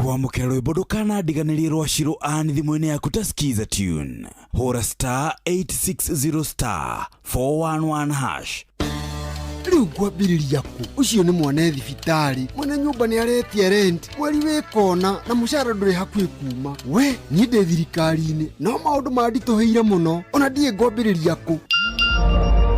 Kwamũkĩra rwĩmbo ndũkanandiganĩrie rwa Shiro Ann thimũ-inĩ yaku ta Skiza tune. Hũra star 860 star 411 hash. Rĩu ngwambĩrĩria kũ? Ũcio nĩ mwana thibitarĩ, mwene nyũmba nĩ aretia rent, mweri wĩ kona na mũcara ndũrĩ hakuhĩ kuma. We niĩ ndĩ thirikari-inĩ no maũndũ manditũhĩire mũno, ona ndiĩ ngwambĩrĩria kũ.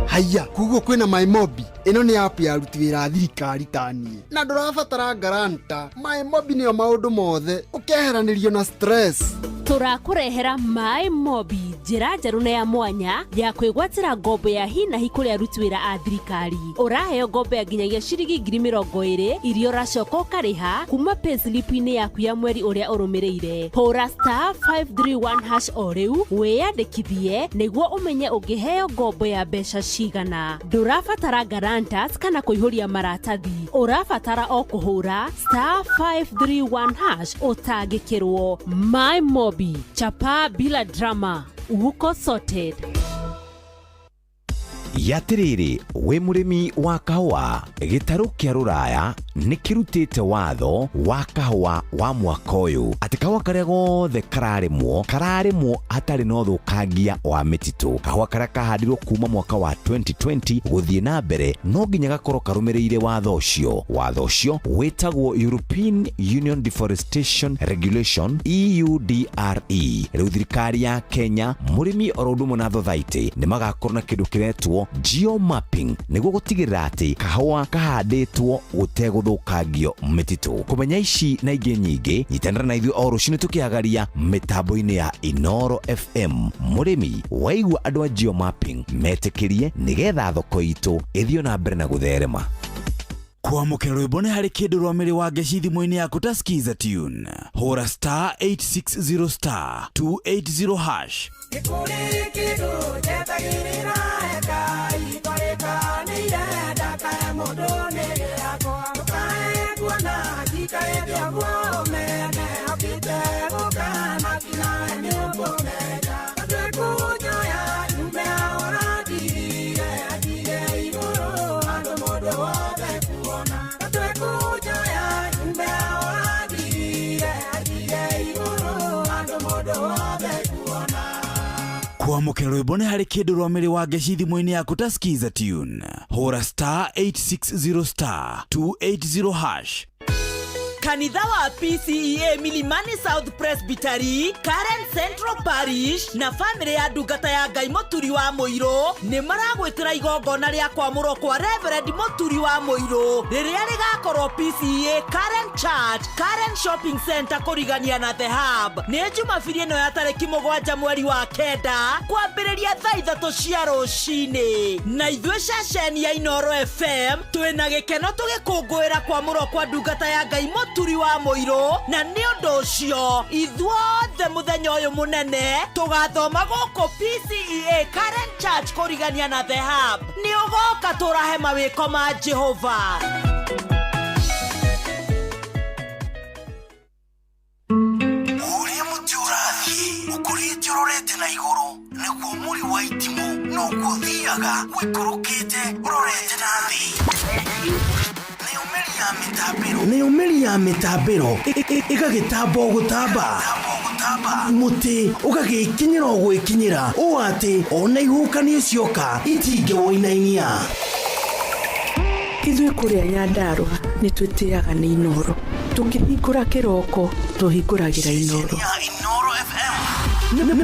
Haiya, koguo kwĩna MyMobi. Ĩno nĩ app ya aruti wĩra a thirikari ta niĩ, na ndũrabatara guarantor. MyMobi nĩyo maũndũ mothe, ũkeheranĩrio na stress. Tũrakũrehera MyMobi, njĩra njerũ na ya mwanya ya kwĩgwatĩra ngombo ya hi na hi kũrĩ aruti wĩra a thirikari. Ũraheo ngombo ya nginyagia ciringi 20,000 iria ũracoka ũkarĩha kuma payslip-inĩ yaku ya mweri ũrĩa ũrũmĩrĩire. Hũra star 531 hash o rĩu wĩyandĩkithie nĩguo ũmenye ũngĩheo ngombo ya mbeca cigana. Ndũrabatara guarantors kana kũihũria maratathi, ũrabatara o kũhũra star 531 hash ũtangĩkĩrwo. MyMobi, chapa bila drama, uko sorted. Yatĩrĩrĩ, wĩ mũrĩmi wa kahũa, gĩtarũ kĩa rũraya nĩ kĩrutĩte watho wa kahũa wa mwaka ũyũ atĩ kahũa karĩa gothe kararĩmwo kararĩmwo hatarĩ na ũthũkangia wa mĩtitũ. Kahũa karĩa kahandirwo kuma mwaka wa 2020 gũthiĩ na mbere no nginya gakorwo karũmĩrĩire watho ũcio. Watho ũcio wĩtagwo European Union Deforestation Regulation, EUDRE. Rĩu thirikari ya Kenya, mũrĩmi oro ũndũ ũmwe na thothaitĩ nĩ magakorwo na kĩndũ kĩretwo geomapping nĩguo gũtigĩrĩra atĩ kahũa kahandĩtwo gũtegũthũkangio mĩtitũ. Kũmenya ici na ingĩ nyingĩ, nyitanĩra na ithuĩ o rũcinĩ tũkĩagaria mĩtambo-inĩ ya Inoro FM. Mũrĩmi waigua andũ a geomapping metĩkĩrie nĩgetha thoko itũ ĩthiĩ na mbere na gũtherema. Kwamũkĩra rwĩmbo nĩ harĩ kĩndũ rwa mĩrĩ wa ngeci thimũ-inĩ yaku ta Skiza tune. Hũra star 860 star 280 hash. Nĩ kĩndũ njetagĩrĩra Ngai twarĩkanĩire ndakae mũndũ nĩ gĩakwa ndũkae kuona njikarĩte ũguo ũmene okĩte gũka na tinawe nĩ ũkũmenya twĩkũnjoya nyume ahora ndigire anjige igũrũ handũ mũndũ wothe kuona twĩkũnjoya nyume ahora ndigire anjige igũrũ handũ mũndũ wothe kuona. Kwamũkĩra rwĩmbo nĩ harĩ kĩndũ rwa mĩrĩ wa ngeci thimũ-inĩ yaku ta Skiza tune. Hũra star 860 star 280 hash. Kanitha wa PCEA Milimani South Presbytery, Karen Central Parish na famĩlĩ ya ndungata ya Ngai Mũturi wa Mũirũ nĩ maragwĩtĩra igongona rĩa kwamũrwo kwa Reverend Mũturi wa Mũirũ rĩrĩa rĩgakorwo PCEA Karen Church, Karen Shopping Center, kũrigania na The Hub. Nĩ Jumabiri ĩno ya tarĩki 7 mweri wa 9 kwambĩrĩria thaa 3 cia rũcinĩ. Na ithuĩ ceceni ya Inoro FM twĩna gĩkeno tũgĩkũngũĩra kwamũrwo kwa ndungata ya Ngai Mũturi wa Mũirũ, na nĩ ũndũ ũcio ithuothe mũthenya ũyũ mũnene tũgathoma gũkũ PCEA Karen Church kũrigania na The Hub. Nĩ ũgoka tũrahe mawĩko ma Jehova. Ũrĩa mũtĩ ũrathiĩ ũkũrĩte ũrorete na igũrũ, nĩguo mũri wa itimũ noguo ũthiaga ũikũrũkĩte ũrorete na thĩ. Nayo mĩri ya mĩtambĩro, nayo mĩri ya mĩtambĩro ĩgagĩtamba o gũtamba, mũtĩ ũgagĩkinyĩra o gwĩkinyĩra ũũ atĩ ona ihuhũkanio cioka itingĩwũinainia. Ithuĩ kũrĩa Nyandarũa nĩ twĩtĩaga nĩ Inoro. Tũkĩhingũra kĩroko tũhingũragĩra Inoro. Inoro FM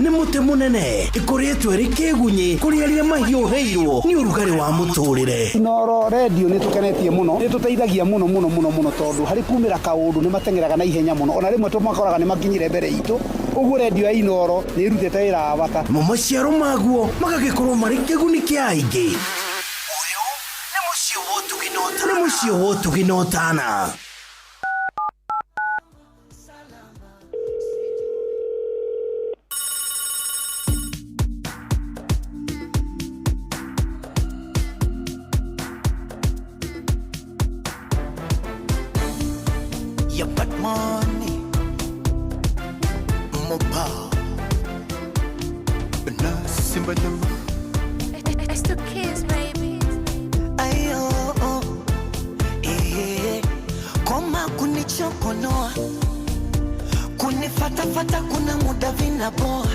nĩ mũtĩ mũnene ĩkũrĩtwo ĩrĩ kĩgunyĩ kũrĩ arĩa mahiũhĩirwo nĩ ũrugarĩ wa mũtũrĩre. Inoro Radio nĩ tũkenetie mũno, nĩ tũteithagia mũno mũno mũno mũno, tondũ harĩ kumĩra kaũndũ nĩ mateng'eraga na ihenya mũno, ona rĩmwe tũmakoraga nĩ makinyire mbere itũ. Ũguo radio ya Inoro nĩ ĩrutĩte wĩra wa bata. Namo maciaro maguo magagĩkorwo marĩ kĩguni kĩa aingĩ. Nĩ mũciĩ wa ũtugi na ũtana. Ya Batman, Mopa, na Simba Nyama. It's the kids, baby. Ayo, oh, eh, koma kunichokonoa. Kunifatafata kuna muda vinaboa.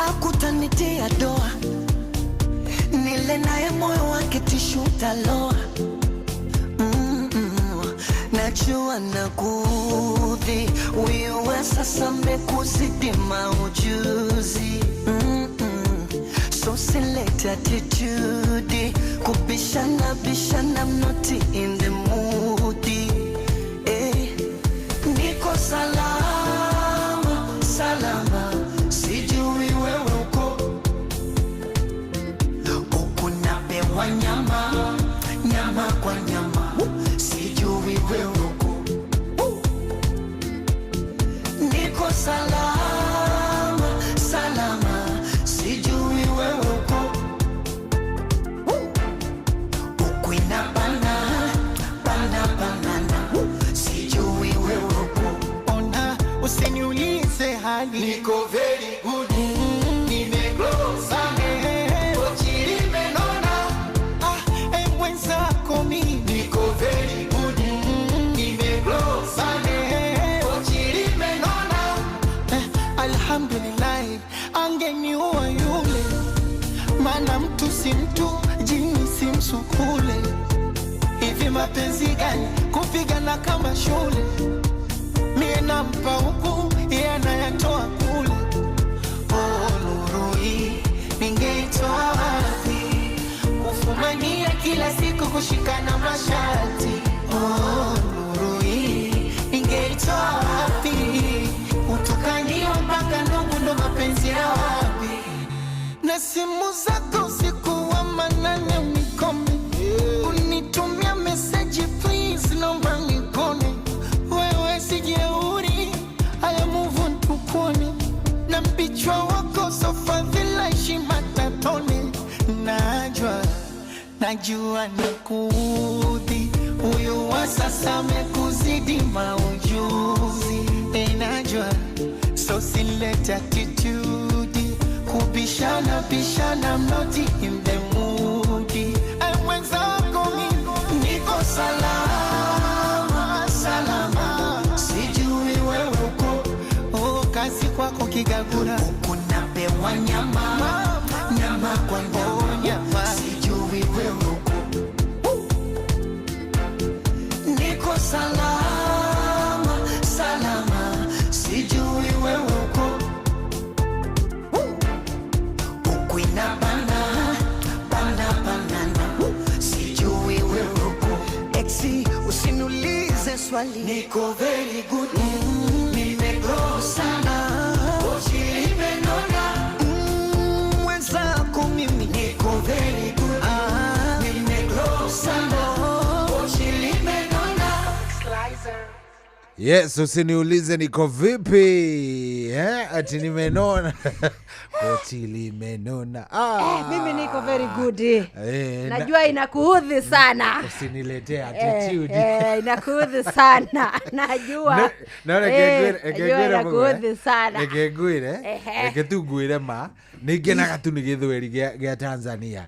Akutanitia doa. Nile naye moyo wake tishu utaloa. Najua nakuudhi, wewe sasa mekuzidi maujuzi. So select attitude, kubishana bishana, I'm not in the mood. Eh, niko salama, salama, sijui wewe uko. Huku napewa nyama, nyama kwa nyama, sijui wewe uko. Niko salama, salama, sijui wewe uko. Huku inabana, bana banana, sijui wewe uko. Ona, usiniulize hali. Niko very good, nimegrow sana, kochi limenona. Ah, mwenzako mimi. Niko very good, nimegrow sana, kochi limenona. Alhamdulillah, angeniua yule, maana mtu si mtu, jini si msukule. Hivi mapenzi gani kupigana kama shule? Mie nampa huku, yeye anayatoa kule. Oh, nuru hii ningeitoa wapi? Kufumania kila siku kushikana masharti. Oh, nuru hii ningeitoa wapi? Kutukaniwa mpaka ndugu ndo mapenzi ya wapi? Na simu zako usiku wa manane unikome. Unitumia message please, naomba nikone. Wewe si jeuri, haya move on tukone. Na mpichwa wako sofa vila heshima tatone. Najua, najua nakuudhi, huyu wa sasa amekuzidi maujuzi. Najua, so silete attitude, kubishana bishana, I'm not in the mood. Mwenzako mimi niko salama, salama, sijui wewe uko. Oh, kazi kwako kigagura, huku napewa nyama, nyama kwa nyama, sijui wewe uko. Niko salama, salama, sijui wewe uko. Huku inabana, bana banana, sijui wewe uko. Exi, usiniulize swali. Niko very good, nimegrow sana, kochi limenona. Mwenzako mimi. Niko very good, nimegrow sana, kochi limenona. Yes, usiniulize niko vipi ati nimenona. Kochi limenona. Mimi niko very good. Najua inakuudhi sana. Usiniletee attitude. Inakuudhi sana. Najua. No, Najua inakuudhi sana. Reke ngwire, reke tu ngwire ma, ningenaga tu nĩ gĩthweri gĩa Tanzania.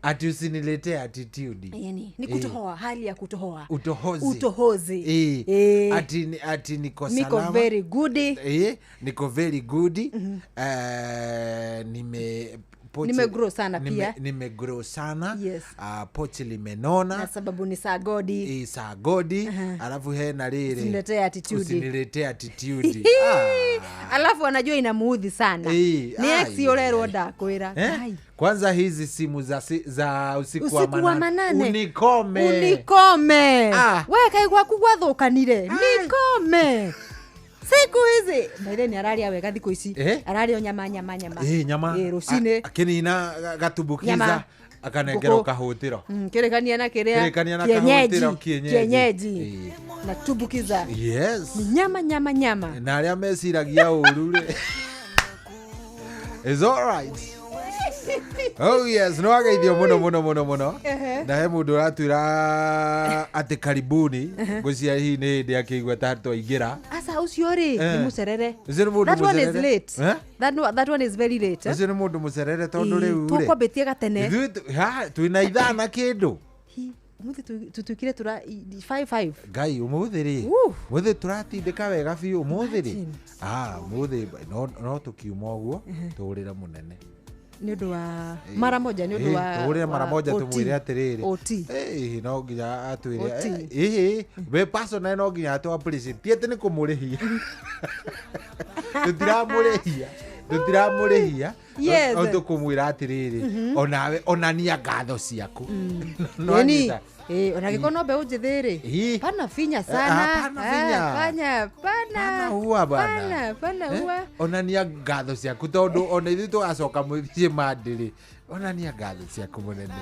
Ati usiniletee attitude. Yani, ni kutohoa, hali ya kutohoa. Utohozi. Utohozi. Ati niko salama. Niko very good. Niko very good. Nimegrow sana pia. Nimegrow sana. Yes. Pochi limenona. Na sababu ni sagodi. Sagodi. Alafu he na rire. Usiniletee attitude. Usiniletee attitude. Alafu anajua inamuudhi sana. Ni ex yorerwo ndakwira. Kwanza hizi simu za usiku wa manane. Unikome. Unikome. We kaigwa kugwathukanire. Nikome. Siku hizi mbere ni araria wega thiku ici. Araria nyama nyama nyama. Nyama. Rucine. Akinina gatumbukiza akanengera kahutiro. Kirekania na kiria. Kirekania na kahutiro kienyeji. Na tumbukiza. Yes. Ni nyama nyama nyama. Na aria meciragia uru ri. It's all right. Oh yes, no ageithio muno muno muno muno. Na he mundu uratwira ati karibuni ngucia hihi ni hindi akigwa ta twaingira. Asa ucio ri ni mucerere. That one is late. That one is very late. Ucio ni mundu mucerere tondu riu ri. Tukwambitie gatene. Ithuĩ ha twina ithaa na kindu. Umuthi tutuikire tura 55. Ngai umuthi ri. Muthi turatindika wega biũ umuthi ri. Ah, umuthi no tukiuma uguo turire munene. Ni undu wa mara moja ni undu wa turire mara moja tumwire atiriri. Eh, no nginya atwire. Eh, we personal no nginya atu appreciate. Ti ati ni kumurihia. Tutiramurihia. Tutiramurihia. Yes. No tukumwira atiriri. Onawe onania ngatho ciaku. No ni. Eh, ona gikono mbeũ njĩthĩ rĩ. Pana finya sana. Pana finya. Pana huwa bana. Pana huwa. Onania ngatho ciaku tondu ona ithuĩ tũgacoka mũthiĩ mandĩrĩ. Onania ngatho ciaku mũnene.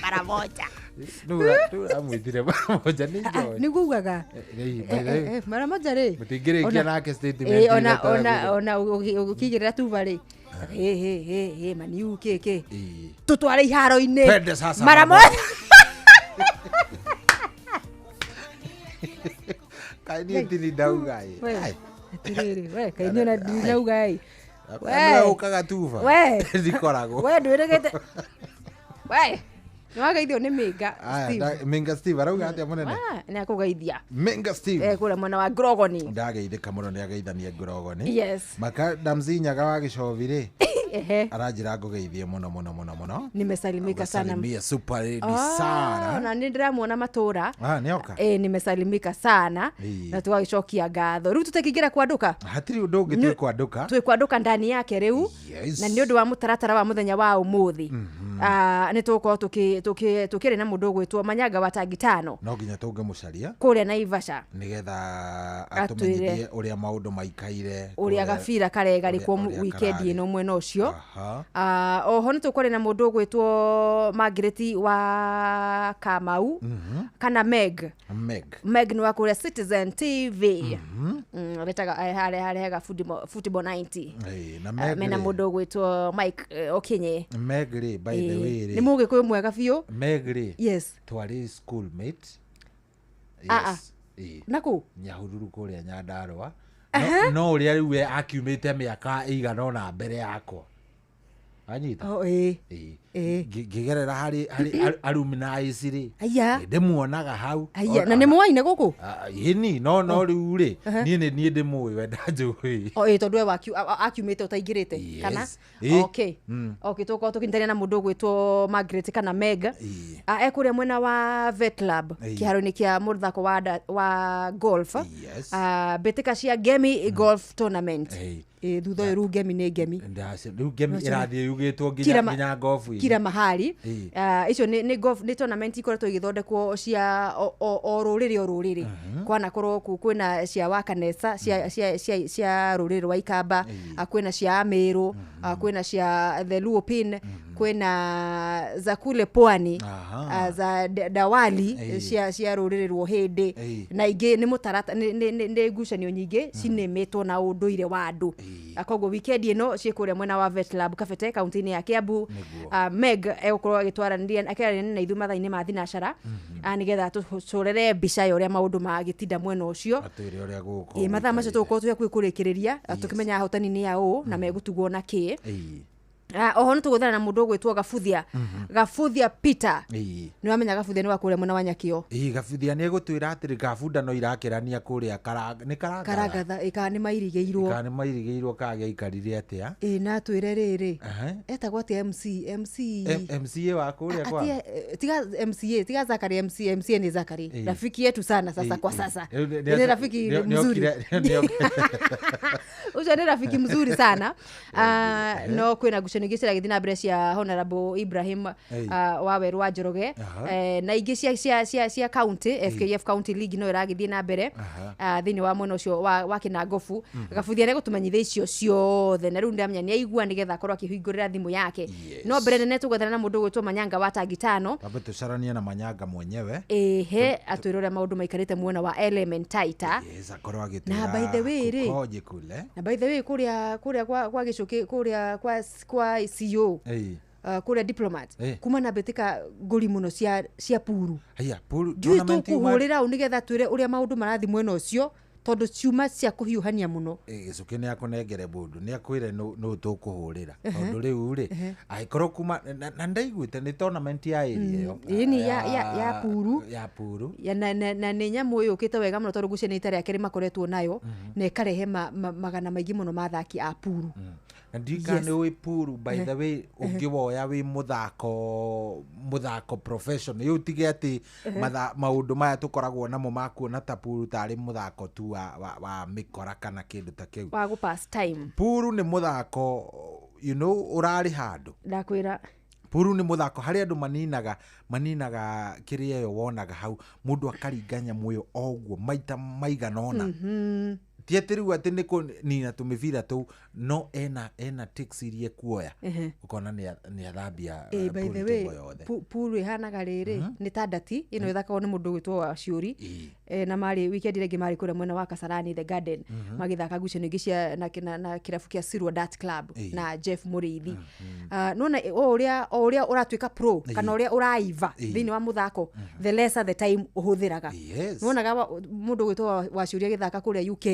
Mara moja. Nũramwĩtire mara moja nĩ njoĩ. Nĩguo ugaga. Mara moja rĩ. Mũtingĩrĩkia nake statement. Ona ũkĩigĩrĩra tuba rĩ. He maniu ke tutware iharo-inĩ mara moja. Kaĩ niĩ tini ndauga ĩ. Atirĩrĩ we kaĩ niĩ ona ndinauga ĩ. We ũkaga tuba. We ndikoragwo. We ndwĩrĩgĩte. We nĩwageithio nĩ Minga Steve. Minga Steve arauga atĩa mũnene? Nĩ akũgeithia. Minga Steve. Kũrĩa mwena wa Grogoni. Ndageithĩka mũno nĩ ageithania Grogoni. Yes. Makadamzi Nyaga wa Gĩcobi rĩ. Aranjĩra ngũgeithie mũno mũno mũno mũno. Nimesalimika sana. Salimia super lady sana. Na nĩ ndĩramuona matũra. Ah, nĩoka. Nimesalimika sana. Na tũgagĩcokia ngatho. Rĩu tũtekĩingĩra kwandũka. Hatirĩ ũndũ ũngĩ twĩkwandũka. Twĩkwandũka ndani yake rĩu. Na nĩ ũndũ wa mũtaratara wa mũthenya wa ũmũthĩ. Nĩ tũgũkorwo tukĩrĩ na mũndũ ũgwĩtwo Manyanga wa Tangitano. No nginya tũngĩmũcaria kũrĩa Naivasha nĩgetha atũmenyithie ũrĩa maũndũ maikaire, ũrĩa gabira karegarĩkwo weekend ĩno mwena ũcio. Oho nĩ tũkwarĩ na mũndũ ũgwĩtwo Margaret wa Kamau kana Meg. Meg nĩ wa kũrĩa Citizen TV. Retaga harehaga football 90. Mena mũndũ ũgwĩtwo Mike Okinye. Meg rĩ, by the way rĩ, nĩ mũgĩkũyũ mwega biũ. Meg rĩ, yes, twarĩ schoolmate. Yes. Naku Nyahururu kũrĩa Nyandarũa. No ũrĩa rĩu we akiumĩte mĩaka ĩigana ũna mbere yakwa. Anyita. Oh, ĩ. Ngĩgerera harĩ alumni rĩ. Ndĩmuonaga hau. Aya, na nĩ muoaine gũkũ? Ĩni, no rĩu rĩ, niĩ nĩ niĩ ndĩmũĩ we ndanjũĩ. O ĩ tondũ we akiumĩte ũtaingĩrĩte kana? Okay. Okay, tũgũkorwo tũkĩnyitanĩra na mũndũ ũgwĩtwo Margaret kana Meg. Ekũrĩa mwena wa Vet Lab kĩharo-inĩ kĩa mũthako wa golf. Mbĩtĩka cia Ngemi Golf Tournament. Thutha ũyũ rĩu Ngemi nĩ Ngemi. Rĩu Ngemi ĩrathiĩ yugĩtwo nginya golf-inĩ. Kila mahali. Icio nĩ golf nĩ tournament ikoretwo igĩthondekwo cia o rũrĩrĩ o rũrĩrĩ. Kwanakorwo kwĩna cia Wakanesa cia rũrĩrĩ rwa Ikamba, kwĩna cia Amĩrũ, kwĩna cia the Luo Pin, kwĩna za kule pwani, za Dawali cia rũrĩrĩ rwa Hĩndĩ, na ingĩ nĩ mũtarata nĩ ngucanio nyingĩ cinĩmĩtwo na ũndũire wa andũ. Koguo weekend ĩno ciĩ kũrĩa mwena wa Vet Lab Kabete kaunti-inĩ ya Kiambu. Meg egũkorwo agĩtwaranĩria akĩaranĩria na ithuĩ mathaa-inĩ ma thinacara nĩgetha tũcorere mbica ya ũrĩa maũndũ magĩtinda mwena ũcio. Atwĩre ũrĩa gũgũkorwo. Mathaa macio tũgũkorwo twĩ hakuhĩ kũrĩkĩrĩria tũkĩmenya ahotani nĩ aũ na megũtugwo na kĩ. Oho nĩ tũgũthana na mũndũ ũgwĩtwo Gabuthia. Gabuthia Peter. Nĩ wamenya Gabuthia nĩ wa kũrĩa mwena wa Nyakĩo. Gabuthia nĩ egũtwĩra atĩrĩ Gabunda no irakĩrania kũrĩa nĩ Karangatha. Karangatha kana nĩ mairigĩirwo. Kana nĩ mairigĩirwo kana gĩaikarire atĩa. Na atwĩre rĩrĩ. Etagwo atĩa MC MCA wa kũrĩa kwa. Tiga MCA, tiga Zakari MC, MCA ni Zakari. Rafiki yetu sana sasa kwa sasa. Ni rafiki mzuri. Ucio ni rafiki mzuri sana. No kwĩna ngucanio ingĩ ciragĩthiĩ na mbere cia Honorable Ibrahim wa Weru wa Njoroge, na ingĩ cia county FKF County League no ĩragĩthiĩ na mbere thĩinĩ wa mwena ũcio wa Kĩnangobu. Gabuthia nĩegũtũmenyithia icio ciothe na rĩu ndamenya nĩaigua nĩgetha akorwo akĩhingũrĩra thimũ yake. No mbere nene tũgwethana na mũndũ ũgwĩtwo Manyanga wa Tangitano. Twambe tũcaranie na Manyanga mwenyewe. Ehe, atwĩre ũrĩa maũndũ maikarĩte mwena wa Elementaita. Yes, akorwo agĩtwĩra na by the way rĩ, kukoje kule. Na by the way kũrĩa kwa Gĩcũkĩ kũrĩa kwa CEO kũrĩa Diplomat kuma na mbĩtĩka ngũri mũno cia puru. Haya, puru tournament tũkũhũrĩra ũ nĩgetha twĩre ũrĩa maũndũ marathiĩ mwena ũcio. Tondũ ciuma cia kũhiũhania mũno. Gĩcũkĩ nĩ akũnengere mũndũ, nĩ akwĩre nũ tũkũhũrĩra, tondũ rĩu rĩ, angĩkorwo kuma na ndaiguĩte nĩ tournament ya area ĩyo. Ĩni ya Puru. Ya Puru. Ya, na nĩ nyamũ yũkĩte wega mũno, tondũ gucia nĩ ita rĩa kerĩ makoretwo nayo, na ĩkarehe magana maingĩ mũno ma athaki a Puru. Na ndiũĩ nĩ ũĩ Puru, by the way, ũngĩwoya wĩ mũthako professional, rĩu tige atĩ maũndũ maya tũkoragwo namo ma kuona ta Puru tarĩ mũthako tu wa mĩkora kana kĩndũ ta kĩu. Wa gũ pass time. Puru nĩ mũthako ũrarĩ handũ. Ndakwĩra. Puru nĩ mũthako harĩa andũ maninaga kĩrĩa ĩyo wonaga hau, mũndũ akaringa nyamũ ĩyo o ũguo maita maigana ũna. Ti atĩ rĩu atĩ nĩ kũnina tũmĩbira tũu, no ena ticks iria ekuoya. Ũkona nĩ athambia By pool the way, table yothe. Puru ĩhanaga rĩrĩ, nĩ ta ndati ĩno ĩthakagwo nĩ mũndũ ũgwĩtwo Waciũri. Na marĩ weekend ĩrĩa ĩngĩ marĩ kũrĩa mwena wa Kasarani The Garden, magĩthaka ngucanio ingĩ cia na kĩrabu kĩa Sirwa Dart Club na Jeff Mũrĩithi. Nĩwona o ũrĩa ũratuĩka pro, kana ũrĩa ũraiva thĩinĩ wa mũthako, the lesser the time ũhũthĩraga. Nĩwonaga mũndũ ũgwĩtwo Waciũri agĩthaka kũrĩa UK,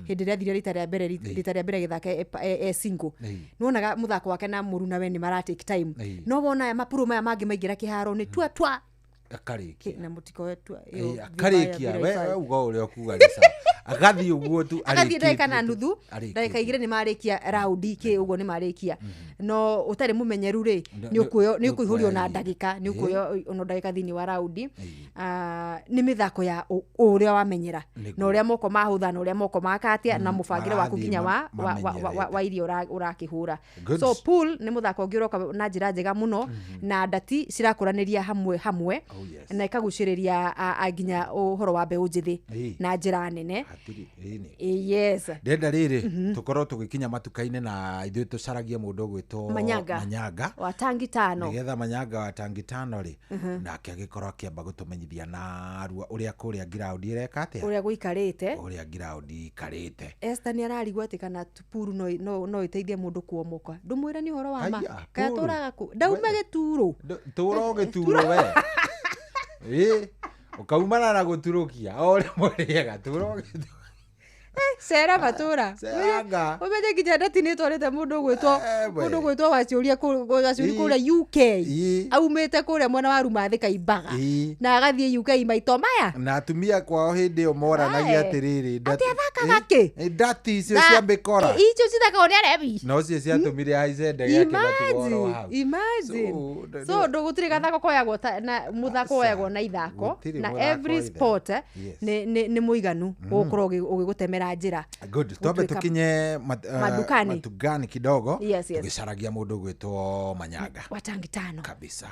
hĩndĩ ĩrĩa athire rita rĩa mbere, rita rĩa mbere agĩthaka e single. Nĩwonaga mũthako wake na mũrunawe nĩ mara take time. No wona aya mapuro maya mangĩ maingĩra kĩharo nĩ tua tua. Akarĩkia. Na mũtikoe tua, ĩyo Akarĩkia, vibaya, we vibaya. uga ũrĩa ũkuga nĩ sawa. Agathiĩ ũguo tu, agathiĩ ndagĩka na arĩkĩtie tu. nuthu, Arĩkĩtie. ndagĩka 2 nĩ marĩkia raundi kĩ ũguo nĩ marĩkia. No ũtarĩ mũmenyeru rĩ, nĩ ũkũihũrio na nĩ ũkuoya ndagĩka, nĩ ũkuoya ona ndagĩka thĩinĩ wa raundi. Nĩ mĩthako ya ũrĩa wamenyera, na ũrĩa moko mahũtha, na ũrĩa moko makatia, na mũbangĩre waku Marathiĩ nginya mamenyerete. wa iria ũrakĩhũra. Good. So pool nĩ mũthako ũngĩ ũroka na njĩra njega mũno, na ndati cirakũranĩria hamwe hamwe, Oh, yes. na ĩkagucĩrĩria nginya ũhoro wa mbeũ njĩthĩ na njĩra nene. Hatirĩ, ĩni. Yes. Ndenda rĩrĩ tũkorwo tũgĩkinya matuka-inĩ na ithuĩ tũcaragie mũndũ ũgwĩtwo Manyanga. Manyanga. Wa tangi tano. Nĩgetha Manyanga wa tangi tano rĩ, nake agĩkorwo akĩamba gũtũmenyithia narua ũrĩa kũrĩa ground ĩreka atĩa, ũrĩa gũikarĩte, ũrĩa ground ikarĩte. Esther nĩ ararigwo atĩ kana puru no ĩteithie mũndũ kuomoka. Ndũmwĩre nĩ ũhoro wa ma. Aya, Kana puru. tũraga kũ? Ndaume gĩturo. Tũra o gĩturo we. Ũkaumana na gũturũkia o ũrĩa mũrĩaga, tũra o gĩturo. Cera matũra. Ceranga. Ũmenye nginya ndati nĩ ĩtwarĩte mũndũ ũgwĩtwo, We. mũndũ ũgwĩtwo Waciũria Waciũri kũrĩa UK. Aumĩte kũrĩa mwena wa Rumathĩ Kaimbaga. Na agathiĩ UK maito maya. Na atumia kwao hĩndĩ ĩyo moranagia Ae. atĩrĩrĩ, Atĩ athakaga kĩ? Ndati icio cia mĩkora. Icio cithakagwo nĩ arebi. No cio ciatũmire haice ndege akĩmatigwo oro hau. Imagine. So, So, gũtirĩ gathako koyagwo ta, na mũthako woyagwo na ithako, Gũtirĩ na mũthako every wa ithako. sport, Yes. nĩ mũiganu gũkorwo ũgĩgũtemera njĩra. Good. Twambe Gũtuĩka tukinye madukani. matugani kidogo. Yes, yes. Tũgĩcaragia mũndũ ũgwĩtwo Manyanga. Wa tangi tano. Kabisa.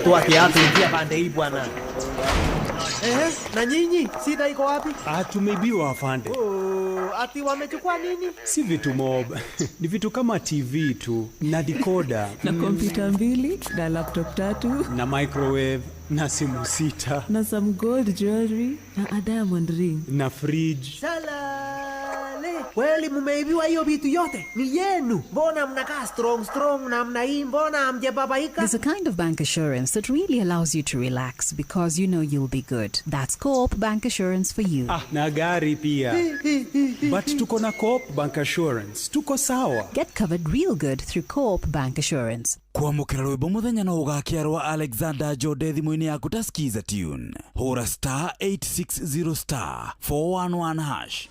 Tu ati pande hii bwana. Na nyinyi shida iko wapi? Tumeibiwa afande. Oh, ati wamechukua nini? Si vitu mob. Ni vitu kama TV tu na decoder na kompyuta 2 na laptop 3 na microwave na simu 6 na some gold jewelry na a diamond ring na fridge. Salale. Kweli mumeibiwa hiyo vitu yote? Ni yenu. Mbona mnakaa strong strong namna hii? Mbona hamjababaika? There's a kind of bank assurance that really allows you to relax because you know you'll be good. That's Co-op Bank Assurance for you. Na gari pia. But tuko na Co-op Bank Assurance. Tuko sawa. Get covered real good through Co-op Bank Assurance. Kwamũkĩra rwĩmbo mũthenya no ũgakĩa rwa Alexander Jode thimũ-inĩ yaku ta Skiza tune. Hũra star 860 star 411 hash.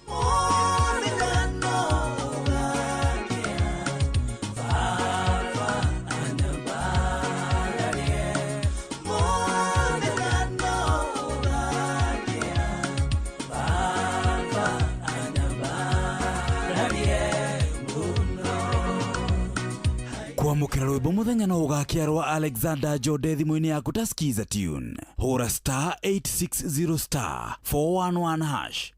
Kwamũkĩra rwĩmbo mũthenya no ũgakĩa rwa Alexander Jode thimũ-inĩ yaku ta Skiza tune. Hũra star 860 star 411 hash.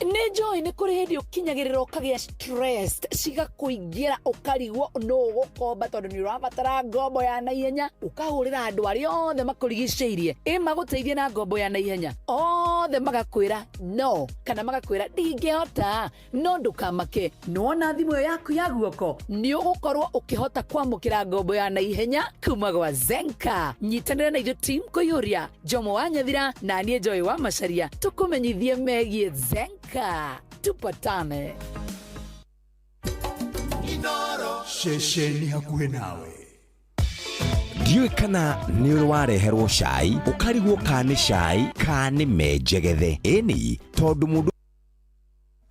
Nĩ njũĩ nĩ kũrĩ hĩndĩ ũkinyagĩrĩra ũkagĩa stress cigakũingĩra ũkarigwo nũ ũgũkomba tondũ nĩ ũrabatara ngombo ya naihenya, ũkahũrĩra andũ arĩa othe makũrigicĩirie ĩ magũteithie na ngombo ya naihenya, othe magakwĩra no kana magakwĩra ndingĩhota. No ndũkamake, nĩwona thimũ ĩyo yaku ya guoko nĩ ũgũkorwo ũkĩhota kwamũkĩra ngombo ya naihenya kuma gwa Zenka. Nyitanĩra na ithuĩ team kũiyũria Jomo wa Nyathira na niĩ Joy wa Macharia tũkũmenyithie megiĩ Zenka. Tupatane. Ceceni hakuhĩ nawe. Ndiũĩ kana nĩ ũrĩ wareherwo cai ũkarigwo kana nĩ cai kana nĩ menjegethe, ĩni tondũ mũndũ.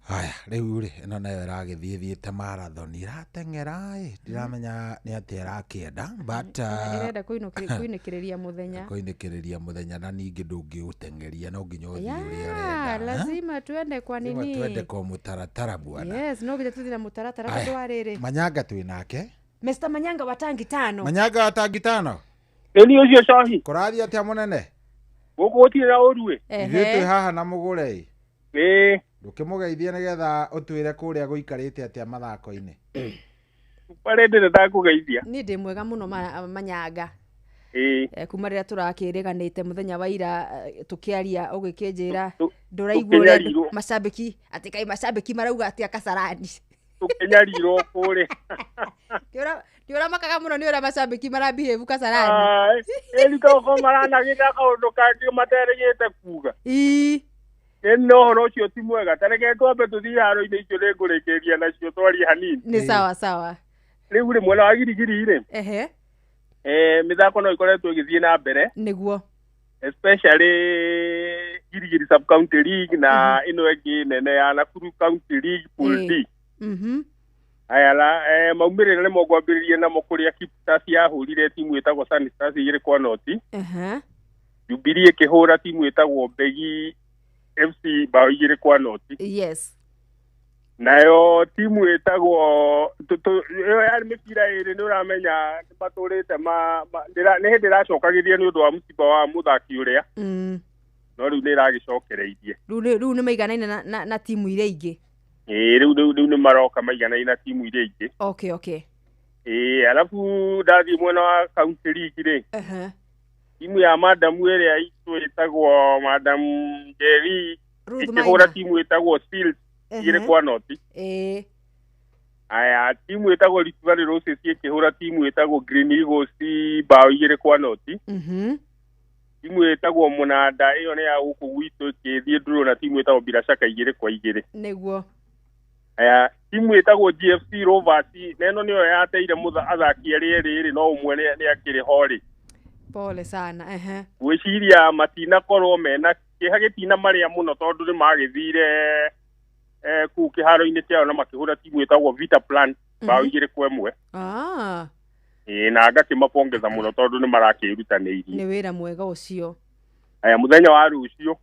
Haya, rĩu rĩ, ĩno nayo ĩragĩthiĩ thiĩte marathon, irateng'era ĩ, ndiramenya nĩ atĩa ĩrakĩenda, but ĩrenda kũinũkĩrĩria mũthenya. Kũinĩkĩrĩria mũthenya, na ningĩ ndũngĩũteng'eria, no nginya ũthiĩ ũrĩa Ya, ũrenda, eh? Lazima tuende kwa Lazima nini? twende kwa mũtaratara, bwana. Yes, no nginya tuthiĩ na mũtaratara Aya, tondũ wa rĩrĩ. Manyanga twĩ nake. Mr Manyanga wa tangi tano. Manyanga wa tangi tano. Ĩni ũcio cohi. Kũrathiĩ atĩa, mũnene? Gũkũ gũtirĩ na ũru ĩ. Ithuĩ twĩ haha na mũgũre ĩ. Ĩĩ. Ndũkĩmũgeithie nĩgetha ũtwĩre kũrĩa gũikarĩte atĩa mathako-inĩ. Parĩ ndĩrĩ ndakũgeithia. Niĩ ndĩ mwega mũno, Manyanga. Ĩĩ. Kuma rĩrĩa tũrakĩrĩganĩte mũthenya wa ira, tũkĩaria ũgĩkĩnjĩra ndũraigua ũrĩa tũkĩnyarirwo. Macambĩki atĩ kaĩ macambĩki marauga atĩa Kasarani. Tũkĩnyarirwo kũrĩa. Nĩ ũramakaga mũno nĩ ũrĩa macambĩki marabehave Kasarani. Ĩni toko maranagĩra kaũndũ kangĩ materĩgĩte kuga. Ii. Ĩni no ũhoro ũcio ti mwega. Ta reke twambe tũthiĩ haro-inĩ icio nĩngũrĩkĩria nacio twarie hanini. Nĩ sawa sawa. Rĩu rĩ, mwena wa Girigiri rĩ, Ehe. Mĩthako no ĩkoretwo ĩgĩthiĩ na mbere. Nĩguo. Especially Girigiri Sub County League na ĩno ĩngĩ nene ya Nakuru County League Pool D. Aya la, maumĩrĩra nĩmo ngwambĩrĩria namo, kũrĩa Kipstars yahũrire timu ĩtagwo Sun Stars 2-0. Jubilee ĩkĩhũra timu ĩtagwo Mbegi FC bao 2-0. Nayo timu ĩtagwo ĩyo yarĩ mĩbira ĩrĩ, nĩ ũramenya nĩ matũrĩte nĩ hĩndĩ ĩracokagĩria nĩ ũndũ wa mũciba wa mũthaki ũrĩa, no rĩu nĩ ĩragĩcokereirie. Rĩu nĩ maiganaine na timu iria ingĩ. Ĩĩ, rĩu nĩ maroka maiganaine na timu iria ingĩ. Okay. Ĩĩ, alafu ndathiĩ mwena wa County League rĩ, timu ya madamu ĩrĩa itũ ĩtagwo Madam Njeri Ruth ĩkĩhũra Maina. timu ĩtagwo Seals 2-0. Aya, timu ĩtagwo Rift Valley Roses ĩkĩhũra timu ĩtagwo Green Eagles bao 2-0. Timu ĩtagwo Mũnanda, ĩyo nĩ ya gũkũ gwitũ, ĩkĩthiĩ ndũrũ na timu ĩtagwo Bila Shaka 2-2. Aya, timu ĩtagwo GFC Rovers, na ĩno nĩyo yateire athaki arĩa erĩ rĩ, no ũmwe nĩ akĩrĩ ho rĩ. Pole sana. Ehe. Ngwĩciria matinakorwo mena kĩeha gĩtina marĩa mũno, tondũ nĩ magĩthire kũu kĩharo-inĩ kĩao na makĩhũra timu ĩtagwo Vita Plant bao 2-1. Ĩĩ, na ngakĩmapongeza mũno tondũ nĩ marakĩrutanĩirie. Nĩ wĩra mwega ũcio. Aya, mũthenya wa rũciũ,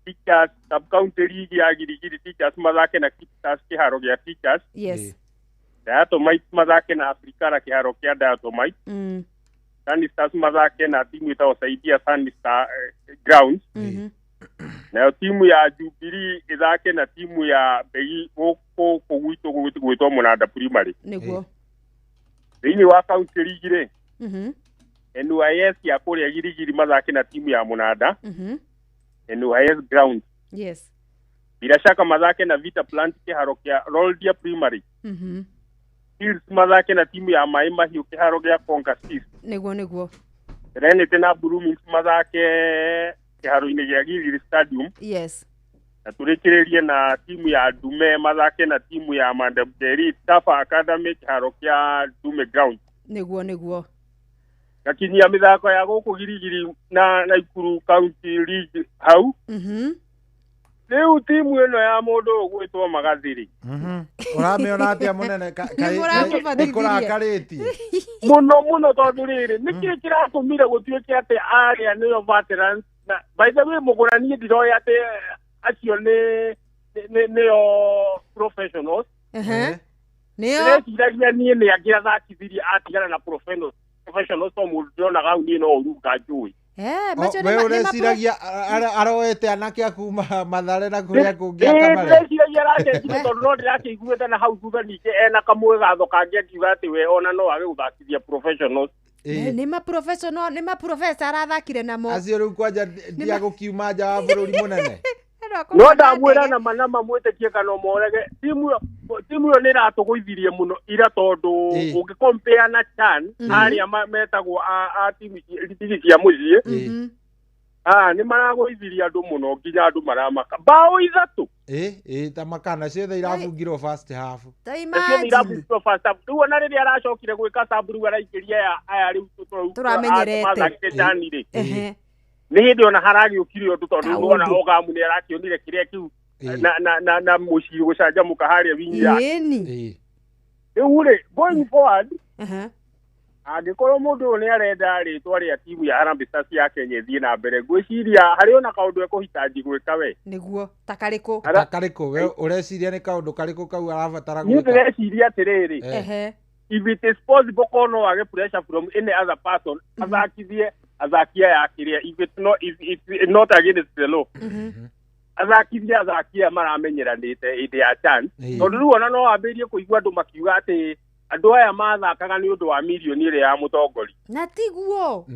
Teachers Sub County League ya Girigiri, Teachers mathake na Kipstars kĩharo gĩa Teachers. Diatomite mathake na Africana kĩharo kĩa Diatomite. Sun Stars mathake na timu ĩtagwo Saidia Sun Star Grounds. Nayo timu ya Jubilee ĩthake na timu ya Mbegi gũkũ gwitũ gwĩtwo Mũnanda Primary. Thĩinĩ wa County League rĩ, NYS ya kũrĩa Girigiri mathake na timu ya Mũnanda, NYS Ground. Bila Shaka mathake na Vita Plant kĩharo kĩa Roldia Primary. Hills mathake na timu ya Maĩ Mahiũ kĩharo gĩa Conga Six. Nĩguo. Serenity na Bloomings mathake kĩharo-inĩ gĩa Gilgil Stadium. Na tũrĩkĩrĩrie na timu ya Ndume mathake na timu ya Madam Njeri Tafa Academy kĩharo kĩa Ndume Ground. Nĩguo. Gakinyia mĩthako ya gũkũ Girigiri na Nakuru County League hau. Rĩu timu ĩno ya mũndũ ũgwĩtwo Magathiri Ũramĩona atĩa, mũnene? Nĩ mũramũbatithirie. Nĩkũrakarĩtie mũno mũno, tondũ rĩrĩ nĩkĩĩ kĩratũmire gũtuĩke atĩ arĩa nĩo veterans? Na by the way, mũgũra, niĩ ndiroĩ atĩ acio nĩo professionals. Nĩo. Ndĩreciragia niĩ nĩ angĩ athakithirie atigana na professionals, to mũndũ ndĩronaga hau niĩ no ũru nganjũĩ. We ũreciragia aroete anake aku Mathare na kũrĩa kũngĩ akamare. Ndĩreciragia aracenjirie tondũ no ndĩrakĩiguĩte na hau thutha ningĩ ena kamwĩgatho kangĩ akiuga atĩ we ona no age gũthakithia professionals. Nĩ ma professional, nĩ ma professor arathakire namo. Acio rĩu kwanja ndiagũkiuma nja wa bũrũri mũnene. No ndamwĩra nama nama mwĩtĩkie kana morege timu ĩyo nĩ ĩratũgũithirie mũno ira tondũ ũngĩcompare na CHAN arĩa metagwo a timu cia mũciĩ nĩ maragũithirie andũ mũno nginya andũ maramaka bao 3 ta makana ciothe irabungirwo first half. Irabungirwo first half. Rĩu ona rĩrĩa aracokire gwĩka sub rĩu araikĩria aya rĩu tũramenyerete CHAN rĩ nĩ hĩndĩ ona haragĩũkire ũndũ tondũ ona Ogamu nĩ arakĩonire kĩrĩa kĩu na mũciĩ gũcanjamũka harĩa winyi yake. Rĩu rĩ going forward angĩkorwo mũndũ ũyũ nĩ arenda rĩtwa rĩa timu ya Harambee Stars ya Kenya ĩthiĩ na mbere ngwĩciria harĩ ona kaũndũ ekũhitaji gwĩka we. Nĩguo ta karĩkũ? Ta karĩkũ we ũreciria nĩ kaũndũ karĩkũ kau arabatara gwĩka? Niĩ ndĩreciria atĩrĩrĩ, if it is possible korwo no age pressure from any other person athakithie athaki aya kĩrĩa if it's not against the law athakithie athaki aya maramenyeranĩte hĩndĩ ya CHAN tondũ rĩu ona no wambĩrĩrie kũigua andũ makiuga atĩ andũ aya mathakaga nĩ ũndũ wa mirioni ĩrĩa ya mũtongoria. Na tiguo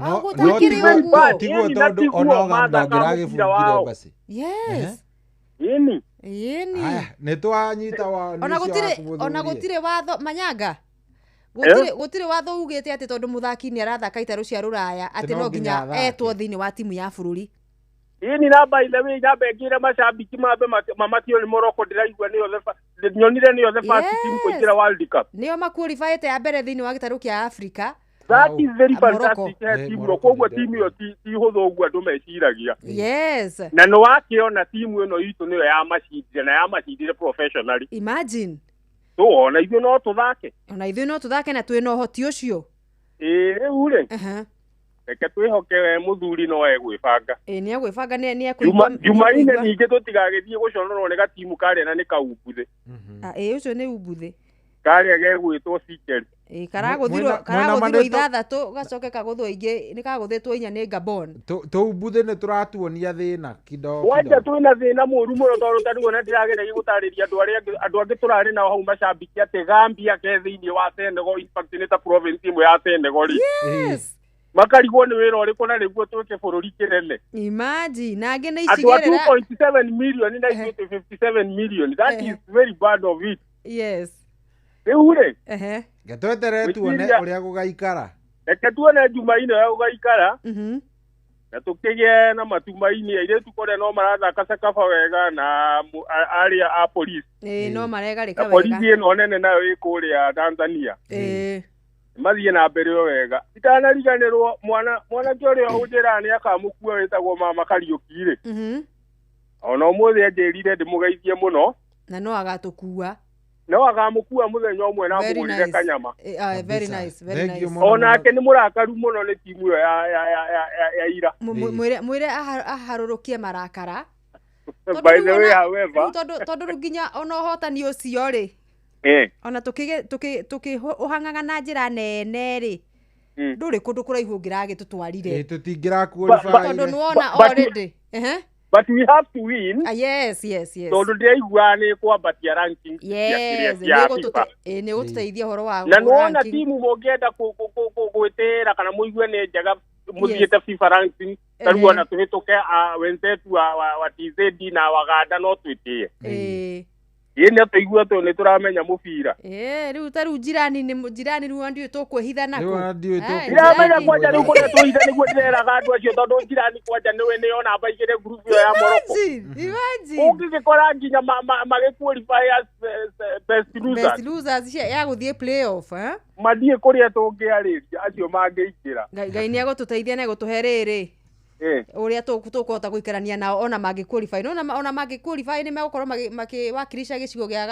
tiguo tondũ ona Ogamu ndangĩragĩbungire basi. Yes. Ĩni nĩ twanyita wa ona gũtirĩ watho manyanga. Gũtirĩ watho ugĩte atĩ tondũ mũthaki nĩ arathaka itarũ cia rũraya atĩ no nginya etwo thĩinĩ wa timu ya bũrũri. Ĩni na by the way nyambe ngĩre macambiki mambe mamakio nĩ Morocco ndĩraigua nĩyo nyonire nĩyo the first team kũingĩra World Cup. Nĩo maqualifyĩte ya mbere thĩinĩ wa gĩtarũ kĩa Africa. That is very fantastic timu koguo timu ĩyo ti hũthũ ũguo andũ meciragia. Yes. Na nĩ wakĩona timu ĩno itũ nĩyo yamacindire na yamacindire professionally. Imagine. Ona ithuĩ no tũthake. Ona ithuĩ no tũthake na twĩna ũhoti ũcio. Rĩu rĩ reke twĩhoke mũthuri no egwĩbanga. Nĩ egwĩbanga nĩ ekũigua. Jumaine ningĩ tũtigagĩthiĩ gũconorwo nĩ gatimu karĩa na nĩ kaumbuthĩ. Ũcio nĩ umbuthĩ. Karĩa gegwĩtwo Seychelles. Karagũthirwo 6 gacoke kagũthwo ingĩ nĩ kagũthĩtwo 4 nĩ Gabon. Tũumbuthĩ nĩ tũratuonia thĩna kidogo. Kwanja twĩna thĩna mũru mũno tondũ ta rĩu ona ndĩrageria gũtarĩria andũ arĩa andũ angĩ tũrarĩ nao hau macambiki atĩ Gambia ke thĩinĩ wa Senegal in fact nĩ ta province ĩmwe ya Senegal rĩ. Yes. Makarigwo nĩ wĩra ũrĩkũ na nĩguo twĩke bũrũri kĩnene. Imagine na angĩ nĩ icigĩrĩra. Andũ a 2.7 million na ithuĩ 57 million. That is very bad of it. Yes. Rĩu rĩ Ngetweterere tuone ũrĩa gũgaikara. Reke tuone Jumaine ũrĩa gũgaikara. Na tũkĩgĩe na matumaini airĩtu kũrĩa no marathaka CECAFA wega na arĩa a police. No maregarĩka wega. Police ĩno nene nayo ĩ kũrĩa Tanzania. Mathiĩ na mbere o wega. Itanariganĩrwo mwanake ũrĩa ũnjĩraga nĩ akamũkua wĩtagwo Mama Kariũki rĩ. Ona ũmũthĩ anjĩrire ndĩmũgeithie mũno. Na no agatũkua. No agamũkua mũthenya ũmwe na amũgũrĩre kanyama. Very nice, very nice. Onake nĩ mũrakaru mũno nĩ timu ĩyo ya ira. Mwĩre aharũrũkie marakara. By the way, however, tondũ rĩu nginya ona ũhotani ũcio rĩ ona tũkĩũhang'aga na njĩra nene rĩ ndũrĩ kũndũ kũraihu ũngĩragĩtũtwarire. Tũtingĩraqualify. Tondũ nĩwona already. But we have to win. Yes, yes, yes. Tondũ ndĩraigua nĩ kwambatia ranking. Yes, nĩ gũtũteithia ũhoro wa na nĩwona timu mũngĩenda gwĩtĩĩra kana mũigue nĩ njega mũthiĩte FIFA ranking ta rĩu ona tũhĩtũke wenzetu wa TZ na Waganda no twĩtĩe. Ĩĩ nĩ tũigue tondũ nĩ tũramenya mũbira. Rĩu ta rĩu jirani nĩ jirani rĩu ndiũĩ tũkwĩhitha nakũ. Ndiramenya kwanja rĩu kũrĩa twĩhitha nĩguo ndĩreraga andũ acio tondũ jirani kwanja nĩwe nĩyo namba 2 group ĩyo ya Morocco. Imagine. Ũngĩgĩkora nginya magĩqualify as best losers. Best losers ya gũthiĩ playoff Mathiĩ kũrĩa tũngĩarĩria acio mangĩingĩra. Ngai nĩ egũtũteithia na egũtũhe rĩrĩ. Ũrĩa tũkũhota gũikarania nao ona mangĩqualify no ona mangĩqualify nĩ megũkorwo makĩwakilisha gĩcigo gĩa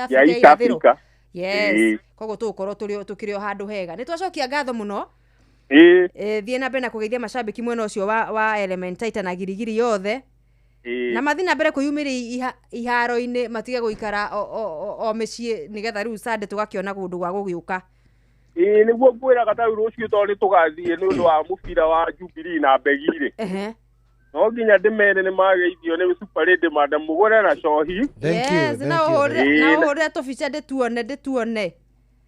Afrika ya Irathĩro. Yes. Koguo tũgũkorwo tũkĩrĩ o handũ hega. Nĩ twacokia ngatho mũno. Thiĩ na mbere na kũgeithia macambĩki mwena ũcio wa Elementaita na Girigiri yothe. Na mathiĩ na mbere kwĩyumĩria iharo-inĩ matige gũikara o mĩciĩ nĩgetha rĩu Sunday tũgakĩona kũndũ gwa gũgĩũka. Ĩĩ nĩguo ngwĩraga ta rĩu rũciũ tondũ nĩtũgathiĩ nĩ ũndũ wa mũbira wa Jubilee na Mbegi rĩ. No nginya ndĩmere nĩ mageithio nĩ Super Lady Madam mũgũre na cohi. Yes, na ũhũrĩre tũbica ndĩtuone.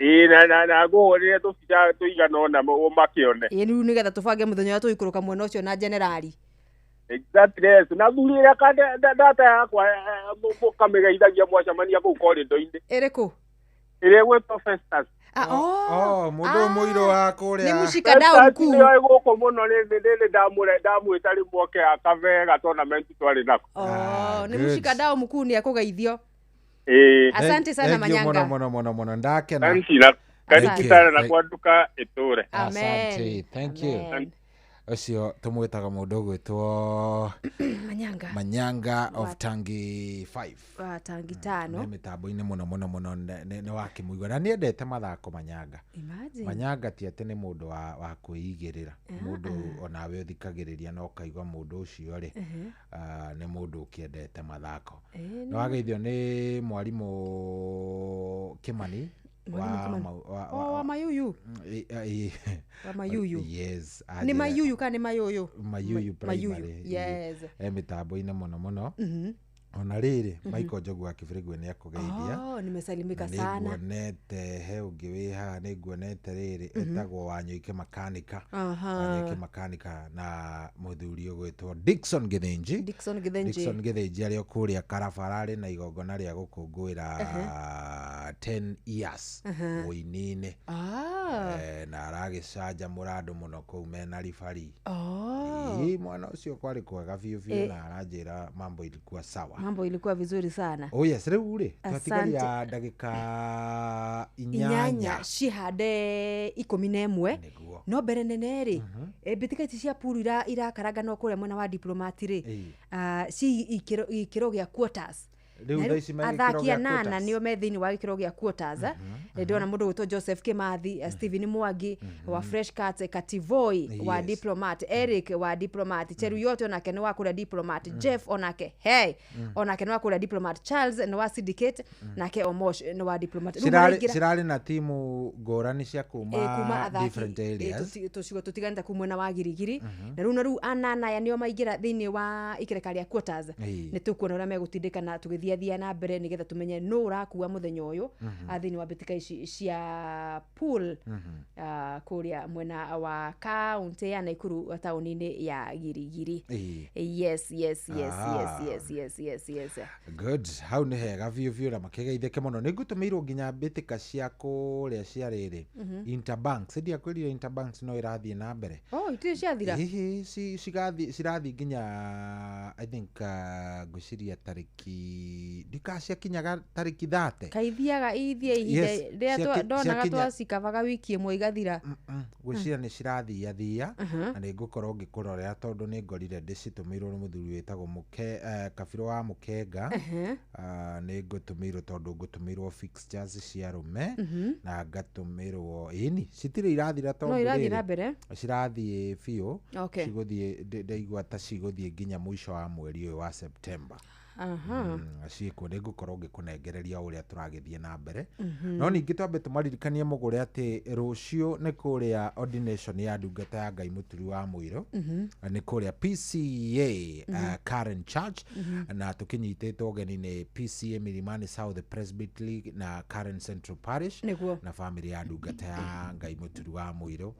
Ĩĩ na ngũhũrĩre tũbica tũigana ũna makĩone. Ĩĩ rĩu nĩgetha tũbange mũthenya ũrĩa tũikũrũka mwena ũcio na generali. Exactly, yes. Na thuri ĩrĩa data yakwa mũkamĩgeithagia mwacemania kũu corridor-inĩ. Ĩrĩkũ? Ĩrĩa ĩgwĩtwo Festus. Oh, mũndũ mũirũ wa kũrĩa. Nĩ mũcikadau mkuu. Nĩ gũkũ mũno nĩ ndamwĩta rĩmwe oke akavega tournament twarĩ nako. Oh, nĩ mũcikadau mkuu nĩ akũgeithio. Eh. Asante sana Manyanga. Mũno mũno mũno ndakena. Karibu sana na kwa nduka ĩtũre. Amen. Asante. Thank you. Ũcio tũmwĩtaga mũndũ ũgwĩtwo Manyanga. Manyanga of Tangi 5. Wa Tangi 5. Nĩ mĩtambo-inĩ mũno mũno mũno nĩ wakĩmũigua na nĩendete mathako Manyanga. Imagine. Manyanga ti atĩ nĩ mũndũ wa kwĩigĩrĩra. Mũndũ onawe ũthikagĩrĩria na ũkaigua mũndũ ũcio rĩ nĩ mũndũ ũkĩendete mathako. Nĩ wageithio nĩ mwarimũ Kimani. Wa Mayuyu. Wa Mayuyu. Yes. Nĩ Mayuyu kana nĩ Mayuyu? Mayuyu primary. Yes. Mĩtambo-inĩ mũno mũno. Ona rĩrĩ Michael Njogu wa Kĩbĩrĩgwe nĩ akũgeithia. Oh, nimesalimika sana. Nĩnguonete he ũngĩ wĩ haha nĩnguonete rĩrĩ etagwo Wanyoike Makanika. Wanyoike Makanika na mũthuri ũgwĩtwo Dickson Githinji. Dickson Githinji. Dickson Githinji arĩ o kũrĩa Karabara arĩ na igongona rĩa gũkũngũĩra 10 years ũini-inĩ. Na aragĩcanjamũra andũ mũno kũu mena ribari. Ĩĩ mwana ũcio kwarĩ kwega biũ biũ na aranjĩra mambo ilikuwa sawa. Mambo ilikuwa vizuri sana. Oh yes, rĩu rĩ twatigaria ndagĩka inyanya cihande 11. No mbere nene rĩ mbĩtĩka ici cia puru irakaranganwo kũrĩa mwena wa Diplomat rĩ ci ikĩro gĩa quarters. Athaki anana nĩo me thĩinĩ wa gĩkĩro gĩa quarters. Ndĩrona mũndũ gwĩtwo Joseph Kimathi, Stephen Mwangi wa Fresh Cuts, Kativoi wa Diplomat, Eric wa Diplomat, Cheruiyot onake nĩ wa kũrĩa Diplomat, Jeff onake hey onake nĩ wa kũrĩa Diplomat, Charles nĩ wa Syndicate, nake Omosh nĩ wa Diplomat. Cirarĩ na timu ngũrani cia kuma different areas tũcigo tũtiganĩte kuma mwena wa Girigiri. Na rĩu anana aya nĩo maingĩra thĩinĩ wa ikereka rĩa quarters. Nĩ tũkuona ũrĩa megũtindĩkana tũgĩthiĩ na mbere nĩgetha tũmenye nũ ũrakua mũthenya ũyũ thĩinĩ wa mbĩtĩka ici cia pool kũrĩa mwena wa kaunti ya Nakuru taũni-inĩ ya Girigiri. Yes yes yes yes yes yes yes. Good. Hau nĩ hega biũ biũ na makĩgeithĩke mũno. Nĩ ngũtũmĩirwo nginya mbĩtĩka cia kũrĩa cia rĩrĩ Interbanks. Ndiakwĩrire Interbanks no ĩrathiĩ na mbere. Oh, itirĩ ciathira? Hihi cirathiĩ nginya I think ngwĩciria tarĩki ndikaciakinyaga tarĩki 30. Kaithiaga ithiĩ ihinda rĩrĩa ndonaga twacikavaga wiki ĩmwe igathira. Ngwĩciria nĩ cirathiathia na nĩ ngũkorwo ngĩkũrorera tondũ nĩ ngorire ndĩcitũmĩirwo nĩ mũthuri wĩtagwo Kabirũ wa Mũkenga. Nĩ ngũtũmĩirwo tondũ ngũtũmĩirwo fixtures cia arũme na ngatũmĩrwo ĩni citirĩ irathira tondũ no irathiĩ na mbere cirathiĩ biũ. Cigũthiĩ ndaigua ta cigũthiĩ nginya mũico wa mweri ũyũ wa September. Ciĩkuo nĩ ngũkorwo ngĩkũnengereria ũrĩa tũragĩthiĩ na mbere. No ningĩ twambe tũmaririkanie mũgũre atĩ rũciũ nĩ kũrĩa ordination ya ndungata ya Ngai Mũturi wa Mũirũ. Nĩ kũrĩa PCA Karen Church na tũkĩnyitĩtwo ũgeni nĩ PCA Milimani South Presbytery na Karen Central Parish na family ya ndungata ya Ngai Mũturi wa Mũirũ.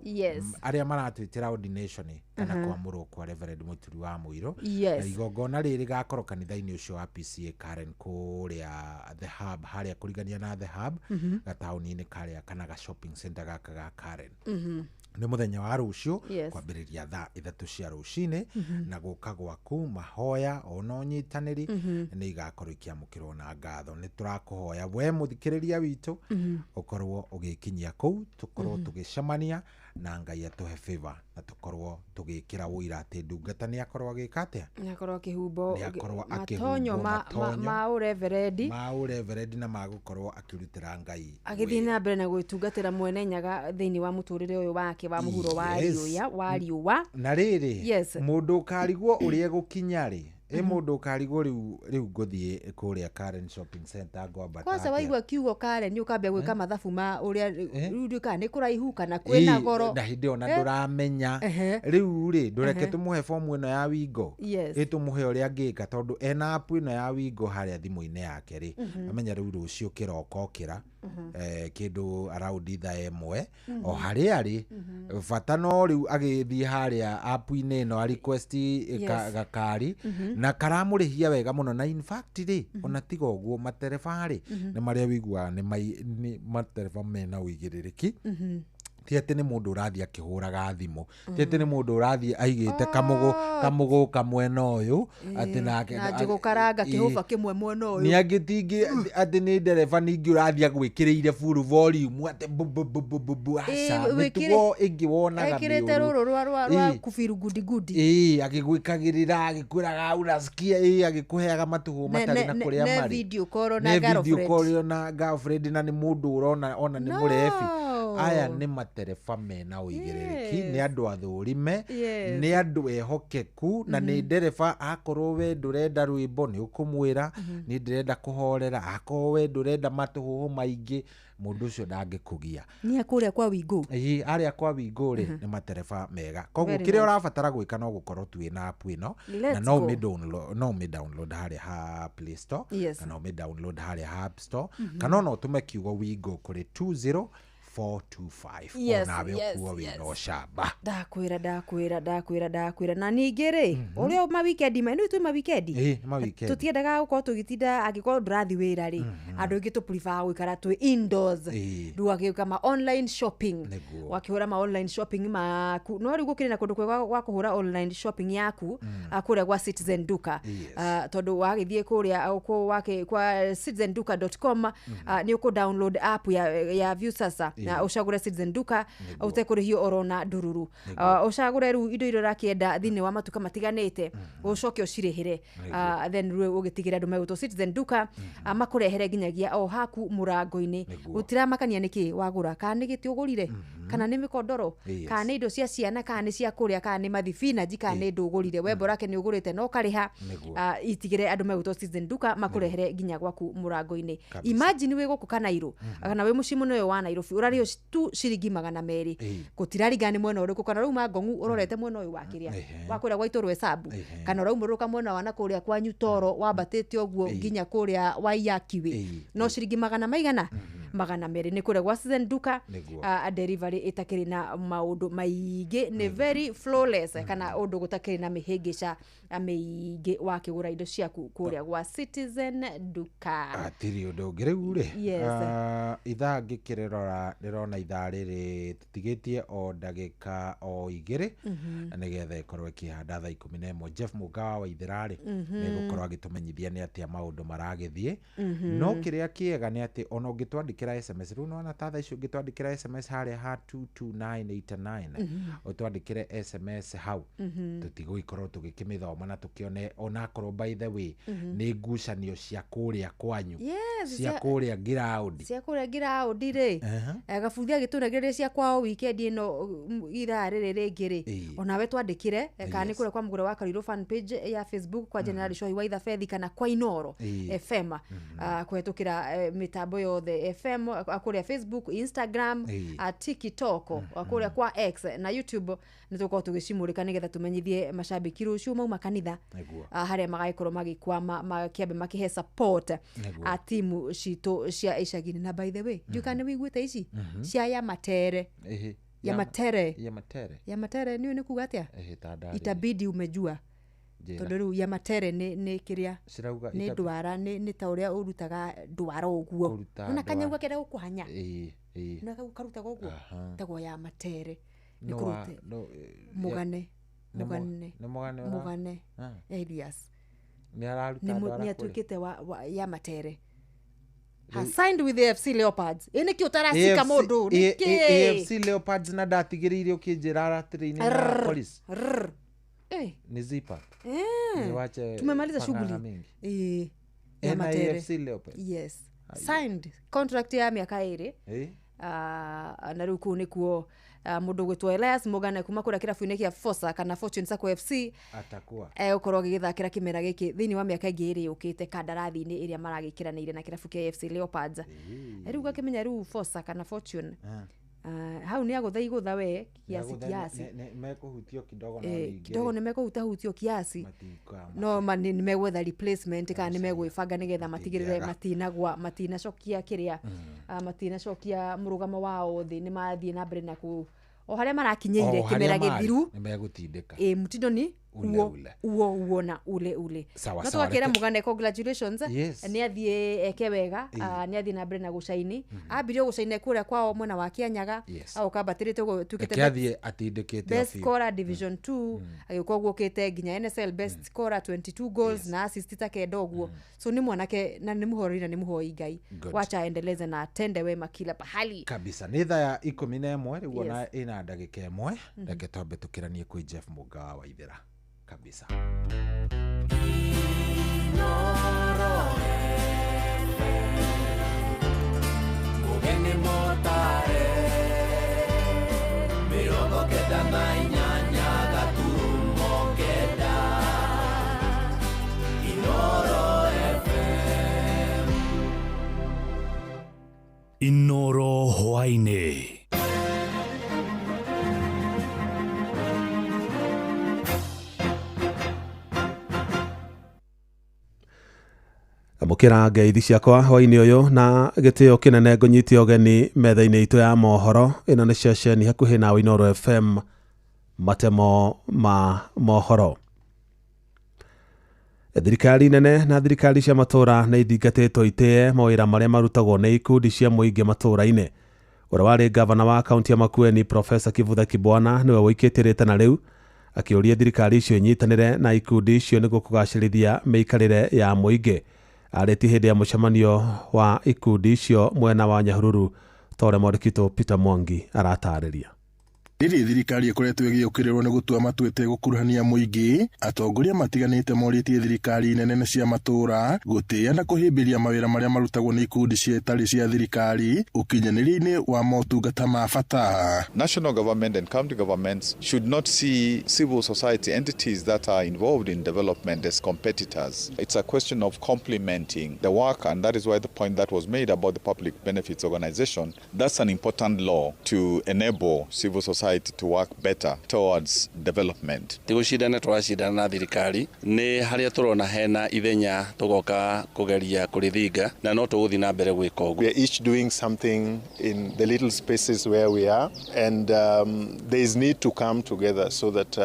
Arĩa maratwĩtĩra ordination kana kwamũrwo kwa Reverend Mũturi wa Mũirũ. Na igongona rĩrĩ rĩgakorwo kanitha-inĩ ũcio wa PCA Karen kũrĩa The Hub, harĩa kũrigania na The Hub gataũni-inĩ karĩa kana ga shopping center gaka ga Karen. Nĩ mũthenya wa rũciũ kwambĩrĩria thaa 3 cia rũcinĩ na gũka gwaku mahoya ona ũnyitanĩri nĩ igakorwo ikĩamũkĩrwo na ngatho. Nĩ tũrakũhoya we mũthikĩrĩria witũ ũkorwo ũgĩkinyia kũu tũkorwo tũgĩcemania na Ngai atũhe favor na tũkorwo tũgĩkĩra ũira atĩ ndungata nĩ akorwo agĩka atĩa, nĩ akorwo akĩhumbwo matonyo ma ũreverendi na magũkorwo akĩrutĩra Ngai agĩthiĩ na mbere na gwĩtungatĩra mwene Nyaga thĩinĩ wa mũtũrĩre ũyũ wake wa mũhuro wa riũa. Na rĩrĩ mũndũ ũkarigwo ũrĩa egũkinya rĩ Ĩ mũndũ ũkarigwo rĩu ngũthiĩ kũrĩa Karen Shopping Center ngwambata kwanza atĩa? Waigua kiugo Karen nĩ ũkambia gwĩka mathabu ma ũrĩa rĩu ndiũĩ kana nĩ kũraihu kana kwĩna goro. Na hĩndĩ ĩyo na ndũramenya. Rĩu rĩ, ndũreke tũmũhe fomu ĩno ya Wingo. Yes. Ĩ tũmũhe ũrĩa angĩka tondũ ena app ĩno ya Wingo harĩa thimũ-inĩ yake rĩ. Amenya rĩu rũciũ kĩroko okĩra kĩndũ around thaa 1 o harĩa arĩ, bata no rĩu agĩthiĩ harĩa app-inĩ ĩno a request gakari na karamũrĩhia wega mũno. Na in fact rĩ, ona tiga ũguo, matereba rĩ, nĩ marĩa wĩiguaga nĩ matereba mena ũigĩrĩrĩki. Ti atĩ nĩ mũndũ ũrathiĩ akĩhũraga thimũ, ti atĩ nĩ mũndũ ũrathiĩ aigĩte kamũgũ mwena ũyũ atĩ nake na njũgũkaranga kĩhũba kĩmwe mwena ũyũ. Nĩ angĩ tingĩ atĩ nĩ ndereba ningĩ ũrathiĩ agwĩkĩrĩire full volume atĩ bu bu bu bu bu bu, aca. Mĩtugo ĩngĩ wonaga ekĩrĩte mĩũru. Rũrũ rwa kubiru gudi gudi. Ĩĩ, agĩgwĩkagĩrĩra, agĩkwĩraga unasikia, ĩĩ, agĩkũheaga matũhũ matarĩ na kũrĩa ne marĩ. Video call na Ne video girlfriend. call na girlfriend, na nĩ mũndũ ũrona ona nĩ No. mũrebi. Aya nĩ matereba mena ũigĩrĩrĩki, nĩ andũ athũrime, nĩ andũ ehokeku, na nĩ ndereba akorwo we ndũrenda rwĩmbo nĩ ũkũmwĩra nĩ ndĩrenda kũhorera, akorwo we ndũrenda matũhũhũ maingĩ, mũndũ ũcio ndangĩkũgia. Nĩ kũrĩa kwa Wingo. Ĩĩ, arĩa kwa Wingo rĩ, nĩ matereba mega. Koguo Very kĩrĩa nice. ũrabatara gwĩka no gũkorwo tu wĩna app ĩno na Let's no go. ũmĩ download harĩa ha Play Store kana ũmĩ download harĩa ha App Store, kana ona ũtũme kiugo Wingo kũrĩ 20425, onawe ũkuo wĩna ũcamba. Ndakwĩra, ndakwĩra, ndakwĩra, ndakwĩra. Na ningĩ rĩ, ũrĩa mawikendi ma nĩ twĩ mawikendi, Ĩĩ, nĩ mawikendi. Tũtiendaga gũkorwo tũgĩtinda angĩkorwo ndũrathiĩ wĩra rĩ, andũ aingĩ tũ prefer gũikara twĩ indoors. Rĩu agĩũka ma online shopping. Wakĩhũra ma online shopping maku, no rĩu gũkĩrĩ na kũndũ kwega gwa kũhũra online shopping yaku, kũrĩa gwa Citizen Duka. Tondũ wagĩthiĩ kũrĩa kwa citizenduka.com, nĩ ũkũ download app ya Viusasa na ũcagũre Citizen Duka ũtekũrĩhio orona ndururu. Ũcagũre rĩu indo iria ũrakĩenda thĩinĩ wa matuka matiganĩte, ũcoke ũcirĩhĩre. Then rĩu ũgĩtigĩre andũ megũtwo Citizen Duka, makũrehere nginyagia o haku mũrango-inĩ. Gũtiramakania nĩkĩ wagũra, kana nĩ gĩtĩ ũgũrire, kana nĩ mĩkondoro, kana nĩ indo cia ciana, kana nĩ cia kũrĩa, kana nĩ mathibinaji, kana nĩ ndũgũrire we borake nĩ ũgũrĩte na ũkarĩha. Itigĩre andũ megũtwo Citizen Duka makũrehere nginya gwaku mũrango-inĩ. Imagine wĩ gũkũ Kanairo kana wĩ mũciĩ mũnene wa Nairobi, ũrarĩhio tu ciringi 200, gũtiraringana nĩ mwena ũrĩkũ, kana ũrauma Ngong'u ũrorete mwena ũyũ wa kĩrĩa wa kũrĩa gwa Itũrwa Esabu, kana ũraumũrũka mwena wa na kũrĩa kwanyu Toro wambatĩte ũguo nginya kũrĩa Waiyakiwe, no ciringi magana maigana 200 nĩ kũrĩa gwa Citizen Duka. Delivery ĩtakĩrĩ na maũndũ maingĩ, nĩ very flawless, kana ũndũ gũtakĩrĩ na mĩhĩngĩca mĩingĩ wakĩgũra indo ciaku kũrĩa gwa Citizen Duka. Hatirĩ ũndũ ũngĩ rĩu rĩ. Yes. Ithaa ngĩkĩrĩrora ndĩrona ithaa rĩrĩ tũtigĩtie o ndagĩka o 2 nĩgetha ĩkorwo ĩkĩhanda thaa 11. Jeff Mũgawa wa Ithĩra rĩ, nĩegũkorwo agĩtũmenyithia nĩ atĩa maũndũ maragĩthiĩ. No kĩrĩa kĩega nĩ atĩ ona ũngĩtwandĩkĩra SMS rĩu, nĩwona ta thaa ici ũngĩtwandĩkĩra SMS harĩa ha 22989, ũtwandĩkĩre SMS hau, tũtigũgĩkorwo tũgĩkĩmĩthoma na tũkĩone onakorwo by the way nĩ ngucanio cia kũrĩa kwanyu, cia kũrĩa ngiraũndi, cia kũrĩa ngiraũndi rĩ. Gabuthi agĩtũnengereria cia kwao weekend ĩno, ithaa rĩrĩ rĩngĩ rĩ, onawe twandĩkĩre, kana nĩ kũrĩa kwa Mũgũre wa Karirũ fan page ya Facebook, kwa General Shohi wa Ithabethi, kana kwa Inoro FM, kũhetũkĩra mĩtambo yothe FM, kũrĩa Facebook, Instagram, TikTok, kũrĩa kwa X na YouTube, nĩ tũgũkorwo tũgĩcimũrĩka nĩgetha tũmenyithie macambĩki rũciũ mauma kanitha, harĩa magagĩkorwo magĩkwama makĩambe makĩhe support timu citũ cia icagi-inĩ. Na by the way, ndiũĩ kana nĩ wĩiguĩte ici cia Yamatere. Yamatere. Yamatere. Yamatere nĩ nĩ kuga atĩa? Itabidi umejua. Tondũ rĩu Yamatere nĩ kĩrĩa nĩ ndwara, nĩ ta ũrĩa ũrutaga ndwara ũguo, ona kanyau gakĩenda gũkũhanya na karutaga ũguo, tagwo Yamatere. Nĩ kũrute mũgane mũgane mũgane Elias nĩ atuĩkĩte wa Yamatere. Has signed with the AFC Leopards. Ĩ nĩkĩ ũtaracika mũndũ? Nĩkĩ? AFC Leopards na ndatigĩrĩire ũkĩnjĩra atĩrĩ-inĩ na police. Ni zipa. Niwache tumemaliza shughuli. Yamatere. AFC Leopards. Yes. Signed contract ya miaka 2. Na rĩu kũu nĩkuo mũndũ ũgwĩtwo Elias Mũgane kuma kũrĩa kĩrabu-inĩ kĩa Fosa kana Fortune Sacco FC atakuwa egũkorwo agĩgĩthakĩra kĩmera gĩkĩ thĩinĩ wa mĩaka ĩngĩ ĩrĩ yũkĩte kandarathi-inĩ ĩrĩa maragĩkĩranĩire na kĩrabu kĩa AFC Leopards. Rĩu gakĩmenya rĩu Fosa kana Fortune, hau nĩ agũtha igũtha we kiasi kiasi. Mekũhutio kidogo no ningĩ kidogo nĩ mekũhutahutio kiasi no ma nĩ megwetha replacement kana nĩ megwĩbanga nĩgetha matigĩrĩre matinagwa, matinacokia kĩrĩa, matinacokia mũrũgamo wao thĩ, nĩ mathiĩ na mbere na kũ o harĩa marakinyĩire O harĩa kĩmera marĩ, gĩthiru. nĩ megũtindĩka. Ĩ mtindo ni Ule, uo ule. Uo uo na ule ule. Sawa, No sawa, tũgakĩra Mũgane congratulations. Nĩ athiĩ eke wega, nĩ athiĩ na mbere na gũcaini. Ambirie gũcaina kũrĩa kwao mwena wa Kĩanyaga, agoka ambatĩrĩte ũguo tuĩkĩte Reke athiĩ atindĩkĩte best o biũ. scorer Division 2, agĩũka ũguo ũkĩte nginya NSL best scorer 22 goals na assist ta kenda ũguo. So nĩ mwanake na nĩ mũhoreri na nĩ mũhoi Ngai. Good. Wacha aendeleze na atende wema kila pahali. Kabisa. Nĩ thaa ya 11 rĩu ona ĩna ndagĩka 1. Reke twambe tũkĩranie kwĩ Jeff Mũnga wa Waithera kabisa. Mũgeni mũtare, 98.9 Inoro FM. Inoro hwaĩ-inĩ. Amũkĩra ngeithi ciakwa hwaĩ-inĩ ũyũ na gĩtĩo kĩnene ngũnyite ũgeni metha-inĩ itũ ya mohoro. Ĩno nĩ ceceni hakuhĩ na Inooro FM, matemo ma mohoro. Thirikari nene na thirikari cia matũũra nĩ ithingatĩtwo itĩe mawĩra marĩa marutagwo nĩ ikundi cia mũingĩ matũũra-inĩ. Ũrĩa warĩ gavana wa kaunti ya Makueni Profesa Kivutha Kibwana nĩwe ũikĩtie rĩtana rĩu, akĩũria thirikari icio inyitanĩre na ikundi icio nĩguo kũgacĩrithia mĩikarĩre ya mũingĩ. Arĩtie hĩndĩ ya mũcemanio wa ikundi icio mwena wa Nyahururu, ta ũrĩa mwandĩki witũ Peter Mwangi aratarĩria. Rĩrĩ thirikari ĩkoretwo ĩgĩũkĩrĩrwo nĩ gũtua matua ĩtegũkuruhania mũingĩ, atongoria matiganĩte morĩtie thirikari nene na cia matũũra gũtĩĩa na kũhĩmbĩria mawĩra marĩa marutagwo nĩ ikundi citarĩ cia thirikari ũkinyanĩria-inĩ wa motungata ma bata. National government and county governments should not see civil society entities that are involved in development as competitors. It's a question of complementing the work, and that is why the point that was made about the Public Benefits Organization, that's an important law to enable civil society to work better towards development. Ti gũcindana tũracindana na thirikari, nĩ harĩa tũrona hena ithenya tũgoka kũgeria kũrĩthinga, na no tũgũthiĩ na mbere gwĩka ũguo. We are each doing something in the little spaces where we are, and there is need to come together so that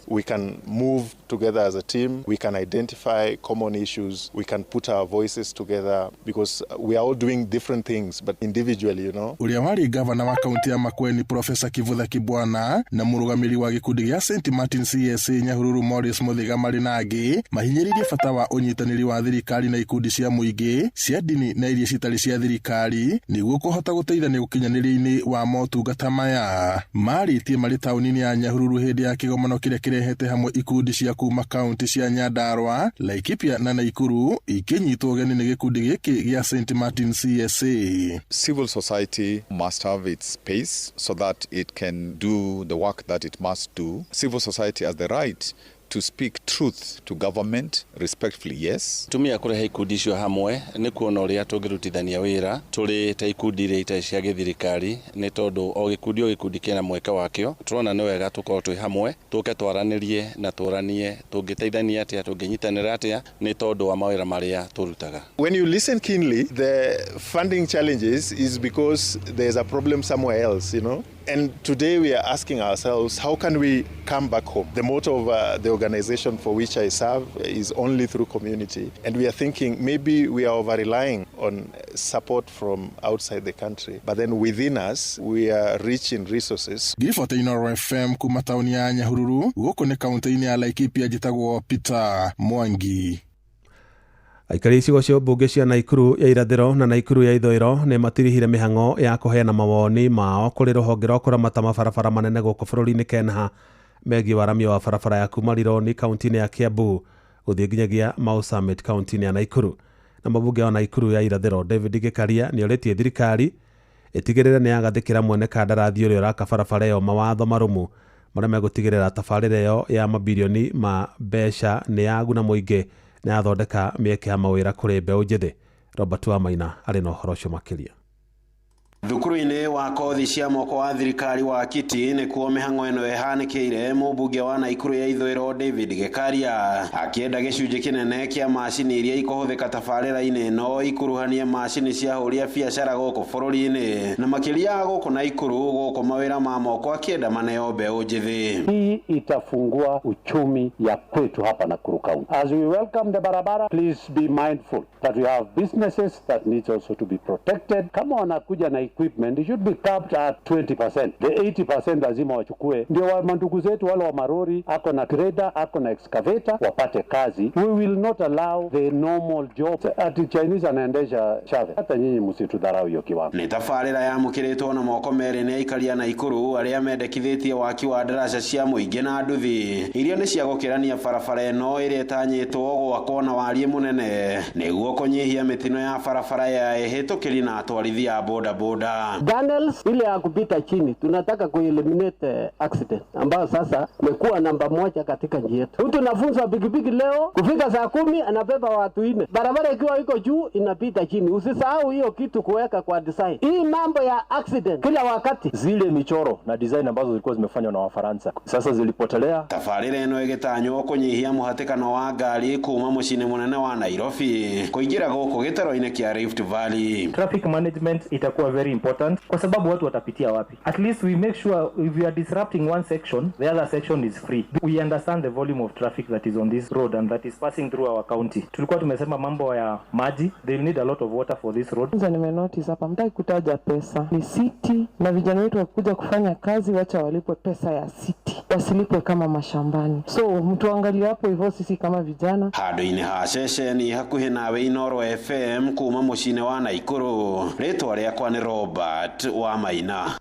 we can move together as a team, we can identify common issues, we can put our voices together, because we are all doing different things, but individually, you know. Ũrĩa warĩ gavana wa kaunti ya Makueni Profesa Kivutha Kibwana na mũrũgamĩrĩri wa gĩkundi gĩa St Martin CSA Nyahururu Morris Mũthiga marĩ na angĩ mahinyĩrĩirie bata wa ũnyitanĩri wa thirikari na ikundi cia mũingĩ cia ndini na iria citarĩ cia thirikari nĩguo kũhota gũteithania ũkinyanĩria-inĩ wa motungata maya. Marĩtie marĩ taũni-inĩ ya Nyahururu hĩndĩ ya kĩgomano kĩrĩa kĩrehete hamwe ikundi cia kuma kaunti cia Nyandarua, Laikipia na Naikuru ikĩnyitwo ũgeni nĩ gĩkundi gĩkĩ gĩa St Martin CSA. Civil society must have its space so that it can do the work that it must do. Civil society has the right to speak truth to government respectfully, yes. Tumia kũrehe ikundi icio hamwe nĩ kuona ũrĩa tũngĩrutithania wĩra tũrĩ ta ikundi iria itarĩ cia gĩthirikari, nĩ tondũ o gĩkundi kĩna mweke wakĩo. Tũrona nĩ wega tũkorwo twĩ hamwe, tũke twaranĩrie na tũranie tũngĩteithania atĩa, tũngĩnyitanĩra atĩa, nĩ tondũ wa mawĩra marĩa tũrutaga. When you listen keenly, the funding challenges is because there's a problem somewhere else, you know. And today we are asking ourselves, how can we come back home? The motto of the organization for which I serve is only through community. And we are thinking maybe we are over-relying on support from outside the country. But then within us, we are rich in resources. Ngiribota Inooro FM kuma taũni ya Nyahururu, gũkũ nĩ kaunti-inĩ ya Laikipia, njĩtagwo Peter Mwangi. Aikari icigo cia mbunge cia Naikuru ya irathĩro na Naikuru ya ithũĩro nĩ matirihire mĩhang'o ya kũheana mawoni mao kũrĩ rũhonge rwa kũramata mabarabara manene gũkũ bũrũri-inĩ KENHA megiĩ waramia wa barabara ya kuma Rironi kaunti-inĩ ya Kiambu gũthiĩ nginyagia Mau Summit kaunti-inĩ ya Naikuru. Na mũmbunge wa Naikuru ya irathĩro David Gĩkaria nĩ orĩtie thirikari Ĩtigĩrĩre nĩ yagathĩkĩra mwene kandarathi ũrĩa ũraka barabara ĩyo mawatho marũmu marĩa megũtigĩrĩra tabarĩra ĩyo ya mabirioni ma mbeca nĩ yaguna mũingĩ na yathondeka mĩeke ya mawĩra kũrĩ mbeũ njĩthĩ. Robert Wamaina arĩ na ũhoro ũcio makĩria. Thukuru-inĩ wa kothi cia moko wa thirikari wa Kiti nĩkuo mĩhang'o ĩno ĩhanĩkĩire. Mũmbunge wa Naikuru ya ithũĩro David Gĩkaria akĩenda gĩcunjĩ kĩnene kĩa macini iria ikũhũthĩka tabarĩra-inĩ ĩno ikuruhanie macini cia ahũri a biacara gũkũ bũrũri-inĩ na makĩria gũkũ Naikuru gũkũ mawĩra ma moko akĩenda maneo mbeũ njĩthĩ. Hii itafungua uchumi ya kwetu hapa Nakuru County. As we welcome the barabara, please be mindful that we have businesses that needs also to be protected. Kama wanakuja na equipment, it should be capped at 20%. The 80% lazima wachukue. Ndio wa mandugu zetu wale wa marori, ako na grader, ako na excavator, wapate kazi. We will not allow the normal job. Ati Chinese anaendesha shave. Hata nyinyi msitudharau hiyo kiwango. Nĩ tabarĩra yamũkĩrĩtwo na moko merĩ nĩ aikari a Naikuru arĩa mendekithĩtie waki wa ndaraca cia mũingĩ na nduthi iria nĩ cia gũkĩrania barabara ĩno ĩrĩa ĩtanyĩtwo gwakwo na wariĩ mũnene nĩguo kũnyihia mĩtino ya barabara ya ĩhĩtũkĩri na atwarithia a bodaboda. Tunnels ile ya kupita chini tunataka kueliminate accident ambayo sasa imekuwa namba moja katika nchi yetu. Mtu anafunzwa pikipiki leo kufika saa 10 anabeba watu 4. Barabara ikiwa iko juu inapita chini. Usisahau hiyo kitu kuweka kwa design. Hii mambo ya accident kila wakati. Zile michoro na design ambazo zilikuwa zimefanywa na Wafaransa sasa zilipotelea. Tabarĩra ĩno ĩgĩtanywo kũnyihia mũhatĩkano wa ngari kuma mũciĩ-inĩ mũnene wa Nairobi kũingĩra gũkũ gĩtaro-inĩ kĩa Rift Valley. Traffic management itakuwa very important kwa sababu watu watapitia wapi. At least we make sure if we are disrupting one section, the other section is free. We understand the volume of traffic that is on this road and that is passing through our county. Tulikuwa tumesema mambo ya maji, they will need a lot of water for this road. Kwanza nimenotice hapa mtaki kutaja pesa. Ni city na vijana wetu wakuja kufanya kazi wacha walipwe pesa ya city. Wasilipwe kama mashambani. So mtu angalie hapo hivyo sisi kama vijana. Handũ-inĩ ha ceceni hakuhĩ nawe Inoro FM kuma mũciĩ-inĩ wa Naikuru. Rĩtwa rĩakwa nĩ Robert wa Maina.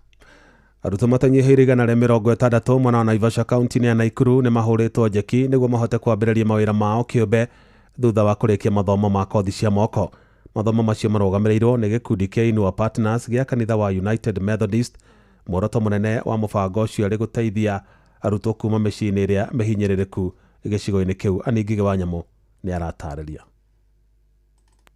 Arutwo matanyihĩire 160 mwena wa Naivasha kaunti-inĩ ya Naikuru nĩ mahũrĩtwo njeki nĩguo mahote kwambĩrĩria mawĩra mao kĩũmbe thutha wa kũrĩkia mathomo ma kothi cia moko. Mathomo macio marũgamĩrĩirwo nĩ gĩkundi kĩa Inua Partners gĩa kanitha wa United Methodist. Muoroto mũnene wa mũbango ũcio ũrĩ gũteithia arutwo kuma mĩciĩ-inĩ ĩrĩa mĩhinyĩrĩrĩku gĩcigo-inĩ kĩu. Anne Ngigĩ wa Nyamũ nĩ aratarĩria.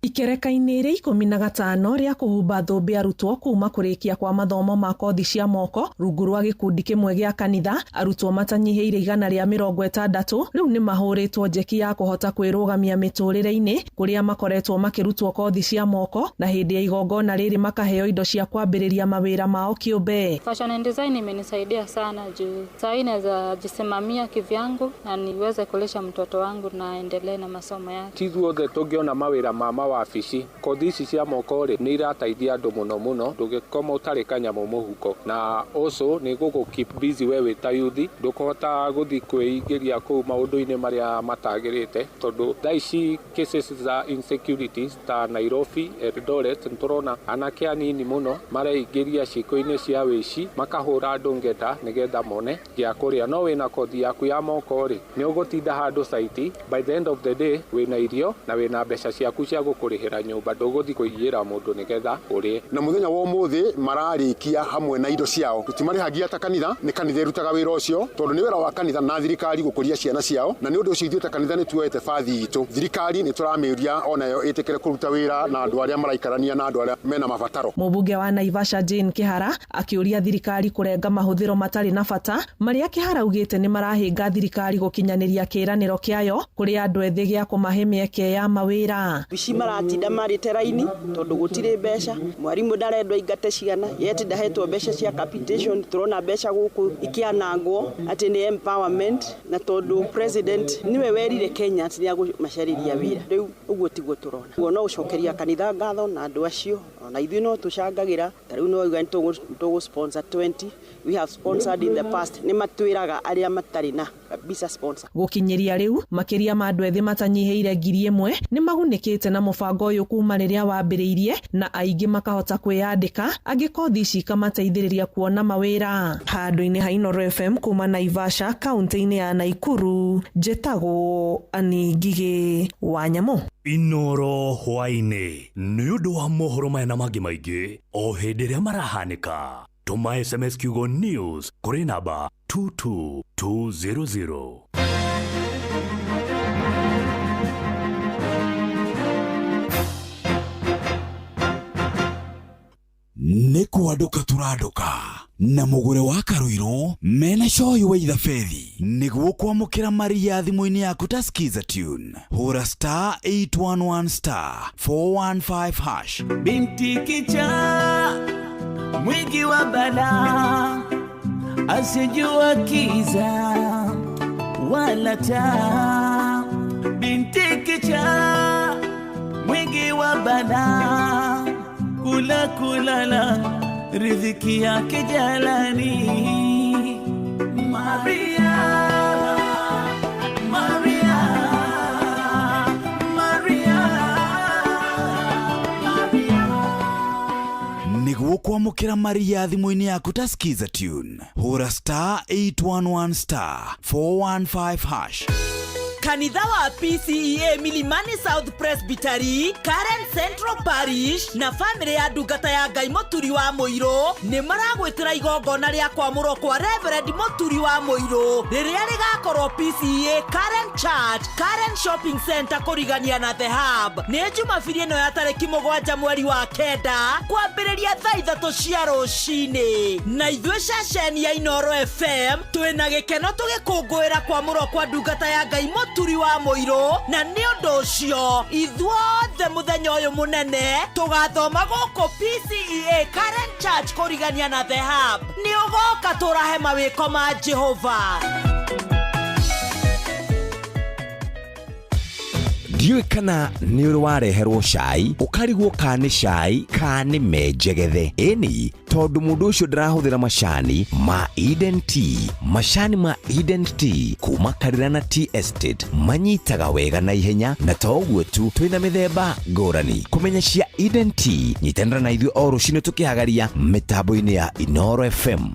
Ikereka-inĩ rĩa 15 rĩa kũhumba thũmbĩ arutwo kuma kũrĩkia kwa mathomo ma kothi cia moko rungu rwa gĩkundi kĩmwe gĩa kanitha arutwo matanyihĩire 160 rĩu nĩ mahũrĩtwo njeki ya kũhota kwĩrũgamia mĩtũrĩre-inĩ kũrĩa makoretwo makĩrutwo kothi cia moko na hĩndĩ ya igongona rĩrĩ makaheo indo cia kwambĩrĩria mawĩra mao kĩũmbe. Fashion and design imenisaidia sana juu saa naweza jisimamia kivyangu na niweze kulesha mtoto wangu na aendelee na masomo yake. Ti ithuothe tũngĩona mawĩra ma mawabici kothi ici cia moko rĩ nĩ irateithia andũ mũno mũno ndũgĩkoma ũtarĩ kanyamũ mũhuko na also nĩ gũgũ keep busy we wĩ ta youth ndũkũhota gũthiĩ kwĩingĩria kũu maũndũ-inĩ marĩa matagĩrĩte tondũ thaa ici cases za insecurities ta Nairobi, Eldoret nĩtũrona anake anini mũno mareingĩria ciĩko-inĩ cia wĩici makahũra andũ ngenda nĩgetha mone gĩa kũrĩa no wĩna kothi yaku ya moko rĩ nĩ ũgũtinda handũ site by the end of the day wĩna irio na wĩna mbeca ciaku cia gũkũrĩhĩra nyũmba ndũgũthiĩ kũiyĩra mũndũ nĩgetha ũrĩe. Na mũthenya wa ũmũthĩ mararĩkia hamwe na indo ciao tũtimarĩhagia ta kanitha nĩ kanitha ĩrutaga wĩra ũcio tondũ nĩ wĩra wa kanitha na thirikari gũkũria ciana ciao na nĩ ũndũ ũcio ithuĩ ta kanitha nĩ tuoete bathi itũ thirikari nĩ tũramĩũria onayo ĩtĩkĩre kũruta wĩra na andũ arĩa maraikarania na andũ arĩa mena mabataro. Mũmbunge wa Naivasha Jane Kihara akĩũria thirikari kũrenga mahũthĩro matarĩ na bata marĩa Kihara augĩte nĩ marahĩnga thirikari gũkinyanĩria kĩĩranĩro kĩayo kũrĩ andũ ethĩ gĩa kũmahe mĩeke ya mawĩra. Ici maratinda marĩte raini tondũ gũtirĩ mbeca mwarimũ ndarendwo aingate ciana yet ndahetwo mbeca cia capitation tũrona mbeca gũkũ ikĩanangwo atĩ nĩ empowerment na tondũ president niwe werire Kenya atĩ nĩagũmacarĩria wĩra rĩu ũguo tiguo tũrona. Ũguo no gũcokeria kanitha ngatho na andũ acio ona ithuĩ no tũcangagĩra ta rĩu no uga nĩ tũgũ sponsor 20 we have sponsored in the past nĩ matwĩraga arĩa matarĩ na visa sponsor. Gũkinyĩria rĩu makĩria ma andũ ethĩ matanyihĩire 1000 nĩ magunĩkĩte na mũbango ũyũ kuma rĩrĩa wambĩrĩirie, na aingĩ makahota kwĩyandĩka, angĩ kothi ici ikamateithĩrĩria kuona mawĩra. Handũ-inĩ ha Inooro FM kuma Naivasha kaunti-inĩ ya Naikuru, njĩtagwo Ani Ngigĩ wa Nyamũ. Inooro hwaĩ-inĩ nĩ ũndũ wa mohoro maya na mangĩ maingĩ o hĩndĩ ĩrĩa marahanĩka. Tũma SMS kiugo news kũrĩ namba 22200. Nĩ kwandũka tũrandũka na mũgũre wa Karũirũ mena coyi wa ithabethi nĩguo kwamũkĩra maria thimũ-inĩ yaku ta Skiza Tune. Hũra star 811 star 415 hash. Binti kichaa mwingi wa balaa asijua kiza wala taa. Binti kichaa mwingi wa balaa kula kulala riziki yake jalani. Maria, Maria, Maria, Maria. Nĩguo kwamũkĩra maria thimũ-inĩ yaku ta Skiza Tune, hũra star 811 star 415 hash. Kanitha wa PCEA Milimani South Presbytery, Karen Central Parish na family ya ndungata ya Ngai Mũturi wa Mũirũ nĩ maragwĩtĩra igongona rĩa kwamũrwo kwa Reverend Mũturi wa Mũirũ rĩrĩa rĩgakorwo PCEA Karen Church, Karen Shopping Center kũrigania na The Hub. Nĩ Jumabiri ĩno ya tarĩki 7 mweri wa 9 kwambĩrĩria thaa 3 cia rũcinĩ. Na ithuĩ ceceni ya Inooro FM twĩna gĩkeno tũgĩkũngũĩra kwamũrwo kwa ndungata ya Ngai Mũturi wa Mũirũ, na nĩ ũndũ ũcio ithuothe mũthenya ũyũ mũnene tũgathoma gũkũ PCEA Karen Church kũrigania na The Hub. Nĩ ũgoka tũrahe mawĩko ma Jehova. Ndiũĩ kana nĩ ũrĩ wareherwo cai ũkarigwo ka nĩ cai ka nĩ menjegethe. Ĩni tondũ mũndũ ũcio ndarahũthĩra macani ma Eden Tea. Macani ma Eden Tea kuma Karirana Tea Estate manyitaga wega na ihenya, na to ũguo tu twĩna mĩthemba ngũrani. Kũmenya cia Eden Tea, nyitanĩra na ithuĩ o rũcinĩ tũkĩhagaria mĩtambo-inĩ ya Inooro FM.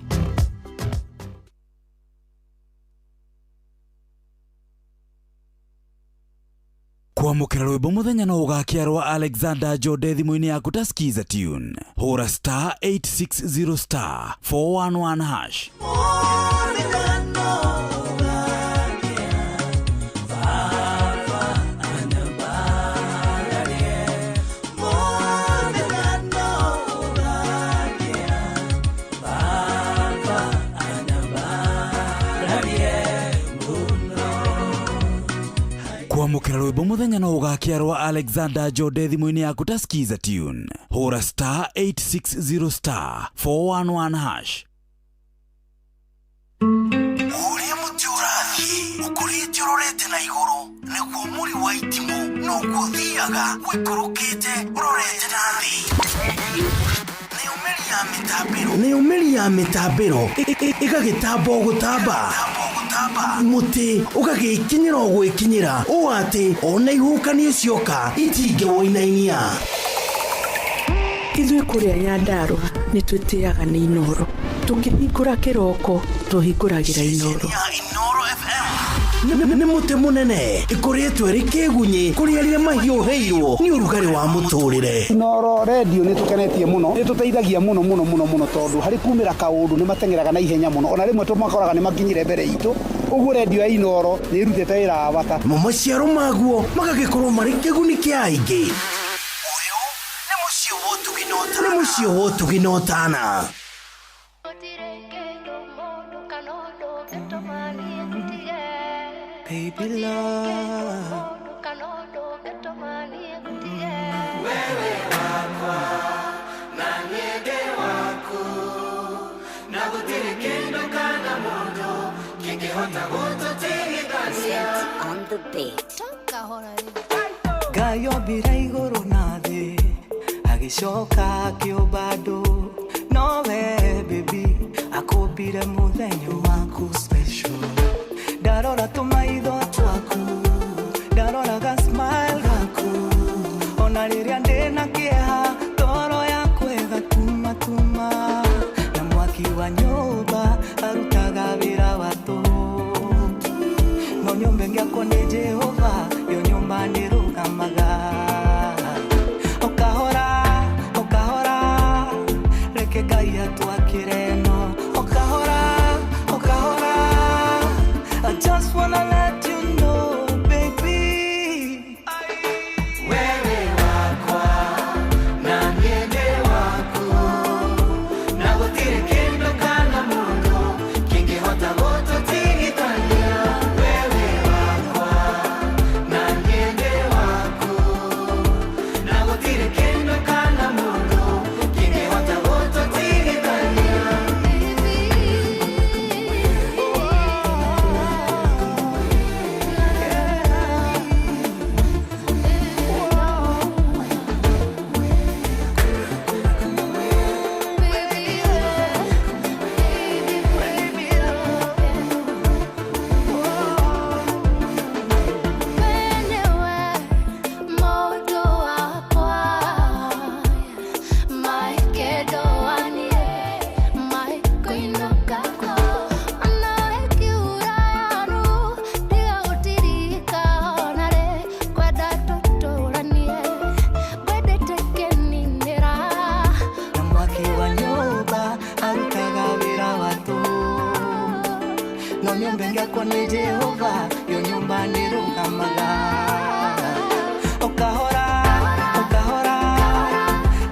Kwamũkĩra rwĩmbo mũthenya no ũgakia rwa Alexander Jode thimũ-inĩ yaku ta Skiza Tune. Hũra star 860 star 411 hash. Kwamũkĩra rwĩmbo mũthenya no ũgakia rwa Alexander Jode thimũ-inĩ yaku ta Skiza Tune. Hũra star 860 star 411 hash. Ũrĩa mũtĩ ũrathiĩ ũkũrĩte ũrorete na igũrũ nĩguo mũri wa itimũ noguo ũthiaga ũikũrũkĩte ũrorete na thĩ. Nĩyo mĩri ya mĩtambĩro ĩgagĩtamba o gũtamba, mũtĩ ũgagĩkinyĩra o gwĩkinyĩra ũũ atĩ ona ihuhũkanio cioka itingĩwũinainia. Ithuĩ kũrĩa Nyandarũa nĩ twĩtĩaga nĩ Inooro. Tũkĩhingũra kĩroko tũhingũragĩra Inooro. Nĩ mũtĩ mũnene ĩkũrĩtwo ĩrĩ kĩgunyĩ kũrĩ arĩa mahiũhĩirwo nĩ ũrugarĩ wa mũtũrĩre. Inooro redio nĩ tũkenetie mũno, nĩ tũteithagia mũno mũno mũno mũno tondũ harĩ kumĩra kaũndũ nĩ mateng'eraga na ihenya mũno, ona rĩmwe tũmakoraga nĩ makinyire mbere itũ. Ũguo redio ya Inooro nĩ ĩrutĩte wĩra wa bata. Mo maciaro maguo magagĩkorwo marĩ kĩguni kĩa aingĩ. Ũyũ nĩ mũciĩ wa ũtugi na ũtana. Nĩ mũciĩ wa ũtugi na ũtana. Baby love, wewe wakwa na niende waku na gũtirĩ kĩndũ kana mũndũ kĩngĩhota gũtũtigithania. On the beat. Ngai ombire igũrũ na thĩ agĩcoka akĩũmba andũ, nowe baby akũmbire mũthenya waku special. Ndarora Ndarora tũmaitho twaku, ndaroraga smile gaku, ona rĩrĩa ndĩna kĩeha toro yakwa ĩgatumatuma, na mwaki wa nyũmba arutaga wĩra wa tũhũ, no nyũmba ĩngĩakwo nĩ Jehova yo nyũmba nĩrũgamaga. O kahora, o kahora, reke Ngai atwakĩre ĩno. O kahora, o kahora, I just wanna let you know, baby. Wewe wakwa, na niĩ ndĩ waku, na gũtirĩ kĩndũ kana mũndũ kĩngĩhota gũtũtigithania. Wewe wakwa, na niĩ ndĩ waku, na gũtirĩ kĩndũ kana mũndũ kĩngĩhota gũtũtigithania. Na mwaki wa nyũmba arutaga wĩra wa tũhũ, no nyũmba ĩngĩakwo nĩ Jehova yo nyũmba nĩrũgamaga. O kahora, o kahora,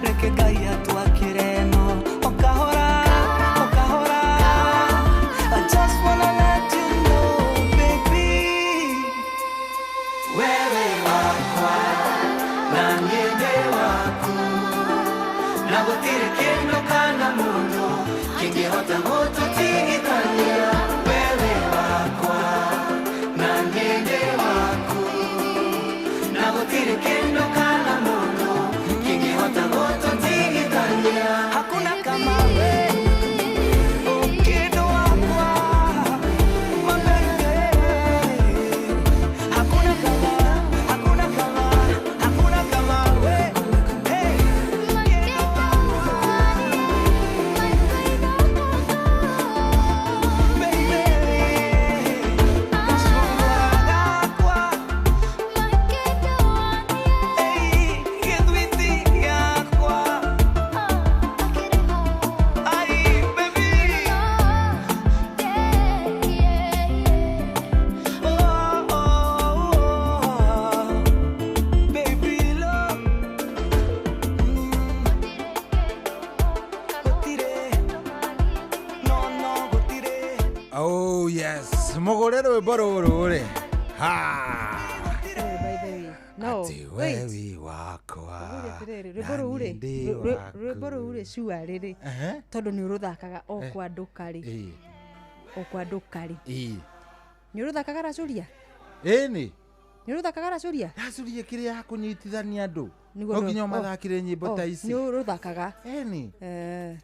reke Ngai atwakĩre ĩno. O kahora, o kahora, I just wanna let you know, baby. Wewe wakwa, na niĩ ndĩ waku, na gũtirĩ kĩndũ kana mũndũ kĩngĩhota gũtũtigithania. Wewe wakwa, na niĩ ndĩ waku, na gũtirĩ kĩndũ kana mũndũ kĩngĩhota gũtũtigithania. Hakuna kama we, oh kĩndũ wakwa, my baby. Hakuna kama, hakuna kama, hakuna kama we. Hey. Oh yes, mugure rwimbo rũrũ rĩ ha. By the way, no, Atĩ wait. wewe wakwa Atĩrĩrĩ, na rwĩmbo rũu rĩ, niĩ ndĩ waku. Rwĩmbo rũu rĩ cua rĩrĩ, Ehe. tondũ nĩ ũrũthakaga o Eh. kwa nduka rĩ, Ĩĩ, o kwa nduka rĩ, ĩĩ. nĩ ũrũthakaga racuria, Ĩni nĩ ũrũthakaga racuria, racuria kĩrĩa ya kũnyitithania andũ Nĩguo no nginya oh, ũmathakĩre nyĩmbo oh, ta ici. nĩ ũrũthakaga. Ĩni. Eh,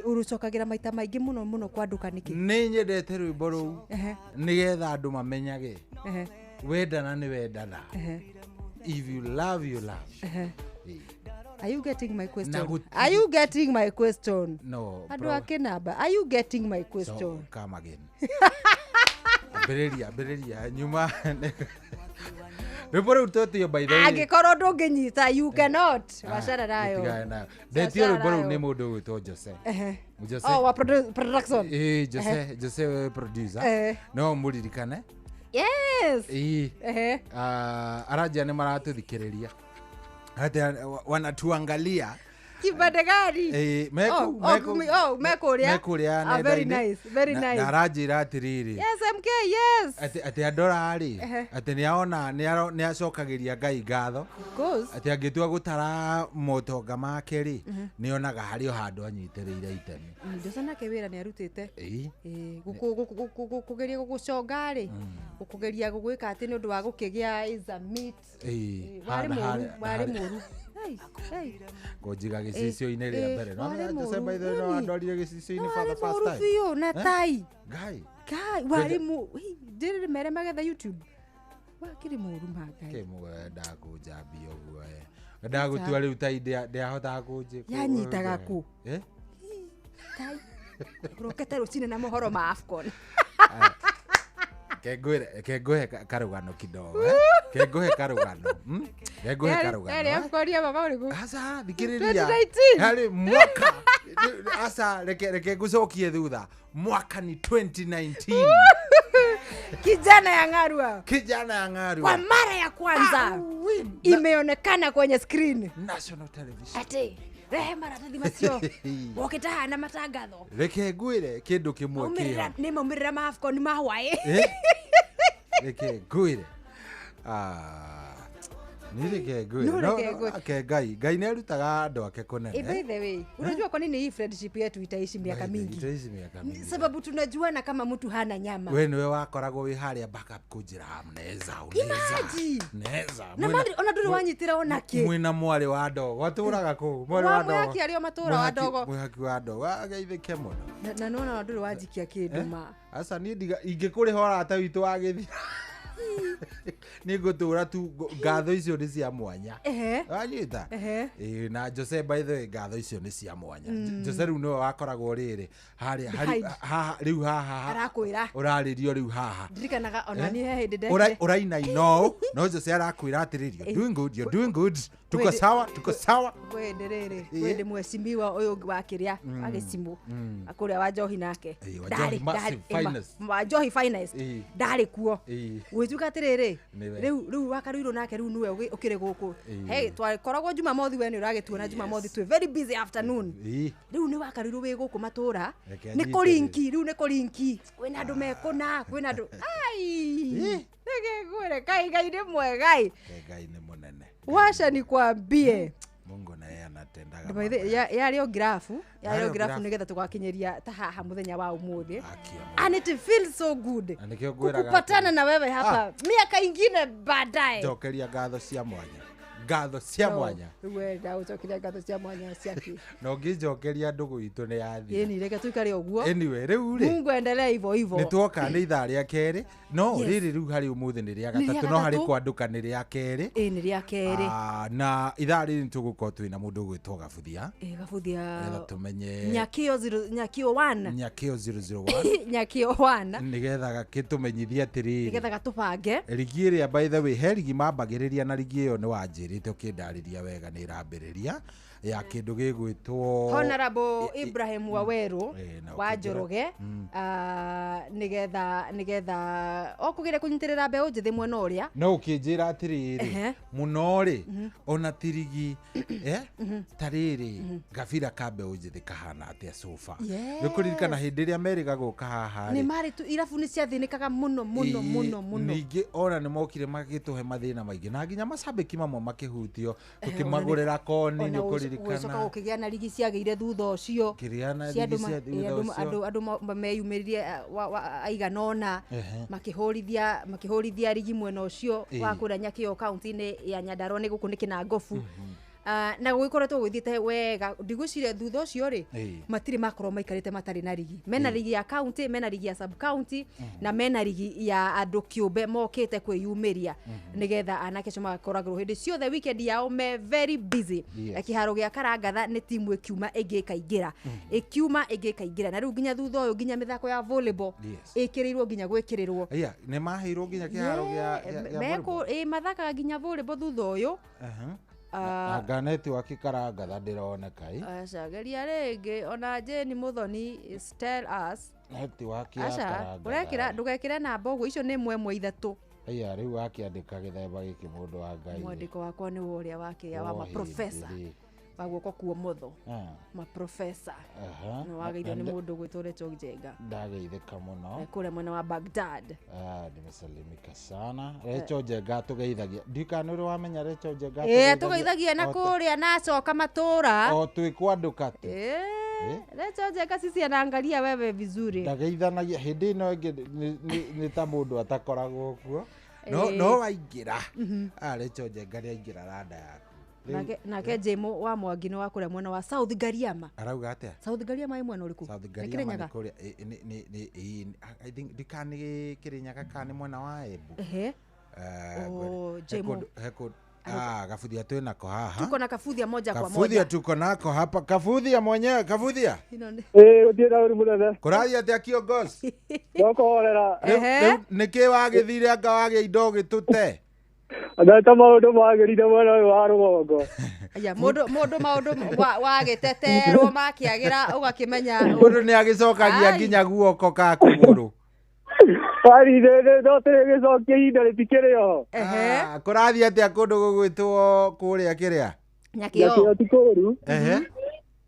ũrũcokagĩra maita maingĩ mũno mũno kwa nduka nĩkĩ? Nĩ nyendete rwĩmbo rũu Ehe, nĩgetha andũ mamenyage ehe, wendana nĩ wendana. Ehe, If you love, you love. Ehe. Ĩĩ. Are you getting my question? Gũtirĩ- Are you getting my question? No, Andũ bro. a kĩnamba, are you getting my So, question? come again. Ambĩrĩria, ambĩrĩria nyuma rwĩmbo rũu twetio by the way. Angĩkorwo ndũngĩnyita, you cannot. Wacana nayo. Gũtigane nayo. Ndetio Wachana rwĩmbo rũu nayo. nĩ mũndũ ũgwĩtwo Jose. Ehe. Jose. Oh, wa production. Ĩĩ, Jose, Ehe. Jose we producer. Eh. No mũririkane. Yes. Ĩĩ. Ehe. Ah, aranjia nĩ maratũthikĩrĩria. Ati wanatuangalia. Kibande gani? Ĩĩ, meku, Oh, oh, meku, oh, mekũrĩa. mekũrĩa Ah, very nenda-inĩ. nice, very Na- nice. Na aranjĩra atĩrĩrĩ. Yes, MK, yes. Atĩ andora rĩ, Ehe. atĩ nĩaona nĩacokagĩria Ngai ngatho. Of course. Atĩ angĩtua gũtara motonga make rĩ, Mhm. nĩonaga harĩ o handũ anyitĩrĩire itemi. Jose nake wĩra nĩ arutĩte. Ĩĩ. Ĩĩ, gũkũgeria gũgũconga rĩ, gũkũgeria gũgwĩka atĩ nĩ ũndũ wa gũkĩgĩa is a meat. Ĩĩ. Warĩ Harĩa- mũru, harĩa- warĩ harĩa- mũru. Kũnjiga gĩcicio-inĩ rĩa mbere. No Jose by the way no andorire gĩcicio-inĩ for the first time. Biũ na tai. Ngai. Ngai warĩ mu ndĩrĩ mere magetha YouTube. Wakĩrĩ mũru ma Ngai. Kĩmwe ndakũnjambia ũguo eh. Ndagũtua rĩu tai ndĩahotaga kũnjĩ. Yanyitaga kũ? Eh? Tai. Ũrokete rũcinĩ na mohoro ma AFCON. Kengũhe karũgano kidogo. Kengũhe karũgano. Kengũhe karũgano. Yarĩ AFCON ya baba ũrĩkũ? Aca thikĩrĩria. 2019. Yarĩ mwaka. Aca reke ngũcokie thutha. Mwaka ni 2019. Kijana ya Ng'arua. Kijana ya Ng'arua. Kwa mara ya kwanza imeonekana kwenye screen. National television. Ati rehe maratathi macio wokĩte haha na matangatho. Reke ngwĩre kĩndũ kĩmwe kĩho. Nĩ maumĩrĩra ma AFCON ma hwaĩ. Reke ngwĩre. Ni reke ngwĩre. No ke Ngai. Ngai nĩ arutaga andũ ake kũnene. By the way, unajua kwa nini hii friendship yetu itaishi miaka mingi? Itaishi miaka mingi. Sababu tunajuana kama mtu hana nyama. We niwe wakoragwo wĩ harĩa backup kũnjĩra mneza uneza. Neza. Na mari ona ndũrĩ wanyitĩra ona kĩ. Mwĩna mwarĩ wa ndogo. Watũraga kũ? Mwarĩ wa ndogo. Mwaki arĩ o matũra wa ndogo. Mwaki wa ndogo. Ageithĩke mũno. Na nona ndũrĩ wanjikia kĩndũ ma. Aca niĩ ndiga ingĩkũrĩha ũrata witũ wa gĩthira. Nĩ ngũtũra tu ngatho icio nĩ cia mwanya. Wanyita? Na Jose by the way ngatho icio nĩ cia mwanya. Jose rĩu nĩwe wakoragwo rĩrĩ harĩa haha rĩu haha. Arakwĩra. Ũrarĩrio rĩu haha. Ndirikanaga ona niĩ he hĩndĩ ndekire. Ũraina no Jose arakwĩra atĩrĩri you're doing good, you're doing good. Tuko sawa, tuko sawa. Kwĩ hĩndĩ rĩrĩ, kwĩ hĩndĩ mheshimiwa ũyũ wa kĩrĩa agĩcimũ akũrĩa wa njohi nake. Wa njohi finest. Ndarĩ kuo. Gwĩtuĩka atĩrĩrĩ rĩu wakaruirwo nake rĩu nĩwe ũkĩrĩ gũkũ. Hey, twakoragwo Jumamothi we nĩ ũragĩtuona Jumamothi twĩ very busy afternoon. Rĩu nĩ wakaruirwo wĩ gũkũ matũra. Nĩ kũrinki, rĩu nĩ kũrinki. Kwĩna andũ mekũna, kwĩna andũ. Ai! Reke ngwĩre Ngai Ngai nĩ mwega. Ngai nĩ mũnene. Washa nikwambie. Mungu naye anatendaga. Yarĩ o grafu, yarĩ o grafu nĩgetha tũgakinyeria ta haha mũthenya wa ũmũthĩ. And it feels so good. Kupatana na wewe hapa miaka ingine baadaye. Njokeria ngatho cia mwanya. Ngatho cia mwanya. We ndagũcokeria ngatho cia mwanya ciake. Na ũngĩnjokeria ndũgũ itũ nĩ yathira. Ĩni reke tuikare ũguo. Anyway, rĩu rĩ. Mungu endelee hivyo hivyo. Nĩ tuoka nĩ ithaa rĩa kerĩ. No rĩrĩ rĩu harĩ ũmũthĩ nĩ rĩa gatatũ no harĩ kwandũka nĩ rĩa kerĩ. Ĩ nĩ rĩa kerĩ. Na ithaa rĩrĩ nĩ tũgũkorwo twĩna mũndũ ũgwĩtwo Gabuthia. Ĩ Gabuthia. Nĩgetha tũmenye Nyakio 0 Nyakio 1. Nyakio 001. Nyakio 1. Nĩgetha gĩtũmenyithie atĩrĩrĩ. Nĩgetha gatũbange. Rigi ĩrĩa by the way he rigi mambagĩrĩria na rigi ĩyo nĩ wanjĩrĩte ũkĩndarĩria wega nĩ ĩrambĩrĩria ya kĩndũ gĩgwĩtwo Honorable Ibrahim Waweru wa Njoroge nĩgetha okũgeria kũnyitĩrĩra mbeũ njĩthĩ mwena ũrĩa no ũkĩnjĩra atĩrĩrĩ mũno rĩ ona tirigi ta rĩrĩ gabira ka mbeũ njĩthĩ kahana atĩa sofa nĩ kũririkana hĩndĩ ĩrĩa merĩga gũka haha nĩ marĩ tu irabu nĩ ciathĩnĩkaga mũno mũno mũno mũno ningĩ ona nĩ mokire magĩtũhe mathĩna maingĩ na nginya macambĩki mamwe makĩhutio tũkĩmagũrĩra koni nĩ ũkũririkana gũcoka gũkĩgĩa na rigi ciagĩire thutha ũcio andũ meyumĩririe aigana ũna makĩhũrithia rigi mwena ũcio wa kũrĩa Nyakĩo kaunti-inĩ ya Nyandarua nĩ gũkũ nĩ Kĩnangobu. Na gũgĩkoretwo gũgĩthiĩte wega ndigwĩciria thutha ũcio rĩ matirĩ makorwo maikarĩte matarĩ na rigi mena rigi ya county mena rigi ya sub county na mena rigi ya andũ kĩũmbe mokĩte kwĩyumĩria nĩgetha anake acio magakoragwo hĩndĩ ciothe weekend yao me very busy. Kĩharo gĩa Karangatha nĩ timu ĩkiuma ĩngĩ ĩkaingĩra ĩkiuma ĩngĩ ĩkaingĩra na rĩu nginya thutha ũyũ nginya mĩthako ya volleyball ĩkĩrĩirwo nginya gwĩkĩrĩrwo nĩ maheirwo nginya kĩharo gĩa mathakaga nginya volleyball thutha ũyũ. Anga network Karangatha ndĩroneka ĩ aca geria rĩngĩ ona Jane Muthoni tell us network ya Karangatha ũrekĩra ndũgekĩre namba ũguo icio nĩ 1 3 aya rĩu wakĩandĩka gĩthemba gĩkĩ mũndũ wa Ngai mwandĩko wakwa nĩ wa ũrĩa wakĩrĩa wa maprofesa wa guoko kuomotho maprofesa nĩ wageithio nĩ mũndũ ũgwĩtwo Rachel Njenga ndageithĩka mũno kũrĩa mwena wa Baghdad. Nimesalimika sana Rachel Njenga tũgeithagia ndikana ũrĩ wamenya Rachel Njenga tũgeithagia na kũrĩa na acoka matũra o twĩ kwandũka tu. Rachel Njenga sisi anaangalia wewe vizuri ndageithanagia hĩndĩ ĩno ĩngĩ nĩ ta mũndũ atakoragwo kuo no waingĩra Rachel Njenga nĩ aingĩra randa yaku. Nake Jemo wa Mwangi nĩ wa kũrĩa mwena wa South Gariama. Arauga atĩa? South Gariama ĩ mwena ũrĩkũ? South Nĩ Gariama Kĩrĩnyaga? nĩ kũrĩa nĩ I think ndikani Kĩrĩnyaga kana nĩ mwena wa Embu. Ehe. Oh, Jemo. He Kabuthia twĩ nako haha. Tuko na Kabuthia moja kwa moja. Kabuthia tuko nako hapa. Kabuthia mwenyewe, Kabuthia. Gũtirĩ na ũru mũnene. Kũrathiĩ atĩa kiongozi? No kũhorera. Rĩu nĩkĩ wagĩthire anga wagĩa indo ũgĩtũte? Ndeta maũndũ magĩrire mwena ũyũ wa rũgongo. Aya, mũndũ maũndũ wagĩteterwo makĩagĩra ũgakĩmenya. Mũndũ nĩ agĩcokagia nginya guoko ka kũgũrũ. No tũrĩgĩcokia ihinda rĩtikĩrĩ oho. Kũrathiĩ atĩa kũndũ gũgwĩtwo kũrĩa kĩrĩa? Nyakĩo ti kũũru.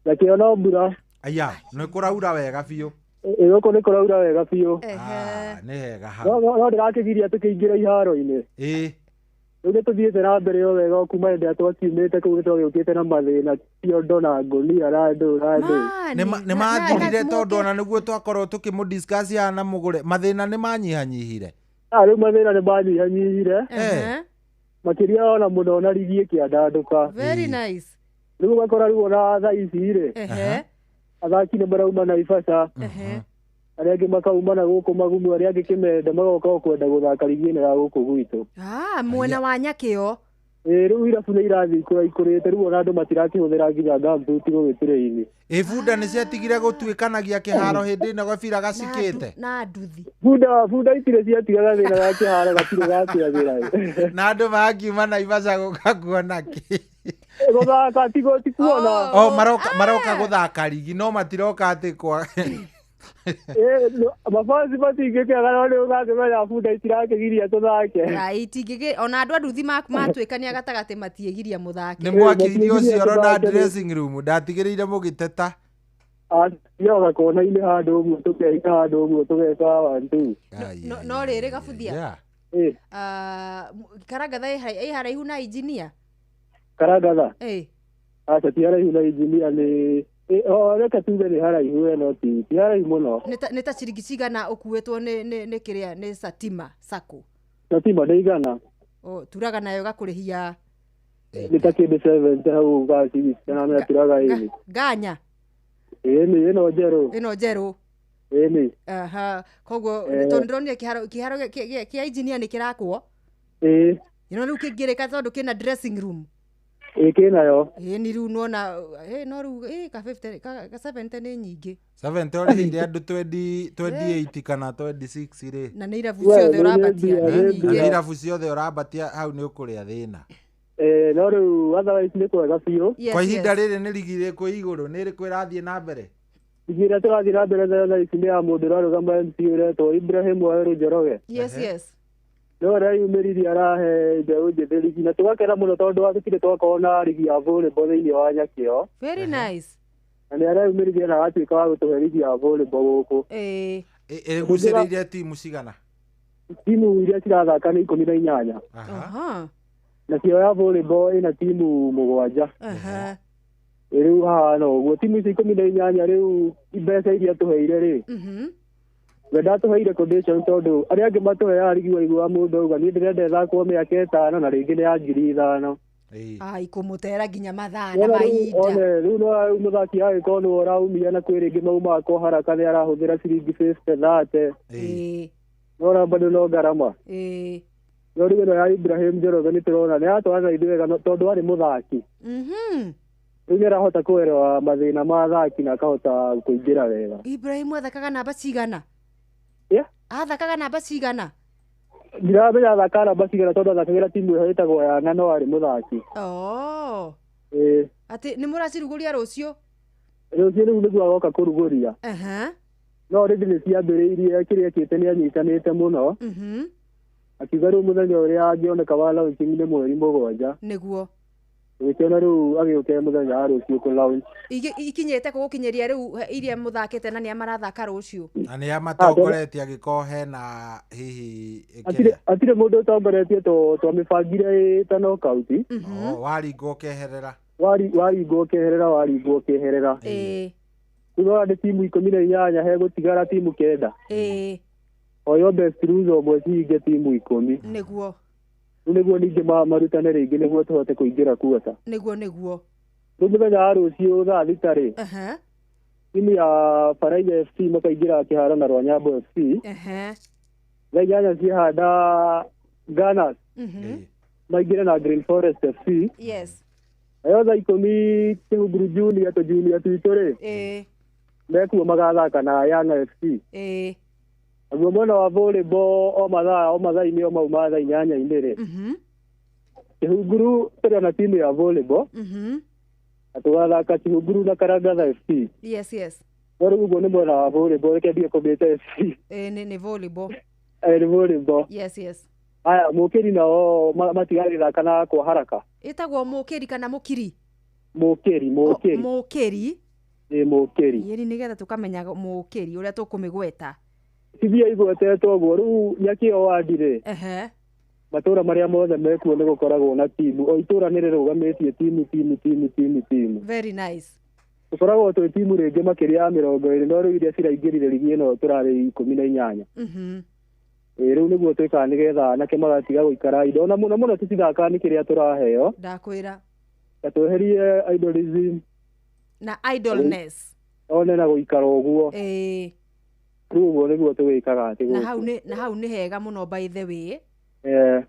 Nyakĩo no mbura. Aya, nĩ kũraura wega biũ. Gũkũ nĩ kũraura wega biũ. Nĩ hega hau. No ndĩrakĩgiria tũkĩingĩra iharo-inĩ. Rĩu nĩ tũthiĩte na mbere o wega kuma hĩndĩ ĩrĩa twakiumĩte kũu nĩ twagĩũkĩte na mathĩna ciondo na ngũnia na ndũ na ndũ. Nĩ mathirire tondũ ona nĩguo twakorwo tũkĩmũdiscuss haha na mũgũre mathĩna nĩ manyihanyihire. Rĩu mathĩna nĩ manyihanyihire. Makĩria ona mũno na rigi ĩkĩandandũka. Very nice. Rĩu ũgakora rĩu ona thaa ici rĩ, athaki nĩ marauma Naivasha, arĩa angĩ makauma na gũkũ Magumu, arĩa angĩ Kĩmende magoka o kwenda gũthaka rigi ĩno ya gũkũ gwitũ. Mwena wa Nyakĩo. Rĩu irabu nĩ irathiĩ ikũra ikũrĩte, rĩu ona andũ matirakĩhũthĩra nginya gumboot gũgĩtĩrĩini. Bunda nĩ ciatigire gũtuĩkanagia kĩharo hĩndĩ ĩno gabira gacikĩte. Na nduthi. Bunda itirĩ ciatigaga thĩna wa kĩharo gatirĩ gakĩagĩra. Na andũ makiuma Naivasha gũka kuona kĩ? Gũthaka ti kuona. O maroka gũthaka rigi no matiroka atĩ kwa mabanzi matingĩkĩaga no nĩ ũgakĩmenya bunda itirakĩgiria tũthake. Ona andũ a nduthi matuĩkania gatagatĩ matiĩgiria mũthake. Nĩ mwakĩirie ũcioro na dressing room ndatigĩrĩire mũgĩteta. Yoga kona-inĩ handũ ũguo tũkeika handũ ũguo tũgeka one two. No rĩrĩ Kabuthia. Karangatha ĩ haraihu na injinia? Karangatha? Aca ti haraihu na injinia nĩ reke tuge nĩ haraihu we no ti haraihu mũno. Nĩ ta ciringi cigana ũkuĩtwo nĩ kĩrĩa nĩ Satima Sacco? Satima nĩ igana. Turaga nayo ĩgakũrĩhia? Nĩ ta kĩndũ 70 hau gaciringi kana turaga ĩni. Nganya? Ĩni ĩno njerũ. Ĩno njerũ. Ĩni. Aha, koguo tondũ ndĩronire kĩharo kĩa injinia nĩ kĩrakwo. Ĩno rĩu kĩngĩrĩka tondũ kĩna dressing room. Kĩnayo. Ni rĩu nĩwona no rĩu ka 50 ka 70 nĩ nyingĩ. 70 ũrĩhĩire andũ 28 kana 26 rĩ. Na nĩ irabu ciothe ũrambatia. Na nĩ irabu ciothe ũrambatia hau nĩ ũkũrĩa thĩna. No rĩu otherwise nĩ kwega biũ. Kwa ihinda rĩrĩ nĩ rigi ĩrĩkũ igũrũ nĩ ĩrĩkũ ĩrathiĩ na mbere? Rigi ĩrĩa tũrathiĩ na mbere thaa ici nĩ ya mũndũ ũrarũgama MC ũretwo Ibrahim Waweru Njoroge. Yes, yes. No areyumĩririe arahe mbeũ njĩthĩ rigi na tũgakena mũno tondũ tũtirĩ twakorwo na rigi ya volleyball thĩinĩ wa Nyakĩo. Very nice. Na nĩ areyumĩririe na agatuĩka wa gũtũhe rigi ya volleyball gũkũ. Ĩgucĩrĩirie timu cigana? Timu iria cirathaka nĩ 18. Nacio ya volleyball ĩna timu 7. Rĩu hahana ũguo timu ici 18 rĩu mbeca iria tũheire rĩ, we ndatũheire condition tondũ arĩa angĩ matũheaga rigi waigua mũndũ auga niĩ ndĩrenda ĩthakwo mĩaka 5 na rĩngĩ nĩ ya 5,000. Ikũmũtera nginya mathaa na mahinda. Rĩu no mũthaki agĩkorwo nĩwe ũraumia na kwĩ rĩngĩ maumaga kwa haraka nĩ arahũthĩra ciringi 50 30. No bado no ngarama. No rĩu ĩno ya Ibrahim Njoroge nĩ tũrona nĩ aratwarana ithuĩ wega tondũ arĩ mũthaki. Rĩu nĩ arahota kũerewa mathĩna ma athaki na akahota kũingĩra wega. Ibrahim athakaga namba cigana? Athakaga namba cigana? Ndiramenya athakaga namba cigana tondũ athakagĩra timu ĩyo ĩtagwo Yanga no arĩ mũthaki. Atĩ nĩ mũracirugũria rũciũ? Rũciũ rĩu nĩguo agoka kũrugũria. No rĩndĩ nĩ ciambĩrĩirie kĩrĩa ekĩte nĩ anyitanĩte mũno. Akiuga rĩu mũthenya ũrĩa angĩoneka wa launching nĩ mweri 7. Nĩguo. Ũgĩkĩona rĩu agĩũke mũthenya wa rũciũ kũ launch. Ikinyĩte kũgũkinyĩria rĩu iria mũthakĩte na nĩa marathaka rũciũ? Na nĩa matongoretie angĩkorwo hena hihi kĩrĩa? Hatirĩ mũndũ ũtongoretie twamĩbangire ĩ ta knockout. Waringwo ũkeherera. Waringwo ũkeherera waringwo ũkeherera. Rĩu nĩ timu 18 hegũtigara timu 9. O yo best loser ũmwe cihinge timu 10. Nĩguo. Rĩu nĩguo ningĩ marutane rĩngĩ nĩguo tũhote kũingĩra kuota. Nĩguo nĩguo. Rĩu mũthenya wa rũciũ thaa 6 rĩ. Timu ya Faraja FC makaingĩra kĩharo na Rwanyambo FC. Thaa 8 ciĩhanda Gunners. Maingĩre na Green Forest FC. Yes. Nayo thaa 10 Kĩhunguru Junior to Junior twitũ rĩ. Mekuo magathaka na Yanga FC. Naguo mwena wa volleyball o mathaa o mathaa-inĩ o mau ma thaa 8 rĩ. Kĩhunguru tũrĩ na timu ya volleyball. Na tũgathaka Kĩhunguru na Karangatha FC. Yes yes. No rĩu ũguo nĩ mwena wa volleyball, reke ndige kũmĩta FC. Nĩ volleyball. Nĩ volleyball. Yes yes. Aya Mũkĩri nao matigagĩthaka na kwa haraka. Ĩtagwo Mũkĩri kana Mũkiri? Mũkĩri, Mũkĩri. Mũkĩri. Ĩ Mũkĩri. Yeri nĩgetha tũkamenya Mũkĩri ũrĩa tũkũmĩgweta. Tibia igwetetwo ũguo rĩu Nyakĩo wadi rĩ. Matũra marĩa mothe mekuo nĩ gũkoragwo na timu. O itũra nĩ rĩrũgamĩtie timu timu timu timu timu. Very nice. Tũkoragwo twĩ timu rĩngĩ makĩria ya 20 no rĩu iria ciraingĩrire rigi ĩno tũrarĩ 18. Rĩu nĩguo twĩkaga nĩgetha anake magatiga gũikara indo ona mũno mũno tũtithakaga nĩ kĩrĩa tũraheo. Ndakwĩra. Na tweherie idolism na idleness. One na gũikara ũguo. Rĩu ũguo nĩguo tũgĩkaga atĩ gũkũ. Na hau nĩ hega mũno by the way.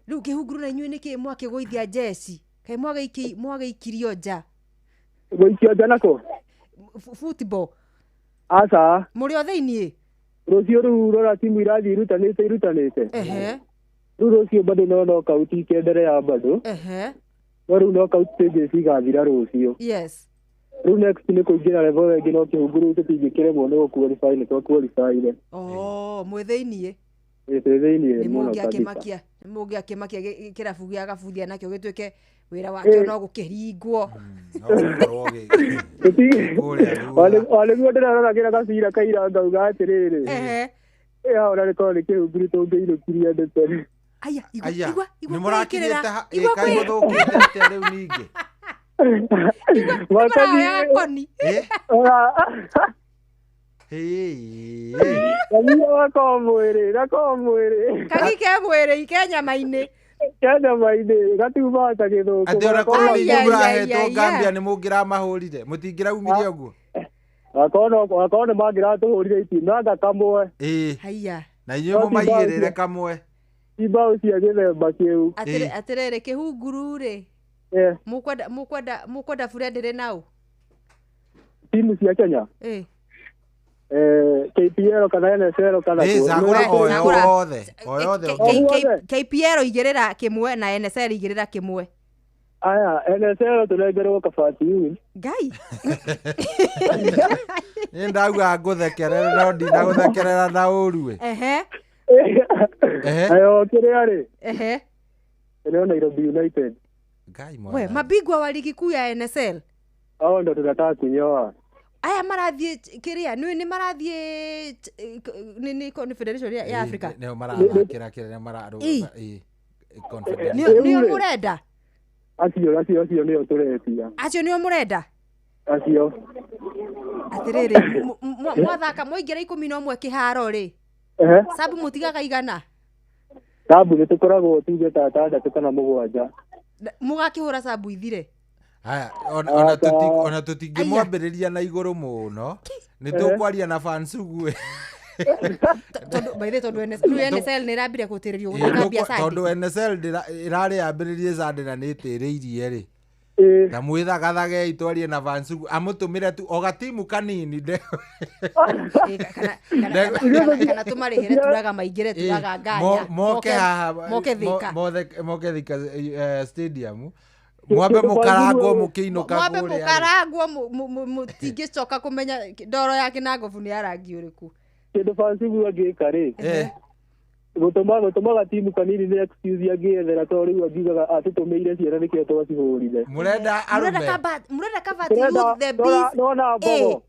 Rĩu Kĩhunguru na inyuĩ nĩkĩ mwakĩgũithia njeci? Kaĩ mwagĩikirio nja? Gũikio nja nako? Football. Aca. Mũrĩ o thĩiniĩ? Rũciũ rĩu rora timu irathiĩ irutanĩte irutanĩte. Rĩu rũciũ bado no knockout ikĩenderea bado. No rĩu knockout stages igathira rũciũ. Yes. Rĩu next nĩ kũingĩra level ĩngĩ no Kĩhunguru tũtingĩkĩremwo nĩ gũqualify nĩ twaqualifyire. Oh, mwĩ thĩiniĩ? Ĩ twĩ thĩiniĩ mũno kabisa. Nĩ mũngĩakĩmakia kĩrabu gĩa Gabuthia nakĩo gĩtuĩke wĩra wakĩo no gũkĩringwo. O nĩguo ndĩrarora kĩrĩa gabira kaira ngauga atĩrĩrĩ. Ĩ hau na rĩkorwo nĩ Kĩhunguru tũngĩinũkirie ndeto. Aya, igua nĩ mũrakinyĩte kaĩ mũthũkĩte atĩa rĩu ningĩ? Maraoyaga koni. Gako mwĩrĩ. Kagi ke mwĩrĩ ke nyama-inĩ. Ke nyama-inĩ gatiumaga ta gĩthũkũ. Atĩ ona korwo nĩ inyuĩ mũrahetwo Gambia nĩ mũngĩramahũrire mũtingĩraumirie ũguo? Akorwo nĩ mangĩratũhũrire itinanga kamwe. Haiya. Na inyuĩ mũmaigĩrĩre kamwe. Ti mbaũ cia gĩthemba kĩu. Atĩrĩrĩ Kĩhunguru rĩ. Mũkwenda Fred rĩ nau? Timu cia Kenya? KPL kana NSL kana cagũra o yothe o yothe. KPL igĩrĩra kĩmwe na NSL igĩrĩra kĩmwe. Aya NSL tũnengerwo Kabati Youth. Ngai. Nĩ ndauga ngũthekerera no ndinagũthekerera na ũru. Ayo kĩrĩa rĩ? Nĩo Nairobi United. Ngai We mabingwa wa ligi kuu ya NSL. Hao ndo tunataka kunyoa. Aya marathiĩ kĩrĩa nĩ marathiĩ nĩ federation ya Africa. Nĩo marathakĩra kĩrĩa mararũga confederation. Nĩo mũrenda? Acio acio nĩo tũretia. Acio nĩo mũrenda? Acio. Atĩrĩrĩ mwathaka mwaingĩra 11 kĩharo rĩ. Sabu mũtigaga igana? Sabu nĩ tũkoragwo tuge ta 6 kana 7. Mũgakĩhũra sabu ithire? Haya, ona tũtingĩmwambĩrĩria na igũrũ mũno nĩ tũkwaria na Fansugu. Tondũ by the tondũ NSL nĩ ĩrambire gũtĩrĩrio gũthaka Sunday. Tondũ NSL ĩrarĩ yambĩrĩrie Sunday na nĩ ĩtĩrĩirie rĩ. Na mwĩthagathagei twarie na Fansugu amũtũmĩre tu o gatimu kanini. Kana tũmarĩhĩre turaga maingĩre turaga nganya. Moke haha moke Thika. Moke Thika stadium. Mwambe mũkarangwo mũkĩinũka kũrĩa. Mwambe mũkarangwo mũtingĩcoka kũmenya ndoro ya Kĩnangobu nĩ ya rangi ũrĩkũ. Kĩndũ Fansugu angĩka rĩ. Gũtũma gatimu kanini nĩ excuse angĩethera tondũ rĩu angiugaga atũtũmĩire ciana nĩkĩo twacihũrire. Mũrenda arũme? Mũrenda Kabati Youth the Bees. Nona mbogo.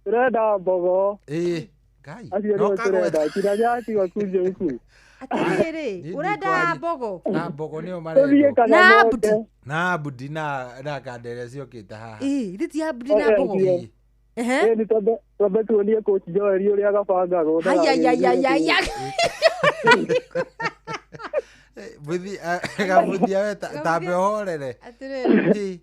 Tũrenda mbogo. Ngai. Acio nĩo tũrenda. Kina nyati wakuje huku. Atĩrĩrĩ ũrenda mbogo? Na mbogo nĩo marendwo. Na Abdi. Na Abdi na Kandere ciokĩte haha. Ithe ti Abdi na mbogo. Nĩ twambe tuonie coach Joel ũrĩa gabangagwo. Haya. Gabuthia we tambe ũhorere. Atĩrĩrĩ,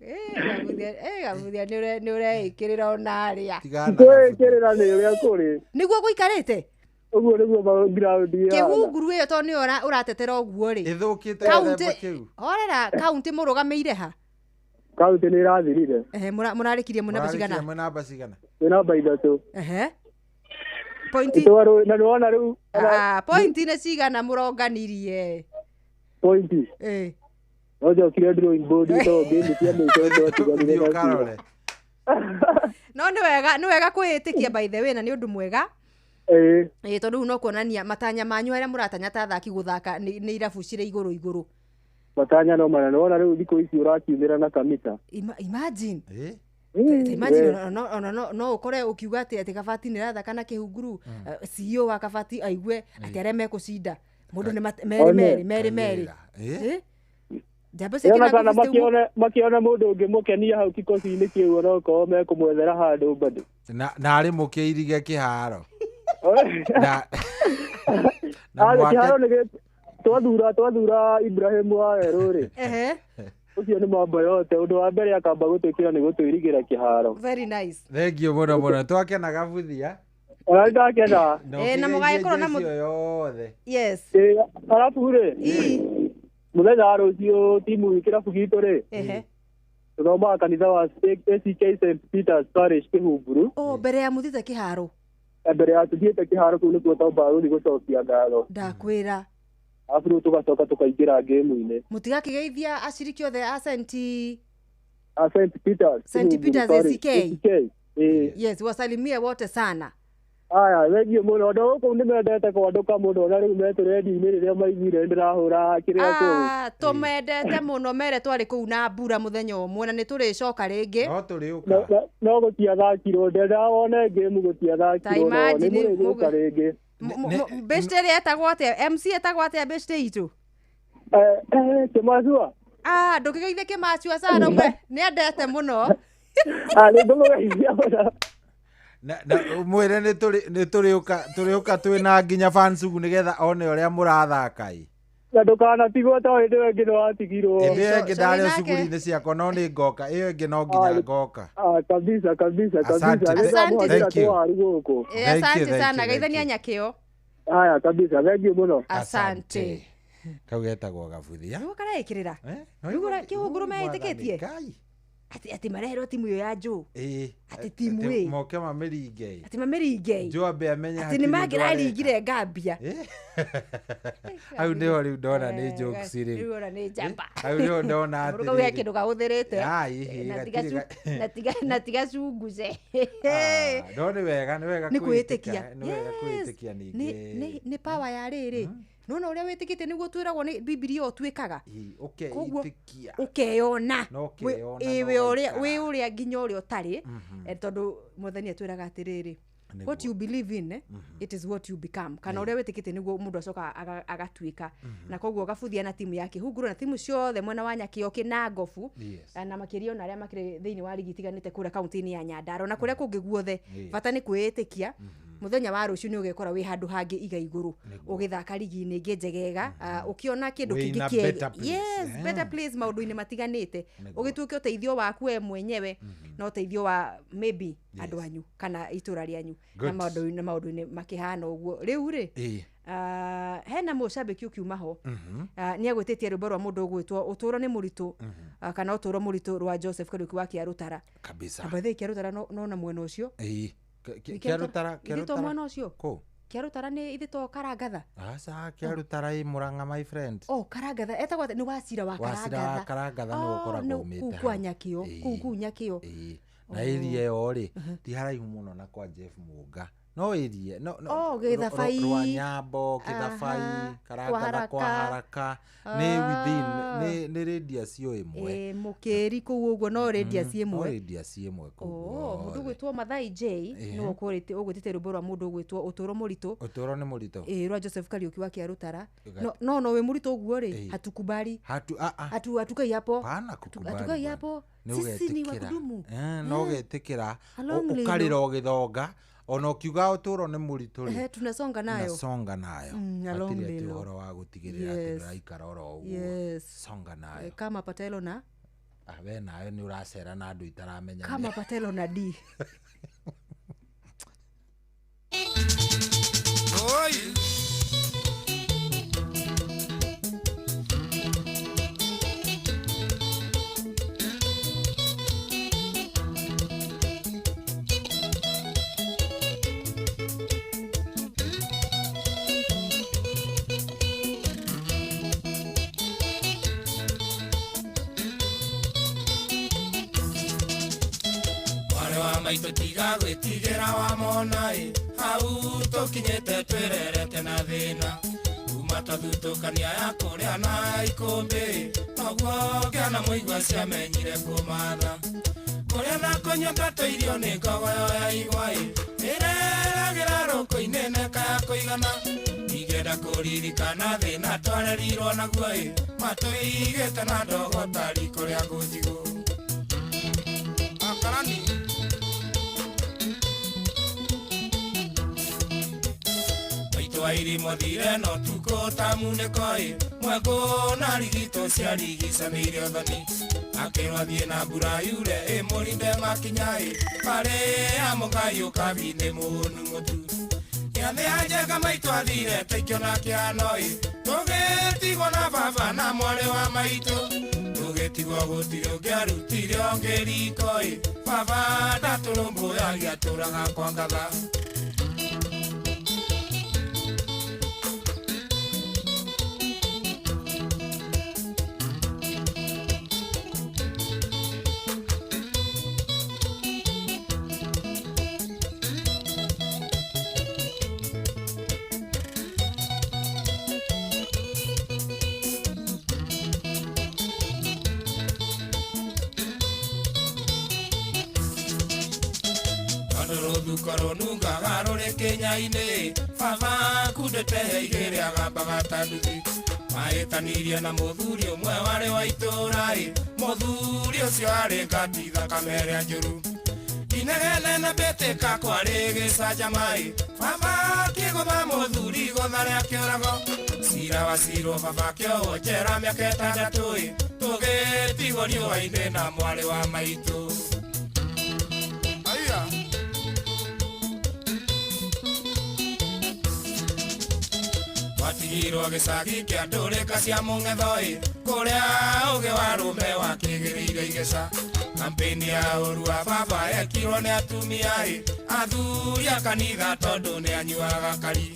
Gabuthia, nĩ ũreĩkĩrĩra ona arĩa. Kwĩĩkĩrĩra nĩ ũrĩa kũrĩ. Nĩguo gũikarĩte? Ũguo nĩguo ground ĩhana. Kĩhunguru ĩyo tondũ nĩyo ũratetera ũguo rĩ. Ĩthũkĩte gĩthemba kĩu. Horera, kaunti mũrũgamĩire ha? Kaunti nĩ ĩrathirire. Ehe, mũrarĩkirie mwĩ namba cigana? Mũrarĩkirie mwĩ namba cigana? Twĩ namba 3. Ehe. Pointi. Na nĩwona rĩu. Pointi nĩ cigana mũronganirie? Pointi. Eh. No njokire drawing board tondũ game cia mũico twatiganire na. No nĩ wega kwĩĩtĩkia by the way, na nĩ ũndũ mwega. Ĩĩ tondũ no kuonania matanya manyu arĩa mũratanya ta athaki gũthaka nĩ irabu cirĩ igũrũ igũrũ. Matanya no mana, nĩwona rĩu thikũ ici ũrakiumĩra na kamita. Imagine. Imagine no ũkore ũkiuga atĩ Kabati nĩ ĩrathaka na Kĩhunguru, CEO wa Kabati aigue atĩ arĩa mekũcinda mũndũ nĩ merĩ merĩ. Kana makĩona mũndũ ũngĩ mũkenia hau kikosi-inĩ kĩu onokorwo mekũmwethera handũ bado. Na arĩ mũkĩirige kĩharo. Kĩharo nĩ twathura Ibrahim wa Werũ rĩ. Ũcio nĩ mambo yote, ũndũ wa mbere akamba gũtwĩkĩra nĩ gũtwĩrigĩra kĩharo. Very nice. Thank you mũno mũno, twakena Gabuthia. Ona ndakena. Na mũgagĩkorwo na yothe. Yes. Arabu rĩ, mũthenya wa rũciũ timu kĩrabu gitũ rĩ, tũthomaga kanitha wa ACK St Peters Parish Kĩhunguru. Oh, mbere ya mũthiĩte kĩharo. Mbere ya tũthiĩte kĩharo kũu nĩkuo twambaga gũthiĩ gũcokia ngatho. Ndakwĩra. Arabu rĩu tũgacoka tũkaingĩra game-inĩ. Mũtigakĩgeithia aciriki othe a St Peters. St Peters ACK. Yes, wasalimie wote sana. Aya, thengiũ mũno. Andũ a gũkũ nĩ mendete kwandũka mũno, na rĩu metũrendio-inĩ rĩrĩa maiguire ndĩrahũra kĩrĩa kũu. Tũmendete mũno, mere twarĩ kũu na mbura mũthenya ũmwe na nĩ tũrĩcoka rĩngĩ. No tũrĩũka. No gũtiathakirwo, ndendaga wone game gũtiathakirwo, no nĩ mũrĩgũka rĩngĩ. Beshte ĩrĩa etagwo atĩa? MC etagwo atĩa beshte itũ? Kĩmacua. Ndũkĩgeithie Kĩmacua sana, ũmwe nĩ endete mũno. Nĩ ngũmũgeithia mũno. Na mwĩre nĩ tũrĩũka twĩna nginya fansugu nĩgetha one ũrĩa mũrathaka ĩ. Na ndũkanatigwo ta hĩndĩ ĩyo ĩngĩ nĩwatigirwo. Hĩndĩ ĩyo ĩngĩ ndarĩ cuguri-inĩ ciakwa, no nĩ ngoka, ĩyo ĩngĩ no nginya ngoka. Kabisa kabisa kabisa. Thank you. Asante sana, geithania Nyakĩo. Haya kabisa, thank you mũno. Asante. Kau getagwo Gabuthia. Nĩguo karaĩkĩrĩra. Nĩguo Kĩhunguru meĩtĩkĩtie. Atĩ mareherwo timu ĩyo ya Joe. Atĩ timu ĩ. Moke mamĩringe. Atĩ mamĩringe. Joe ambe amenye atĩ nĩ mangĩraringire Gambia. Hau nĩho rĩu ndona nĩ jokes rĩu. Rĩu ona nĩ njamba. Hau nĩho ndona atĩrĩrĩ. Mũndũ kau he kĩndũ kahũthĩrĩte. Na tiga cunguce. No nĩ wega, nĩ wega kwĩĩtĩkia. Nĩ wega kwĩĩtĩkia ningĩ. Nĩ power ya rĩrĩ. Nona ũrĩa wĩtĩkĩtie nĩguo twĩragwo nĩ Bibilia ũtuĩkaga. Ũkeĩtĩkia. Ũkeyona. Wĩ ũrĩa nginya ũrĩa ũtarĩ, tondũ Mwathani atwĩraga atĩrĩrĩ, what you believe in, it is what you become. Kana ũrĩa wĩtĩkĩtie nĩguo mũndũ acokaga agatuĩka. Na koguo Gabuthia na timu ya Kĩhunguru na timu ciothe mwena wa Nyakĩo Kĩnangobu, na makĩria ona arĩa makĩrĩ thĩinĩ wa rigi itiganĩte kũrĩa kaunti-inĩ ya Nyandarua na kũrĩa kũngĩ guothe, bata nĩ kwĩĩtĩkia. Mũthenya wa rũciũ nĩ ũgekora wĩ handũ hangĩ iga igũrũ ũgĩthaka rigi-inĩ ĩngĩ njegega, ũkĩona kĩndũ kĩngĩ kĩega. Yes, better place maũndũ-inĩ matiganĩte, ũgĩtuĩke ũteithio waku we mwenyewe na ũteithio wa maybe andũ anyu kana itũra rĩanyu na maũndũ-inĩ makĩhana ũguo. Rĩu rĩ, hena mũcambĩki ũkiuma ho, nĩ agwĩtĩtie rwĩmbo rwa mũndũ ũgwĩtwo ũtũũro nĩ mũritũ, kana ũtũũro mũritũ rwa Joseph Kariuki wa Kĩarũtara. Kabisa. Na by the way, Kĩarũtara no na mwena ũcio. Kĩarũtara mwena ũcio. Kĩarũtara nĩ ithe to Karangatha. Aca, Kĩarũtara ĩ Mũrang'a my friend. Oh, Karangatha etagwo nĩ Wacira wa Karangatha. Wacira wa Karangatha nĩ ũkoragwo umĩte kũu kwa Nyakĩo, kũu Nyakĩo. Na area ĩyo rĩ, ti haraihu mũno na kwa Jeff Mũnga. No area, no Gĩthabai, rwa Nyambo, Gĩthabai, Karangatha, kwa Haraka, nĩ within, nĩ radius ĩyo ĩmwe. Mũkĩri kũu ũguo no radius ĩmwe. No radius ĩmwe kũu. Mũndũ ũgwĩtwo Mathai J nĩwe ũgwĩtĩte rwĩmbo rwa mũndũ ũgwĩtwo ũtũũro mũritũ. Ũtũũro nĩ mũritũ. Rwa Joseph Kariuki wa Kĩarũtara. No no wĩ mũritũ ũguo rĩ, hatukubali. Hatukai hapo. Hatukai hapo. Sisi ni wa kudumu. No ũgetĩkĩra, ũkarĩra ũgĩthonga. Ona ũkiuga ũtũũro nĩ mũritũ rĩ, Ehe, tunasonga nayo. Tunasonga nayo. Along Hatirĩ atĩ lilo. ũhoro wa gũtigĩrĩra atĩ ndũraikara oro ũguo. Songa nayo. Kama Patelo na Ah, we nawe nĩ ũracera na andũ itaramenya. Kama Patelo na D. Oi. Mwarĩ wa maitũ tiga gwĩtigĩra wamona ĩ, hau tũkinyĩte twĩrerete na thĩna, kuma twathutũkania ya kũrĩa na ikũmbĩ, noguo ngĩona mũigua ciamenyire kũmatha kũrĩa na kũnyua twatũirio nĩ ngogoyo ya igwa ĩ, ĩreragĩra rũkũ-inĩ neka ya kũigana, ingĩenda kũririkana thĩna twarerirwo naguo ĩ, matũigĩte na ndogo ta riko rĩa ngũnjigũ. Akarani. Maitũ wa irimo thire no tukũ ta munĩko ĩ, mwekũ na rigito ciarigicanĩire ũthoni, akĩrwo athiĩ na mbura yure ĩmũrinde makinya ĩ, barĩ ya mũgai ũkabi nĩ mũnu mũtu. Gĩathĩ ya njenga maitũ athire taikĩona kĩano ĩ, tũgĩtigwo na baba na mwarĩ wa maitũ, tũgĩtigwo gũtirĩ ũngĩarutire ũngĩ riko ĩ, baba ndatũrũmbũyagia atũraga kwa ngatha. Rũthuko rũnungaga rũrĩ kĩnya-inĩ, baba kundĩte igĩrĩ agambaga ta nduthi, mahĩtanirie na mũthuri ũmwe warĩ wa itũũra ĩ, mũthuri ũcio arĩ ngati thakame ĩrĩa njũru, inegene na mbĩtĩka kwarĩ gĩcanjama ĩ, baba akĩgũtha mũthuri igũtha rĩa kĩũrago, cira wacirwo baba akĩohwo njera mĩaka 6 ĩ, tũgĩtigwo riũa-inĩ na mwarĩ wa maitũ. Twatigirwo gĩcagi kĩa ndũrĩka cia mũng'etho ĩ, kũrĩa ũgĩ wa rũme wakĩgĩrĩire igeca, kampeni ya ũru wa baba yekirwo nĩ atumia ĩ, athuri a kanitha tondũ nĩ anyuaga kari,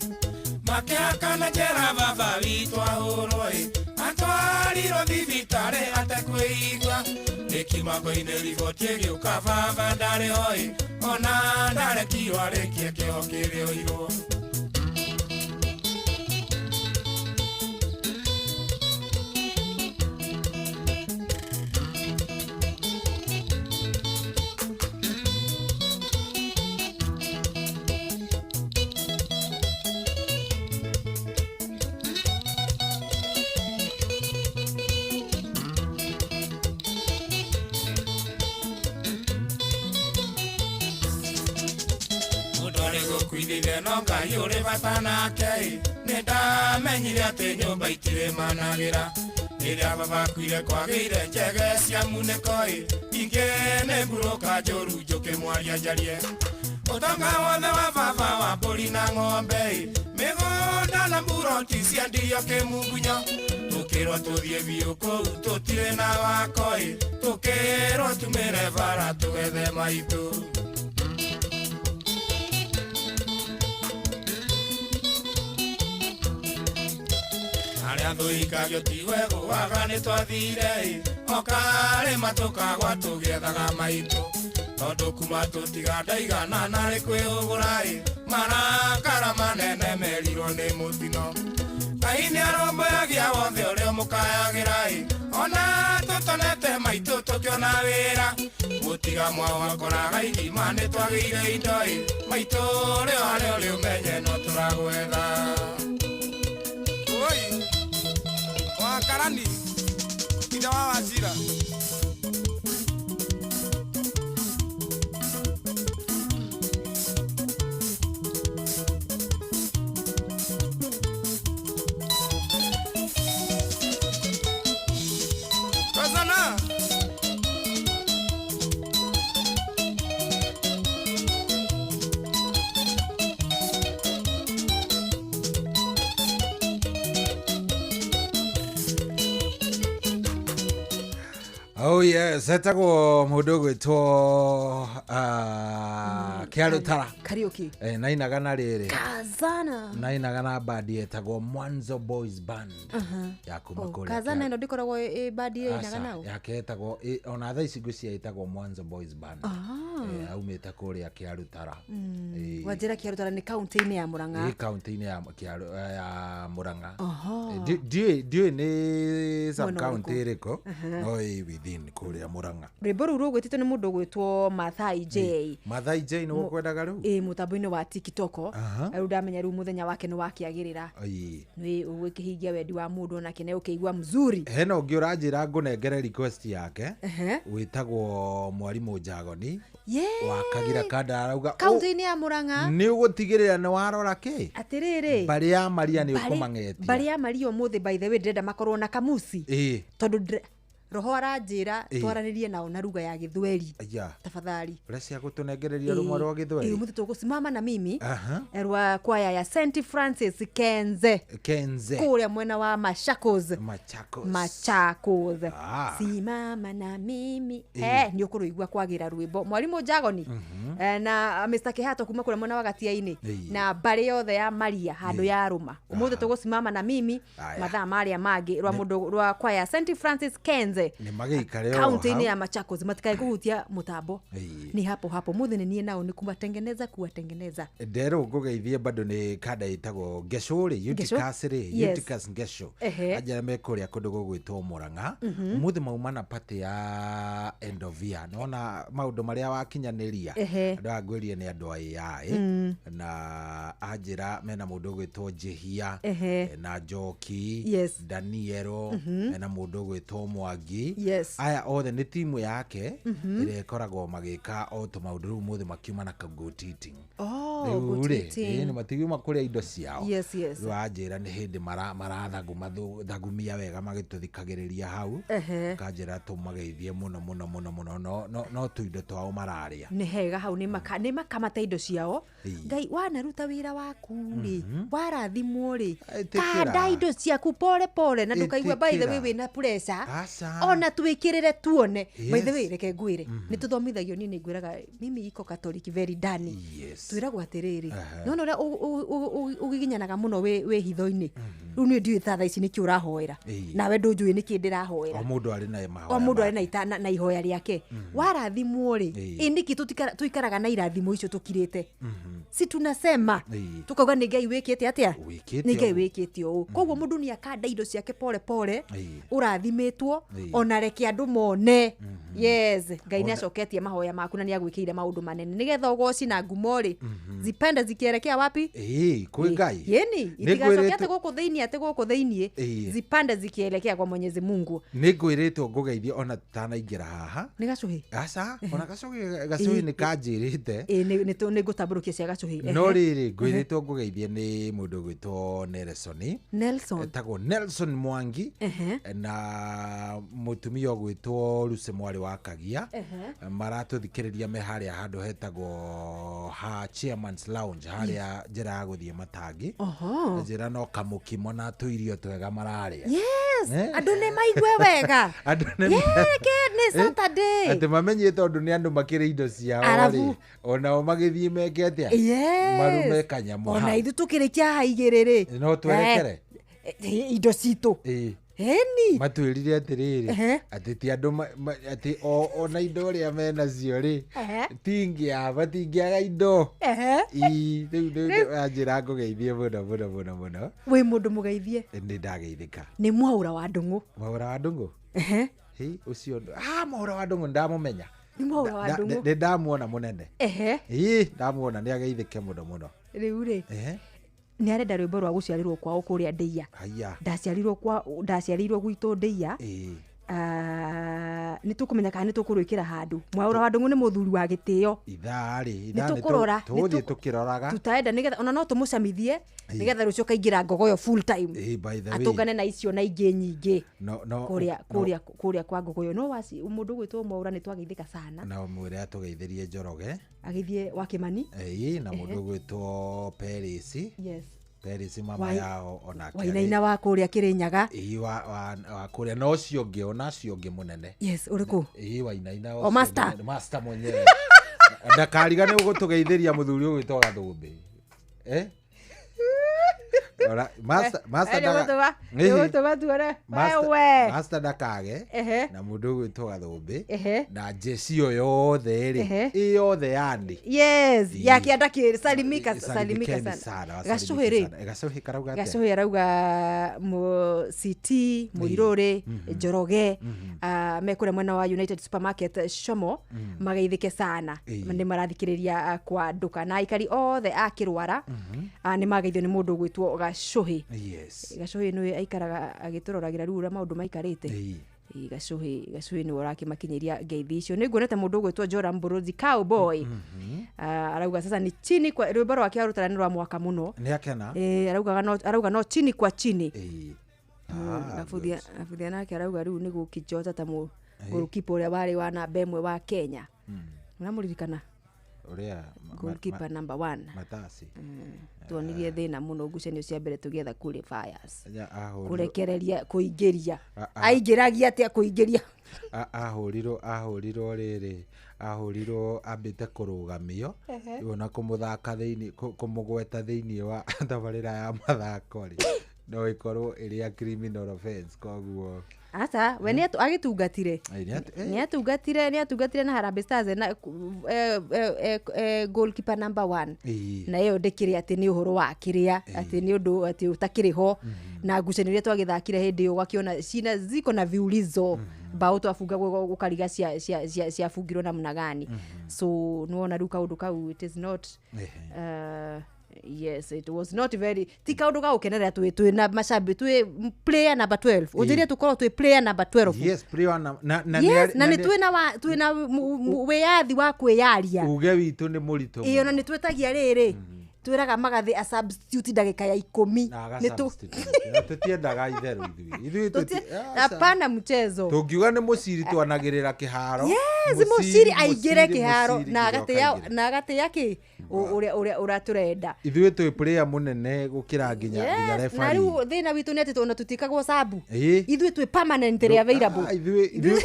makĩhakana njera baba witũ ahũrwo ĩ, atwarirwo thibitarĩ atekwĩigua, nĩkimago-inĩ riboti ĩgĩũka baba ndarĩ ho ĩ, ona ndarekirwo arĩkie kĩoho kĩrĩa oirwo. Gũkuithithia no Ngai ũrĩ bata nake ĩ, nĩndamenyire atĩ nyũmba itirĩ managĩra, rĩrĩa baba akuire kwagĩire njege cia munĩko ĩ, ingĩ nĩ mburũka njũru njũkĩ mwaria njarie, ũtonga wothe wa baba wa mbũri na ng'ombe ĩ, mĩgũnda na mburoti ciendirio kĩmungunyo, tũkĩrwo tũthiĩ biũ kũu tũtirĩ na wako ĩ, tũkĩrwo tumĩre bara tũgethe maitũ. Arĩa thũikagio ti wegũaga nĩ twathire ĩ, o karĩma tũkagwa tũgĩethaga maitũ, tondũ kuma tũtiga ndaigana narĩ kwĩhũgũra ĩ, marakara manene merirwo nĩ mũtino, Ngai nĩarũmbũyagia wothe ũrĩa ũmũkayagĩra ĩ, ona tũtonete maitũ tũkĩona wĩra, mũtiga mwao wakoraga irima nĩ twagĩire indo ĩ, maitũ rĩo harĩa ũrĩ ũmenye no tũragwetha. Oi. Wakarani ithe wa Wachira. Kazana. Oh yes, etagwo mundu gwitwo Kiarutara Kariuki. Nainaga na riri. Kazana. Nainaga na bandi etagwo Mwanzo Boys Band. Ya kuma kũrĩa. Kazana ino ndikoragwo ĩ bandi ĩinaga nao. Yake etagwo ona thaa ici ngwĩciria ĩtagwo Mwanzo Boys Band. Aumĩte kũrĩa Kiarutara. Wanjĩra Kiarutara nĩ kaunti-inĩ ya Murang'a. Ĩ kaunti-inĩ ya Murang'a. Ndiũĩ nĩ sub county ĩrĩkũ no ĩ within kũrĩa Murang'a. Rwĩmbo rũu rũgwĩtĩtwo nĩ mũndũ ũgwĩtwo Mathai J. Mathai J nĩ ũkwendaga rĩu? Ĩ mũtambo-inĩ wa TikTok. Rĩu ndamenya rĩu mũthenya wake nĩ wakĩagĩrĩra. Nĩ ũgĩkĩhingia wendi wa mũndũ onake nĩ ũkĩigua mzuri. Hena ũngĩ ũranjĩra ngũnengere request yake wĩtagwo Mwarimũ Njagoni wa Kagira Kanda arauga kaunti-inĩ ya Murang'a nĩ ũgũtigĩrĩra nĩ warora kĩ atĩrĩrĩ mbarĩ ya Maria nĩ ũkũmang'etia mbarĩ ya Maria ũmũthĩ by the way ndĩrenda makorwo na kamusi tondũ roho aranjĩra twaranĩrie nao na lugha ya Gĩthweri tafadhali ũrecia gũtũnengereria rũmwe rwa Gĩthweri ũmũthĩ tũgũsimama na mimi rwa kwaya ya St Francis Kenze kũrĩa mwena wa Machakos simama na mimi nĩ ũkũrũigua kwagĩra rwĩmbo Mwarimũ Njagoni na Mr Kihato kuma kũrĩa mwena wa Gatiainĩ na mbarĩ yothe ya Maria handũ ya Rũma ũmũthĩ tũgũsimama na mimi mathaa marĩa mangĩ rwa mũndũ rwa kwaya ya St Francis Kenze kaunti-inĩ ya Machakos matikae kuhutia mutambo ni hapo hapo muthi ni niĩ nao ni kumatengeneza kuwatengeneza nderwo ngũgeithie bado nĩ kanda ĩtagwo Ngesho rĩ Eutychus rĩ Eutychus Ngesho anjĩra me kũrĩa kũndũ gũgwĩtwo Murang'a mũthĩ mauma na party ya end of year nona maũndũ marĩa wakinyanĩria andũ aya ngwĩrie nĩ andũ a AI na anjĩra mena mũndũ ũgwĩtwo Njĩhia na Njoki Danielo mena mũndũ ũgwĩtwo Mwangi aya othe nĩ timu yake ĩrĩa ĩkoragwo magĩka o tũmaũndũ rĩu mũthĩ makiuma na goat eating rĩu rĩ nĩ matigiuma kũrĩa indo ciao rĩu anjĩra nĩ hĩndĩ marathagumia wega magĩtũthikagĩrĩria hau kanjĩra tũmageithie mũno mũno mũno mũno no tũindo twao mararĩa nĩ hega hau nĩ makamata indo ciao Ngai wanaruta wĩra waku rĩ warathimwo rĩ kanda indo ciaku pole pole na ndũkaigua by the way wĩna pressure ona twikirire tuone by the way reke ngwire ni tuthomithagio ni ngwiraga mimi iko Catholic very dani twiragwo atiriri nona uria ugiginyanaga muno wi hitho-ini riu ni ndiui thaa ici niki urahoera nawe ndunjui niki ndirahoera o mundu ari na mahoya o mundu ari na ihoya riake warathimwo ri ĩ niki tuikaraga na irathimo icio tukirite si tunasema tukauga ni Ngai wikite atia ni Ngai wikite uu koguo mundu ni akanda indo ciake pole pole urathimitwo ona reke andu mone yes Ngai ni acoketie mahoya maku na ni agwikire maundu manene nigetha ugoci na ngumo ri zipende zikielekea wapi kwi Ngai yeni itigacoke guku thiini ati guku thiini zipande zikielekea kwa Mwenyezi Mungu ni ngwiritwo ngugeithie ona tutanaingira haha ni gacuhi aca ona gacuhi ni kanjirite ni ngutamburukia cia gacuhi no riri ngwiritwo ngugeithie ni mundu gwitwo Nelson etagwo Nelson Mwangi na mutumia ũgwĩtwo Lucy mwarĩ wa Kagia maratũthikĩrĩria me harĩa handũ hetagwo ha Chairman's Lounge harĩa njĩra ya gũthiĩ Matangi njĩra no kamũkimo na tũirio twega mararĩa yes andũ nĩ maigue wega andũ nĩ nĩ Saturday atĩ mamenye tondũ nĩ andũ makĩrĩ indo ciao rĩ onao magĩthiĩ meke atĩa marume kanyamũ ona ithuĩ tũkĩrĩkia haha igĩrĩ rĩ no twerekere indo citũ Eni matwirire atiriri ati ti andu ati ona indo ria menacio ri tingiaba tingiaga indo ii riu anjira ngugeithie muno muno muno muno wi mundu mugeithie ni ndageithika ni mwaura wa ndungu mwaura wa ndungu hi ucio mwaura wa ndungu ndamumenya ni mwaura wa ndungu ndi ndamuona munene ii ndamuona ni ageithike muno muno riu ri ni arenda rwimbo rwa guciarirwo kwao kuria Ndeia ndaciarirwo gwitũ Ndeia Nĩ tũkũmenya kana nĩ tũkũrwĩkĩra handũ. Mwaũra wa Ndũng'ũ nĩ mũthuri wa gĩtĩo. Ithaa rĩ, Nĩ ithaa nĩ tũkũrora, nĩ tũgũthiĩ tũkĩroraga. Tutaenda nĩgetha ona no tũmũcamithie nĩgetha rũciũ kaingĩra Ngogoyo full time. Ĩĩ, by the way. Atũngane na icio na ingĩ nyingĩ. No, no, Kũrĩa, no. kũrĩa, kũrĩa kwa Ngogoyo. No waci mũndũ ũgwĩtwo Mwaũra nĩ twageithĩka sana. Na ũmwĩre atũgeithĩrie Njoroge. Agĩthiĩ wa Kĩmani. Ĩĩ, na mũndũ ũgwĩtwo Peris. Yes. Peris mama yao onake Wainaina wa kũrĩa Kĩrĩnyaga. Ĩĩ, wa kũrĩa, na ũcio ũngĩ, ona ũcio ũngĩ mũnene. Yes, ũrĩkũ? Ĩĩ, Wainaina O ũcio master. mũnene, master mwenyewe. Ndakarigane gũtũgeithĩria mũthuri ũgwĩtwo Gathũmbĩ. Eh? Ora, master, master ndaga- Ĩhĩ. Nĩgũtũma tuone. Master- Wewe. master ndakage. Ehe. Na mũndũ ũgwĩtwo Gathũmbĩ. Ehe. Na jeci ĩyo yothe rĩ, Ehe. ĩ yothe yani. Yes, Ĩĩ. ya kĩanda kĩ salimika, Salimikeni salimika sana. sana, Gacũhĩ rĩ. sana. Gacũhĩ karauga atĩa? Gacũhĩ arauga CT, Mũirũrĩ, Njoroge, me kũrĩa mwena wa United Supermarket Shomo, mageithĩke sana. Nĩ marathikĩrĩria kwa nduka. Na aikari othe a Kĩrwara, nĩ mageithio nĩ mũndũ ũgwĩtwo Gacũhĩ. Yes. Gacũhĩ nĩwe aikaraga agĩtũroragĩra rĩu ũrĩa maũndũ maikarĩte. Ĩĩ. Ĩĩ, Gacũhĩ nĩwe ũrakĩmakinyĩria ngeithi icio. Nĩ nguonete mũndũ ũgwĩtwo Joram Mbũrũthi Cowboy. Arauga sasa ni chini kwa rwĩmbo rwake arutana nĩ rwa mwaka mũno. Nĩ akena? Ĩĩ, arauga no chini kwa chini. Ĩĩ. Gabuthia nake arauga rĩu nĩ gũkĩnjota ta goalkeeper ũrĩa warĩ wa namba ĩmwe wa Kenya. Ũramũririkana? Ũrĩa Goalkeeper number 1. Matasi. Tuonirie thĩna mũno ngucanio cia mbere tũgĩetha qualifiers. Ya, ahũrirwo. Kũrekereria kũingĩria. Aingĩragia atĩa kũingĩria? Ahũrirwo rĩrĩ, ahũrirwo ambĩte kũrũgamio. Ehe. Ona kũmũthaka thĩinĩ, kũmũgweta thĩinĩ wa tabarĩra ya mathako rĩ, no ĩkorwo ĩrĩ ya criminal offense, koguo. Aca, we nĩ agĩtungatire. Ĩ, nĩ atu-, Nĩ atungatire, nĩ atungatire na Harambee Stars na goalkeeper number 1. Ĩĩ. Na ĩyo ndĩkĩrĩ atĩ nĩ ũhoro wa kĩrĩa, atĩ nĩ ũndũ atĩ ũtakĩrĩ ho. Na ngucanio iria twagĩthakire hĩndĩ ĩyo ũgakĩona cina ziko na viulizo. Bao twabunga gũkariga ciabungirwo namna gani. So nĩwona rĩu kaũndũ kau it is not, yes, it was not very ti kaũndũ ga gũkenerera twĩ na macambi, twĩ player number 12. Ũnjĩrie tũkorwo twĩ player number 12. Yes, player na, na, Yes, nĩ na na nĩ twĩna wa, twĩna wĩyathi wa kwĩyaria. Uge witũ nĩ mũritũ Ĩĩ, ona mũno. nĩ twĩtagia rĩrĩ. Twĩraga magathĩ a substitute ndagĩka ya ikũmi. Na aga Nĩ tũ- substitute. Na tũtiendaga itherũ ithuĩ. Ithuĩ Hapana mchezo. Tũngiuga nĩ mũciri twanagĩrĩra kĩharo. Yes, mũciri aingĩre kĩharo Mũciri na nginya agatĩa, ũkaingĩra. na agatĩa kĩ? Ũrĩa ũratũrenda. Ithuĩ twĩ player mũnene gũkĩra nginya Yes, na referee. rĩu thĩna witũ nĩ atĩ ona tũtiĩkagwo sabu. Ĩĩ. Ithuĩ twĩ permanently available. Ithuĩ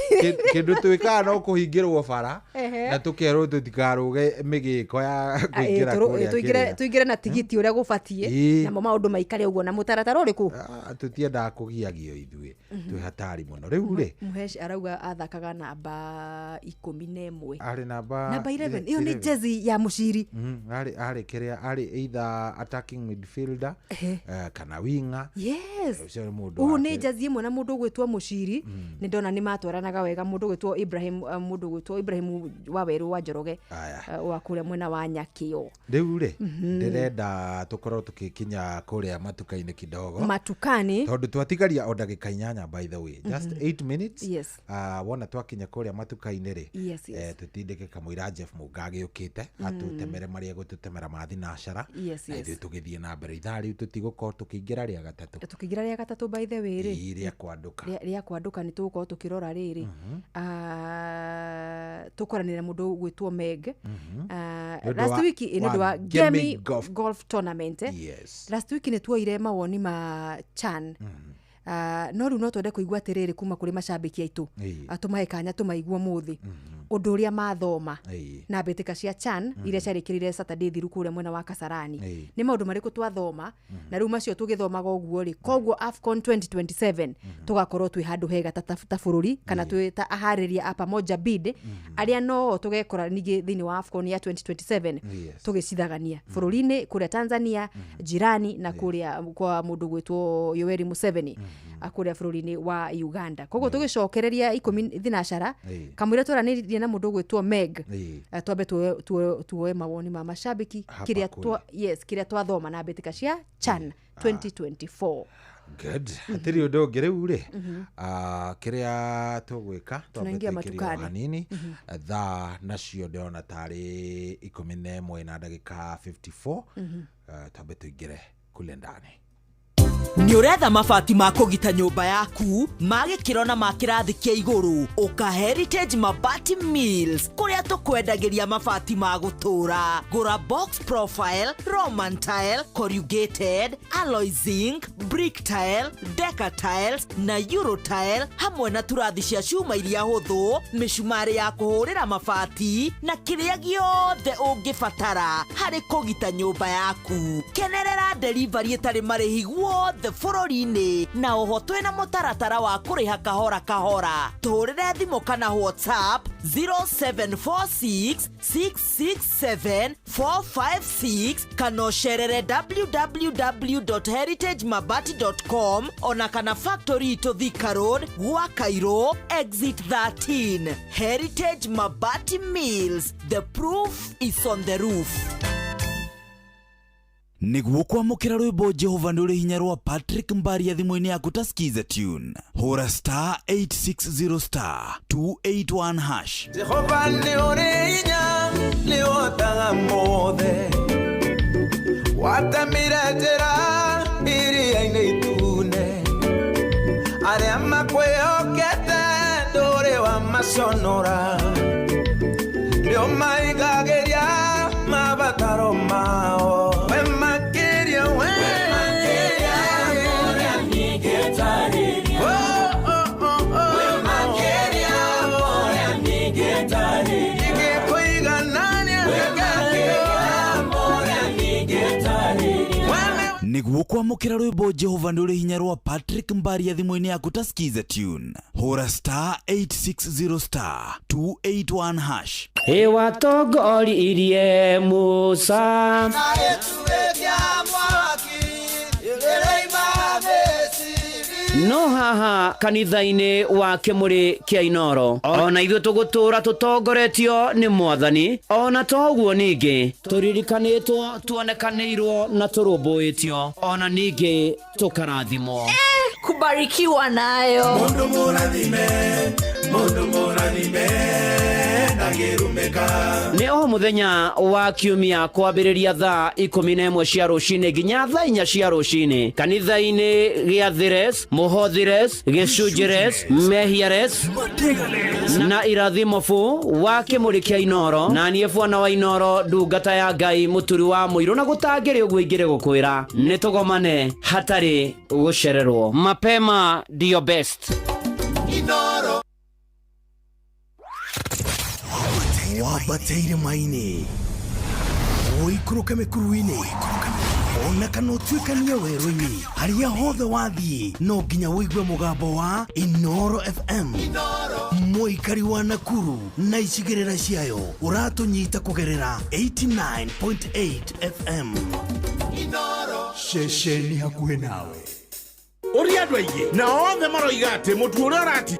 kĩndũ twĩkaga no kũhingĩrwo bara Ehe. na tũkerwo tũtikarũge mĩgĩko ya kũingĩra kũrĩa kĩrĩa. Tũingĩre na tigiti ũrĩa gũbatiĩ, Ĩĩ. namo maũndũ maikare ũguo na mũtaratara ũrĩkũ? Tũtiendaga kũgiagio ithuĩ. Twĩ hatari mũno. Rĩu rĩ, Mũhesh arauga athakaga namba 11. Arĩ namba Namba 11. Ĩyo nĩ 11. jezi ya mũciri. Arĩ kĩrĩa, arĩ either attacking midfielder, kana winger. Yes. Ũcio nĩ mũndũ Ũũ wake. nĩ jezi ĩmwe na mũndũ ũgwĩtwo mũciri. Nĩ ndona nĩ matwaranaga wega mũndũ ũgwĩtwo Ibrahim, mũndũ ũgwĩtwo Ibrahim wa Werũ wa Njoroge, wa kũrĩa mwena wa Nyakĩo. Rĩu rĩ, ndĩrenda tũkorwo tũgĩkinya kũrĩa matuka-inĩ kidogo. Matukani. Tondũ twatigaria o ndagĩka 8 by the way. Just 8 minutes. Yes. Wona twakinya kũrĩa matuka-inĩ rĩ, Yes, yes. tũtindĩke kamũira Jeff Mũnga agĩũkĩte, atũtemere marĩa egũtũtemera ma thinacara. Yes, Na yes. ithuĩ tũgĩthiĩ na mbere. Ithaa rĩu tũtigũkorwo tũkĩingĩra rĩa gatatũ. Tũkĩingĩra rĩa gatatũ by the way rĩ. Ĩĩ, rĩa kwandũka. Rĩa kwandũka nĩ tũgũkorwo tũkĩrora rĩrĩ. Tũkoranĩra mũndũ ũgwĩtwo Meg. Nĩ ũndũ Last week, nĩ ũndũ wa wa Gemi Gemi Golf Golf Tournament, eh? Yes. Last week nĩ tuoire mawoni ma Chan. No rĩu no twende kũigua atĩrĩrĩ kuma kũrĩ macambĩki aitũ. Atũmahe kanya tũmaigue ũmũthĩ. Ũndũ ũrĩa mathoma na mbĩtĩka cia Chan iria ciarĩkĩrire Saturday thiru kũrĩa mwena wa Kasarani. Nĩ maũndũ marĩkũ twathoma na rĩu macio tũgĩthomaga ũguo rĩ, koguo AFCON 2027 tũgakorwo twĩ handũ hega ta bũrũri kana twĩ ta aharĩria a Pamoja Bid arĩa no tũgekora ningĩ thĩinĩ wa AFCON ya 2027 tũgĩcithagania bũrũri-inĩ kũrĩa Tanzania, jirani na kũrĩa kwa mũndũ gwĩtwo Yoweri Museveni kũrĩa bũrũri-inĩ wa Uganda. Koguo tũgĩcokereria ikũmi thinacara kamũira twaranĩrie na mũndũ ũgwĩtwo Meg, twambe tuoe mawoni ma mashabiki Hapa kĩrĩa kũrĩ. yes, kĩrĩa twathoma na mbĩtĩka cia CHAN 2024. Good. Hatirĩ ũndũ ũngĩ rĩu rĩ, kĩrĩa tũgwĩka twambe Tunaingia tũingĩrie o matukani. Hanini. Thaa nacio ndĩrona tarĩ 11 na ndagĩka 54. Twambe tũingĩre kule ndani. Nĩ ũretha mabati ma kũgita nyũmba yaku ma gĩkĩro na ma kĩrathi kĩa igũrũ? Ũka Heritage Mabati Mills, kũrĩa tũkwendagĩria mabati ma gũtũũra. Gũra box profile, roman tile, corrugated, alloy zinc, brick tile, deca tiles na euro tile, hamwe na turathi cia cuma iria hũthũ, mĩcumarĩ ya kũhũrĩra mabati na kĩrĩa gĩothe ũngĩbatara harĩ kũgita nyũmba yaku. Kenerera delivery ĩtarĩ marĩhi guothe bũrũri-inĩ, na oho twĩna mũtaratara wa kũrĩha kahora kahora. Tũhũrĩre thimũ kana WhatsApp 0746 667 456 kana ũcerere www.heritagemabati.com, ona kana factory itũ Thika Road, gwa Cairo exit 13. Heritage Mabati Mills, the proof is on the roof. Nĩguo kwamũkĩra rwĩmbo Jehova nĩ ũrĩ hinya rwa Patrick Mbaria thimũ-inĩ yaku ta Skiza tune, hũra star 860 star 281 hash. Jehova nĩ ũrĩ hinya, nĩ ũhotaga mothe, watemire njĩra iria-inĩ itune, arĩa makwĩhokete ndũrĩ wamaconora, nĩ ũmaigagĩria mabataro mao. We makĩria, we makĩria ũrĩa ningĩtarĩria. Oh, oh, oh, oh. We makĩria ũrĩa ningĩtarĩria. Ingĩkũiganania We makĩria ũrĩa ningĩtarĩria. Nĩguo kwamũkĩra rwĩmbo Jehova nĩ ũrĩ hinya rwa Patrick Mbaria thimũ-inĩ yaku ta Skiza tune, hũra star 860 star 281 hash. Ĩwatongoririe Musa Na gĩtugĩ kĩa mwaki ĩrĩima Misiri. No haha kanitha-inĩ wa Kĩmũrĩ kĩa Inoro, ona ithuĩ tũgũtũũra tũtongoretio nĩ Mwathani. Ona toguo ningĩ tũririkanĩtwo, tuonekanĩirwo na tũrũmbũĩtio, ona ningĩ tũkarathimwo. Kubarikiwa nayo. Mundu mũrathime, mundu mũrathime, ndangĩrumĩka. Nĩ o mũthenya wa kiumia kwambĩrĩria thaa 11 cia rũcinĩ nginya thaa 4 cia rũcinĩ kanitha-inĩ gĩa Thires, Mũhothires, Gĩcunjĩres, Mehiares na Irathimo bu wa Kĩmũrĩ kĩa Inoro. Na niĩ bwana wa Inoro, ndungata ya Ngai, mũturi wa mũirũ, na gũtangĩrĩ ũguo ingĩrĩ gũkwĩra nĩ tũgomane hatarĩ gũcererwo. Mapema ndio best. Inoro. Wambate irĩma-inĩ, ũikũrũke mĩkuru-inĩ, ona kana ũtuĩkanie werũ-inĩ, harĩa hothe wathiĩ no nginya ũigue mũgambo wa Inoro FM. Mũikari wa Nakuru na icigĩrĩra ciayo ũratũnyita kũgerera 89.8 FM. Ceceni hakuhĩ nawe. Ũria andũ aingĩ na othe maroiga atĩ mũtu ũrĩa ũrati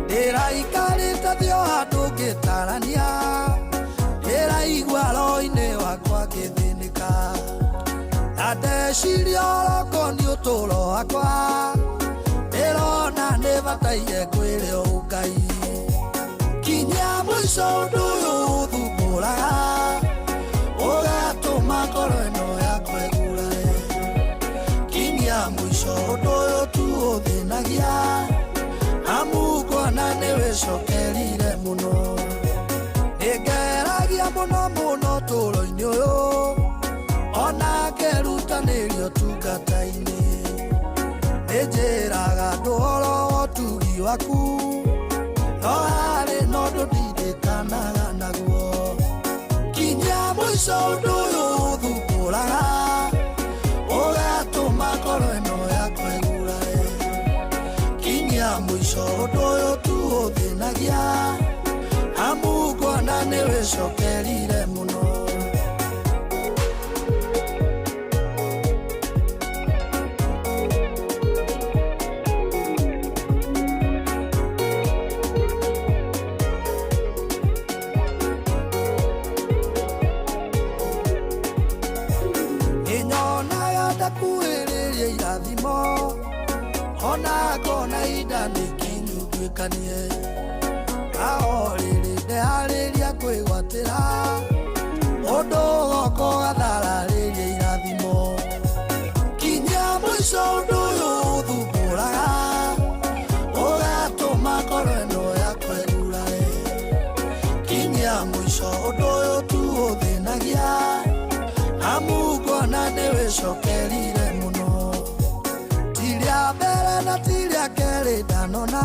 Ndĩraikarĩte thĩ o handũ ngĩtarania, ndĩraigua roho-inĩ wakwa ngĩthĩnĩka, na ndeciria oroko nĩ ũtũũro wakwa, ndĩrona nĩ bataire ngwĩre ũũ Ngai. Kinyia mũico ũndũ ũyũ ũthumbũraga, ũgatũma ngoro ĩno yakwa ĩgurae. Kinyia mũico ũndũ ũyũ tu ũthĩnagia, amu ngona nĩ wĩcokerire mũno. Nĩngeragia mũno mũno ũtũũro-inĩ ũyũ, ona ngerutanĩria ũtungata-inĩ. Nĩnjĩraga andũ ũhoro wa ũtugi waku, no harĩ na ũndũ ndirikanaga naguo. Kinyia mũico ũndũ ũyũ ũthumbũraga, ũgatũma ngoro ĩno yakwa ĩgurae. Kinyia mũico ũndũ ũyũ tu ũthĩnagia, amu ngona nĩ wĩcokerire mũno. Ona ngona ihinda nĩ ikinyu nduĩkanie. O rĩrĩ ndeharĩria kwĩgwatĩra, ũndũ ũgoka ũgathararĩria irathimo. Kinya mũico ũndũ ũyũ ũthumbũraga, ũgatũma ngoro ĩno yakwa ĩgurae. Kinya mũico ũndũ ũyũ tu ũthĩnagia, amu nguona nĩwĩcokerire mũno. Ti rĩa mbere na ti rĩa kerĩ ndanona,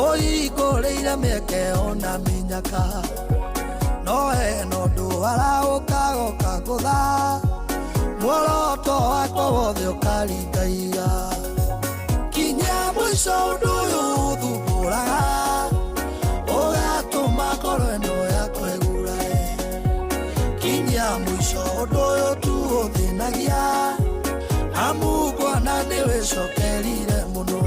ũhingũrĩire mĩeke ona mĩnyaka. No hena ũndũ arahũka goka ngũtha, muoroto wakwa wothe ũkaringa ihiga. Kinya mũico ũndũ ũyũ ũthumbũraga, ũgatũma ngoro ĩno yakwa ĩgurae. Kinya mũico ũndũ ũyũ tu ũthĩnagia, amu nguona nĩwĩcokerire mũno.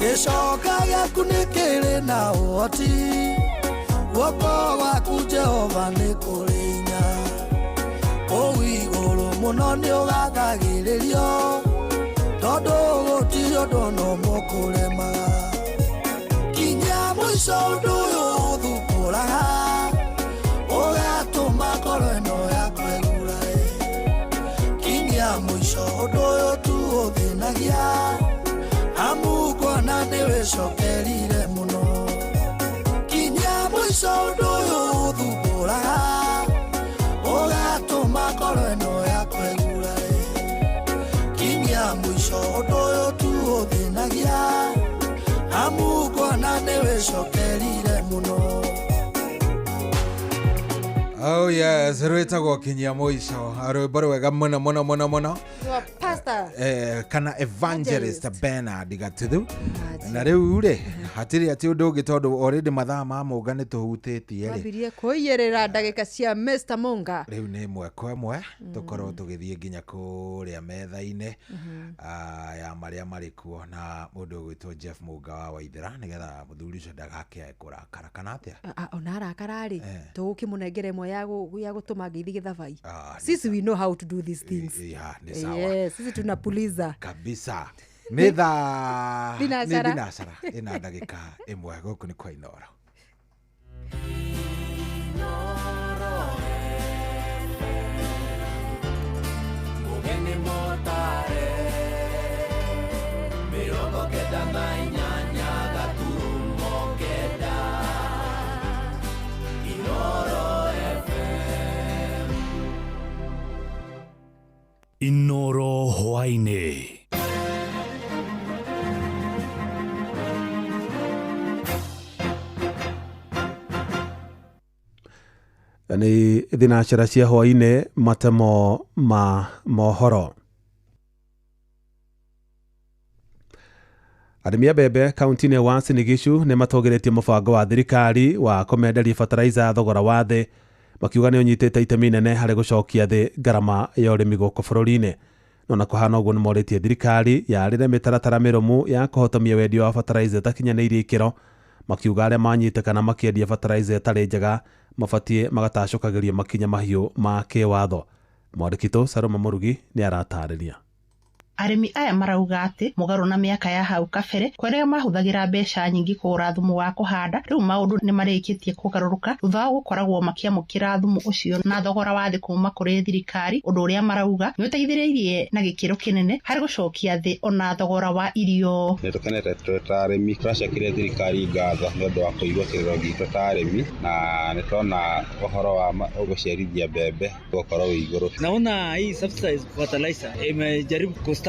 Gĩcoka gĩaku nĩ kĩrĩ na ũhoti, guoko gwaku Jehova nĩ kũrĩ hinya. Kũu igũrũ mũno nĩũgathagĩrĩrio, tondũ gũtirĩ ũndũ ona ũmwe ũkũremaga. Kinya mũico ũndũ ũyũ ũthumbũraga, ũgatũma ngoro ĩno yakwa ĩgurae. Kinya mũico ũndũ ũyũ tu ũthĩnagia, amu nguona nĩwĩcokerire mũno. Kinya mũico ũndũ ũyũ ũthumbũraga, ũgatũma ngoro ĩno yakwa ĩgurae. Kinya mũico ũndũ ũyũ tu ũthĩnagia, amu nguona nĩwĩcokerire mũno. Oh yes, rwĩtagwo kinyia mũico, rwĩmbo rwega mũno mũno mũno mũno. Pastor. Kana Evangelist Bernard Gatuthu. Na rĩu rĩ, hatirĩ atĩ ũndũ ũngĩ tondũ already mathaa ma Mũnga nĩ tũhutĩtie rĩ. Wambirie kũiyĩrĩra ndagĩka cia Mr. Munga. Rĩu nĩ ĩmwe kwa ĩmwe tũkorwo tũgĩthiĩ nginya kũrĩa metha-inĩ ya marĩa marĩ kuo na mũndũ ũgwĩtwo Jeff Mũnga wa Waithera, nĩgetha mũthuri ũcio ndagakĩae kũrakara kana atĩa? Ona arakara rĩ, tũgũkĩmũnengera ĩmwe ya gũtũma ngeithi gĩthabai. Sisi we know how to do these things. Nĩ sawa. Yes, sisi tunapuliza kabisa. Nĩ thaa nĩ thinacara ĩna ndagĩka ĩmwe gũkũ nĩ kwa Inooro. Mũgeni mũtare 98 gaturumo 9 Inooro FM. Inooro hwaĩ-inĩ. Nĩ thinacara cia hwaĩ-inĩ, matemo ma mohoro. Arĩmi a mbembe kaunti-inĩ ya Uasin Gishu nĩ matũgĩrĩtie mũbango wa thirikari wa kũmenderia fertilizer thogora wa thĩ, makiuga nĩ ũnyitĩte itemi inene harĩ gũcokia thĩ ngarama ya ũrĩmi gũkũ bũrũri-inĩ. No na kũhana ũguo nĩ morĩtie thirikari yarĩre mĩtaratara mĩrũmu ya kũhotomia wendia wa fertilizer ĩtakinyanĩirie ikĩro, makiuga arĩa manyitĩkana makĩendia fertilizer ĩtarĩ njega mabatiĩ magatacũkagĩrio makinya mahiũ ma kĩwatho. Mwandĩki Saloma Mũrugi nĩ aratarĩria. Arĩmi aya marauga atĩ mũgarũ na mĩaka ya hau kabere kũrĩa mahũthagĩra mbeca nyingĩ kũgũra thumu wa kũhanda, rĩu maũndũ nĩ marĩkĩtie kũgarũrũka thutha wa gũkoragwo makĩamũkĩra thumu ũcio na thogora wa thĩ kuma kũrĩ thirikari, ũndũ ũrĩa marauga nĩ ũteithĩrĩirie na gĩkĩro kĩnene harĩ gũcokia thĩ ona thogora wa irio. Nĩ tũkenete twĩ ta arĩmi, tũracokeria thirikari ngatho nĩ ũndũ wa kũigua kĩrĩro gitũ ta arĩmi, na nĩ tũrona ũhoro wa gũciarithia mbembe gũkorwo wĩ igũrũ. Naona hii subsidized fertilizer imejaribu kustabilize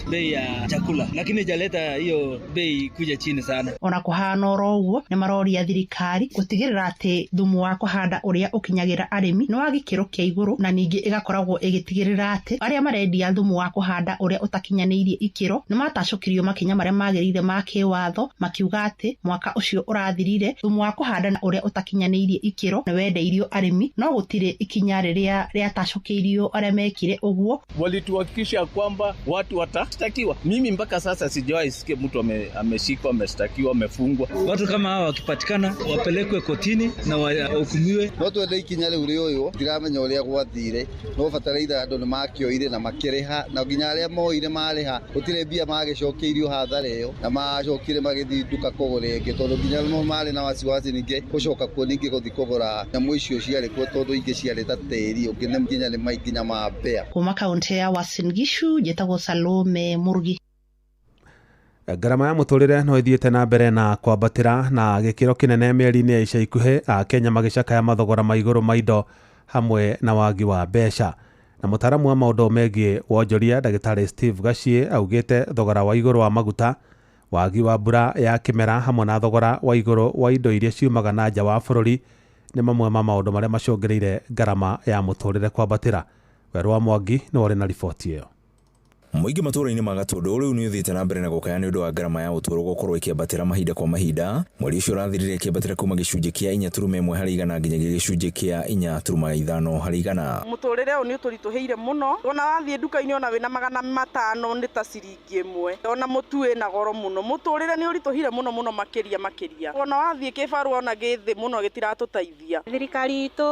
bei ya chakula, lakini ijaleta hiyo bei kuja chini sana. Ona kuhana oro ũguo nĩ maroria thirikari gũtigĩrĩra atĩ thumu wa kũhanda ũrĩa ũkinyagĩra arĩmi nĩ wa gĩkĩro kĩa igũrũ, na ningĩ ĩgakoragwo ĩgĩtigĩrĩra atĩ arĩa marendia thumu wa kũhanda ũrĩa ũtakinyanĩirie ikĩro nĩ matacũkĩrio makinya marĩa magĩrĩire ma kĩwatho, makiuga atĩ mwaka ũcio ũrathirire thumu wa kũhanda na ũrĩa ũtakinyanĩirie ikĩro nĩ wendeirio arĩmi, no gũtirĩ ikinya rĩrĩa rĩatacũkĩirio arĩa mekire ũguo. Walituhakikisha kwamba watu watashtakiwa. Mimi mpaka sasa sijawahi sikia mtu ameshikwa, ameshtakiwa, amefungwa. Watu kama hawa wakipatikana wapelekwe kotini na wahukumiwe. No twende ikinya rĩu rĩoywo ndiramenya ũrĩa gwathire no bataraitha andũ nĩ makĩoire na makĩrĩha na nginya arĩa moire marĩha gũtirĩ mbia magĩcokeirio hathara ĩyo na macokire magĩthiĩ nduka kũgũra ĩngĩ tondũ nginya mo marĩ na wasiwasi ningĩ gũcoka kuo ningĩ gũthiĩ kũgũra nyamũ icio ciarĩ kuo tondũ ingĩ ciarĩ ta tĩri ũngĩ nĩ nginya nĩ nginya ma mbea. Kuma kaunti ya Uasin Gishu njĩtagwo Salome Murugi. Ngarama ya mũtũrĩre no ĩthiĩte na mbere na kwambatĩra na gĩkĩro kĩnene mĩeri-inĩ ya ica ikuhĩ, Akenya magĩcakaya mathogora ma igũrũ ma indo hamwe na wagi wa mbeca. Na mũtaaramu wa maũndũ megiĩ wonjoria ndagĩtarĩ Steve Gachie augĩte thogora wa igũrũ wa maguta, wagi wa mbura ya kĩmera hamwe na thogora wa igũrũ wa indo iria ciumaga na nja wa bũrũri nĩ mamwe ma maũndũ marĩa macũngĩrĩire ngarama ya mũtũrĩre kwambatĩra. Werũ wa Mwangi nĩ ũrĩ na riboti ĩyo. Mũingĩ matũũra-inĩ ma Gatũndũ rĩu nĩ ũthiĩte na mbere na gũkaya nĩ ũndũ wa ngarama ya ũtũũro gũkorwo ĩkĩambatĩra mahinda kwa mahinda. Mweri ũcio ũrathirire ĩkĩambatĩra kuma gĩcunjĩ kĩa 4.1 harĩ igana nginyagia gĩcunjĩ kĩa 4.5 harĩ igana. Mũtũrĩre ũyũ nĩ ũtũritũhĩire mũno, ona wathiĩ nduka-inĩ ona wĩna 500 nĩ ta ciringi ĩmwe, ona mũtu wĩna goro mũno. Mũtũrĩre nĩ ũritũhire mũno mũno makĩria makĩria, ona wathiĩ kĩbarũa ona gĩ thĩ mũno gĩtiratũteithia. Thirikari itũ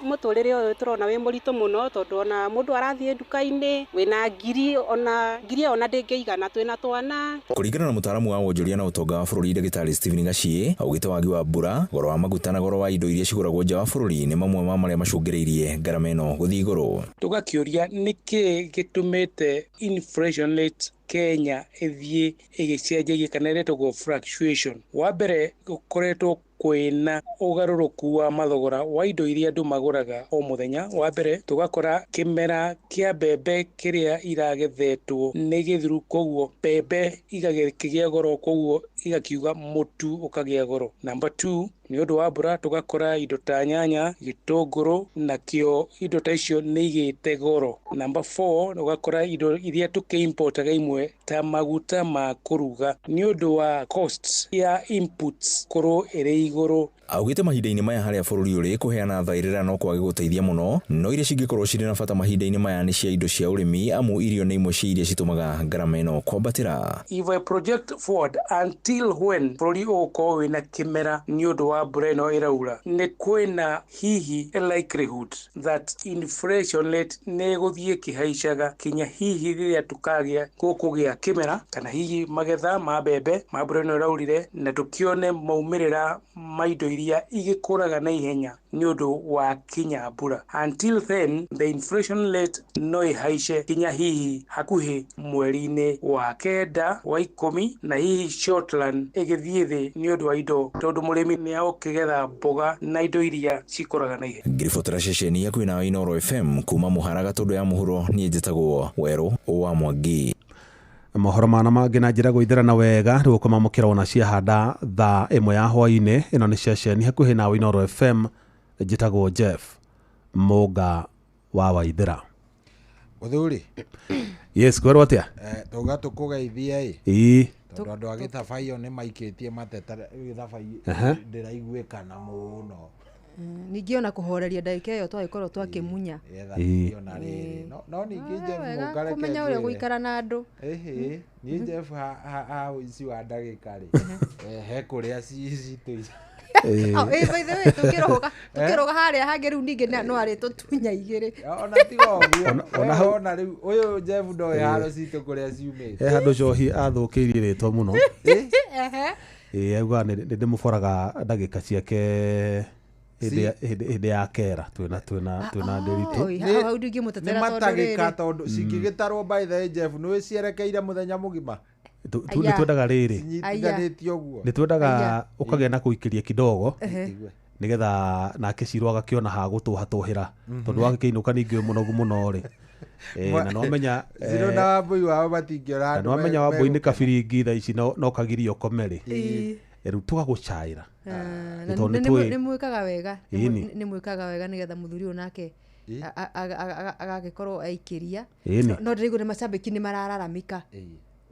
mũtũrĩre ũyũ tũrona wĩ mũritũ mũno tondũ ona mũndũ arathiĩ nduka-inĩ wĩna ngiri ona ngiri ona ndĩngĩigana twĩna twana. Kũringana na mũtaaramu wa wonjoria na ũtonga wa bũrũri ndagĩtarĩ Stephen Gachie augĩte wagi wa mbura, goro wa maguta na goro wa indo iria cigũragwo nja wa bũrũri nĩ mamwe ma marĩa macũngĩrĩirie ngarama ĩno gũthiĩ igũrũ. Tũgakĩũria nĩkĩ gĩtũmĩte inflation rate Kenya ĩthiĩ ĩgĩcenjagia kana ĩretagwo fluctuation. Wa mbere gũkoretwo kwĩna ũgarũrũku wa mathogora wa indo iria andũ magũraga o mũthenya. Wa mbere tũgakora kĩmera kĩa mbembe kĩrĩa iragethetwo nĩ gĩthiru, koguo mbembe igakĩgĩa goro, koguo igakiuga mũtu ũkagĩa goro. Number 2 nĩ ũndũ wa mbura tũgakora indo ta nyanya, gĩtũngũrũ nakĩo indo ta icio nĩ igĩte goro. Number 4 ũgakora indo iria tũkĩimportaga imwe ta maguta ma kũruga nĩ ũndũ wa costs ya inputs korwo ĩrĩ igũrũ. Augĩte mahinda-inĩ maya harĩa bũrũri ũrĩ kũheana thaĩrĩra no kwage gũteithia mũno, no iria cingĩkorwo cirĩ na bata mahinda-inĩ maya nĩ cia indo cia ũrĩmi amu irio nĩ imwe cia iria citũmaga ngarama ĩno kwambatĩra. If I project forward until when bũrũri ũgũkorwo wĩna kĩmera nĩ ũndũ wa mbura ĩno ĩraura, nĩ kwĩna hihi a likelihood that inflation rate nĩ ĩgũthiĩ ĩkĩhaicaga kinya hihi rĩrĩa tũkagĩa gũkũgĩa kĩmera kana hihi magetha ma mbembe ma mbura ĩno ĩraurire, na tũkĩone maumĩrĩra ma indo iria igĩkũraga na ihenya nĩ ũndũ wa kinya mbura. Until then the inflation rate no ĩhaice kinya hihi hakuhĩ mweri-inĩ wa 9 wa 10 na hihi short run ĩgĩthiĩ thĩ nĩ ũndũ wa indo tondũ mũrĩmi nĩ agũkĩgetha mboga na indo iria cikũraga na ihenya. Ngĩribotera ceceni ya kwĩna Inooro FM kuma Mũhara Gatũndũ ya mũhuro, niĩ njĩtagwo Werũ wa Mwangi. Mohoro mana mangĩ na njĩra gũithĩrana wega rĩu ũkũmamũkĩra ona ciahanda thaa 1 ya hwaĩ-inĩ. Ĩno nĩ ceceni hakuhĩ nawe Inooro FM, njĩtagwo Jeff Mũnga wa Waithĩra. Mũthuri. Yes, kwerwo atĩa? Tauga tũkũgeithie ĩ. Tondũ andũ a gĩthabaio nĩ maikĩtie mateta gĩthabai ndĩraiguĩkana mũno. Ningĩ ona kũhoreria ndagĩka ĩyo twagĩkorwo twakĩmunya. No ningĩ Jeff Mũnga reke kũmenya ũrĩa gũikara na andũ. Ĩhĩ, niĩ Jeff ha ũici wa ndagĩka rĩ, he kũrĩa citũ. By the way, tũkĩrũga harĩa hangĩ rĩu ningĩ no arĩ tũtunya igĩrĩ. Ona tiga ũguo. Ona rĩu ũyũ Jeff ndoĩ haro citũ kũrĩa ciumĩte. He handũ Njohi athũkĩirie rĩtwa mũno. Auga nĩ ndĩmũboraga ndagĩka ciake hĩndĩ ya kera twĩna ndĩritũ. Nĩ matagĩka tondũ cingĩgĩtarwo by the way Jeff nĩ cierekeire mũthenya mũgima. Nĩ twendaga rĩrĩ cinyitithanĩtio ũguo, nĩ twendaga ũkagĩa na kũikĩria kidogo nĩgetha nake Ciro agakĩona ha gũtũhatũhĩra tondũ wagĩkĩinũka ningĩ wĩ mũnogu mũno rĩ. Na no menya Ciro na Wambui wao matingĩona na no menya Wambui nĩ kabiringi thaa ici no kagirio ũkome rĩ, rĩu tũgagũcaĩra. Nĩ mwĩkaga wega, nĩ mwĩkaga wega nĩgetha mũthuri ũyũ nake agagĩkorwo aikĩria. No ndĩraigua nĩ macambĩki nĩ marararamika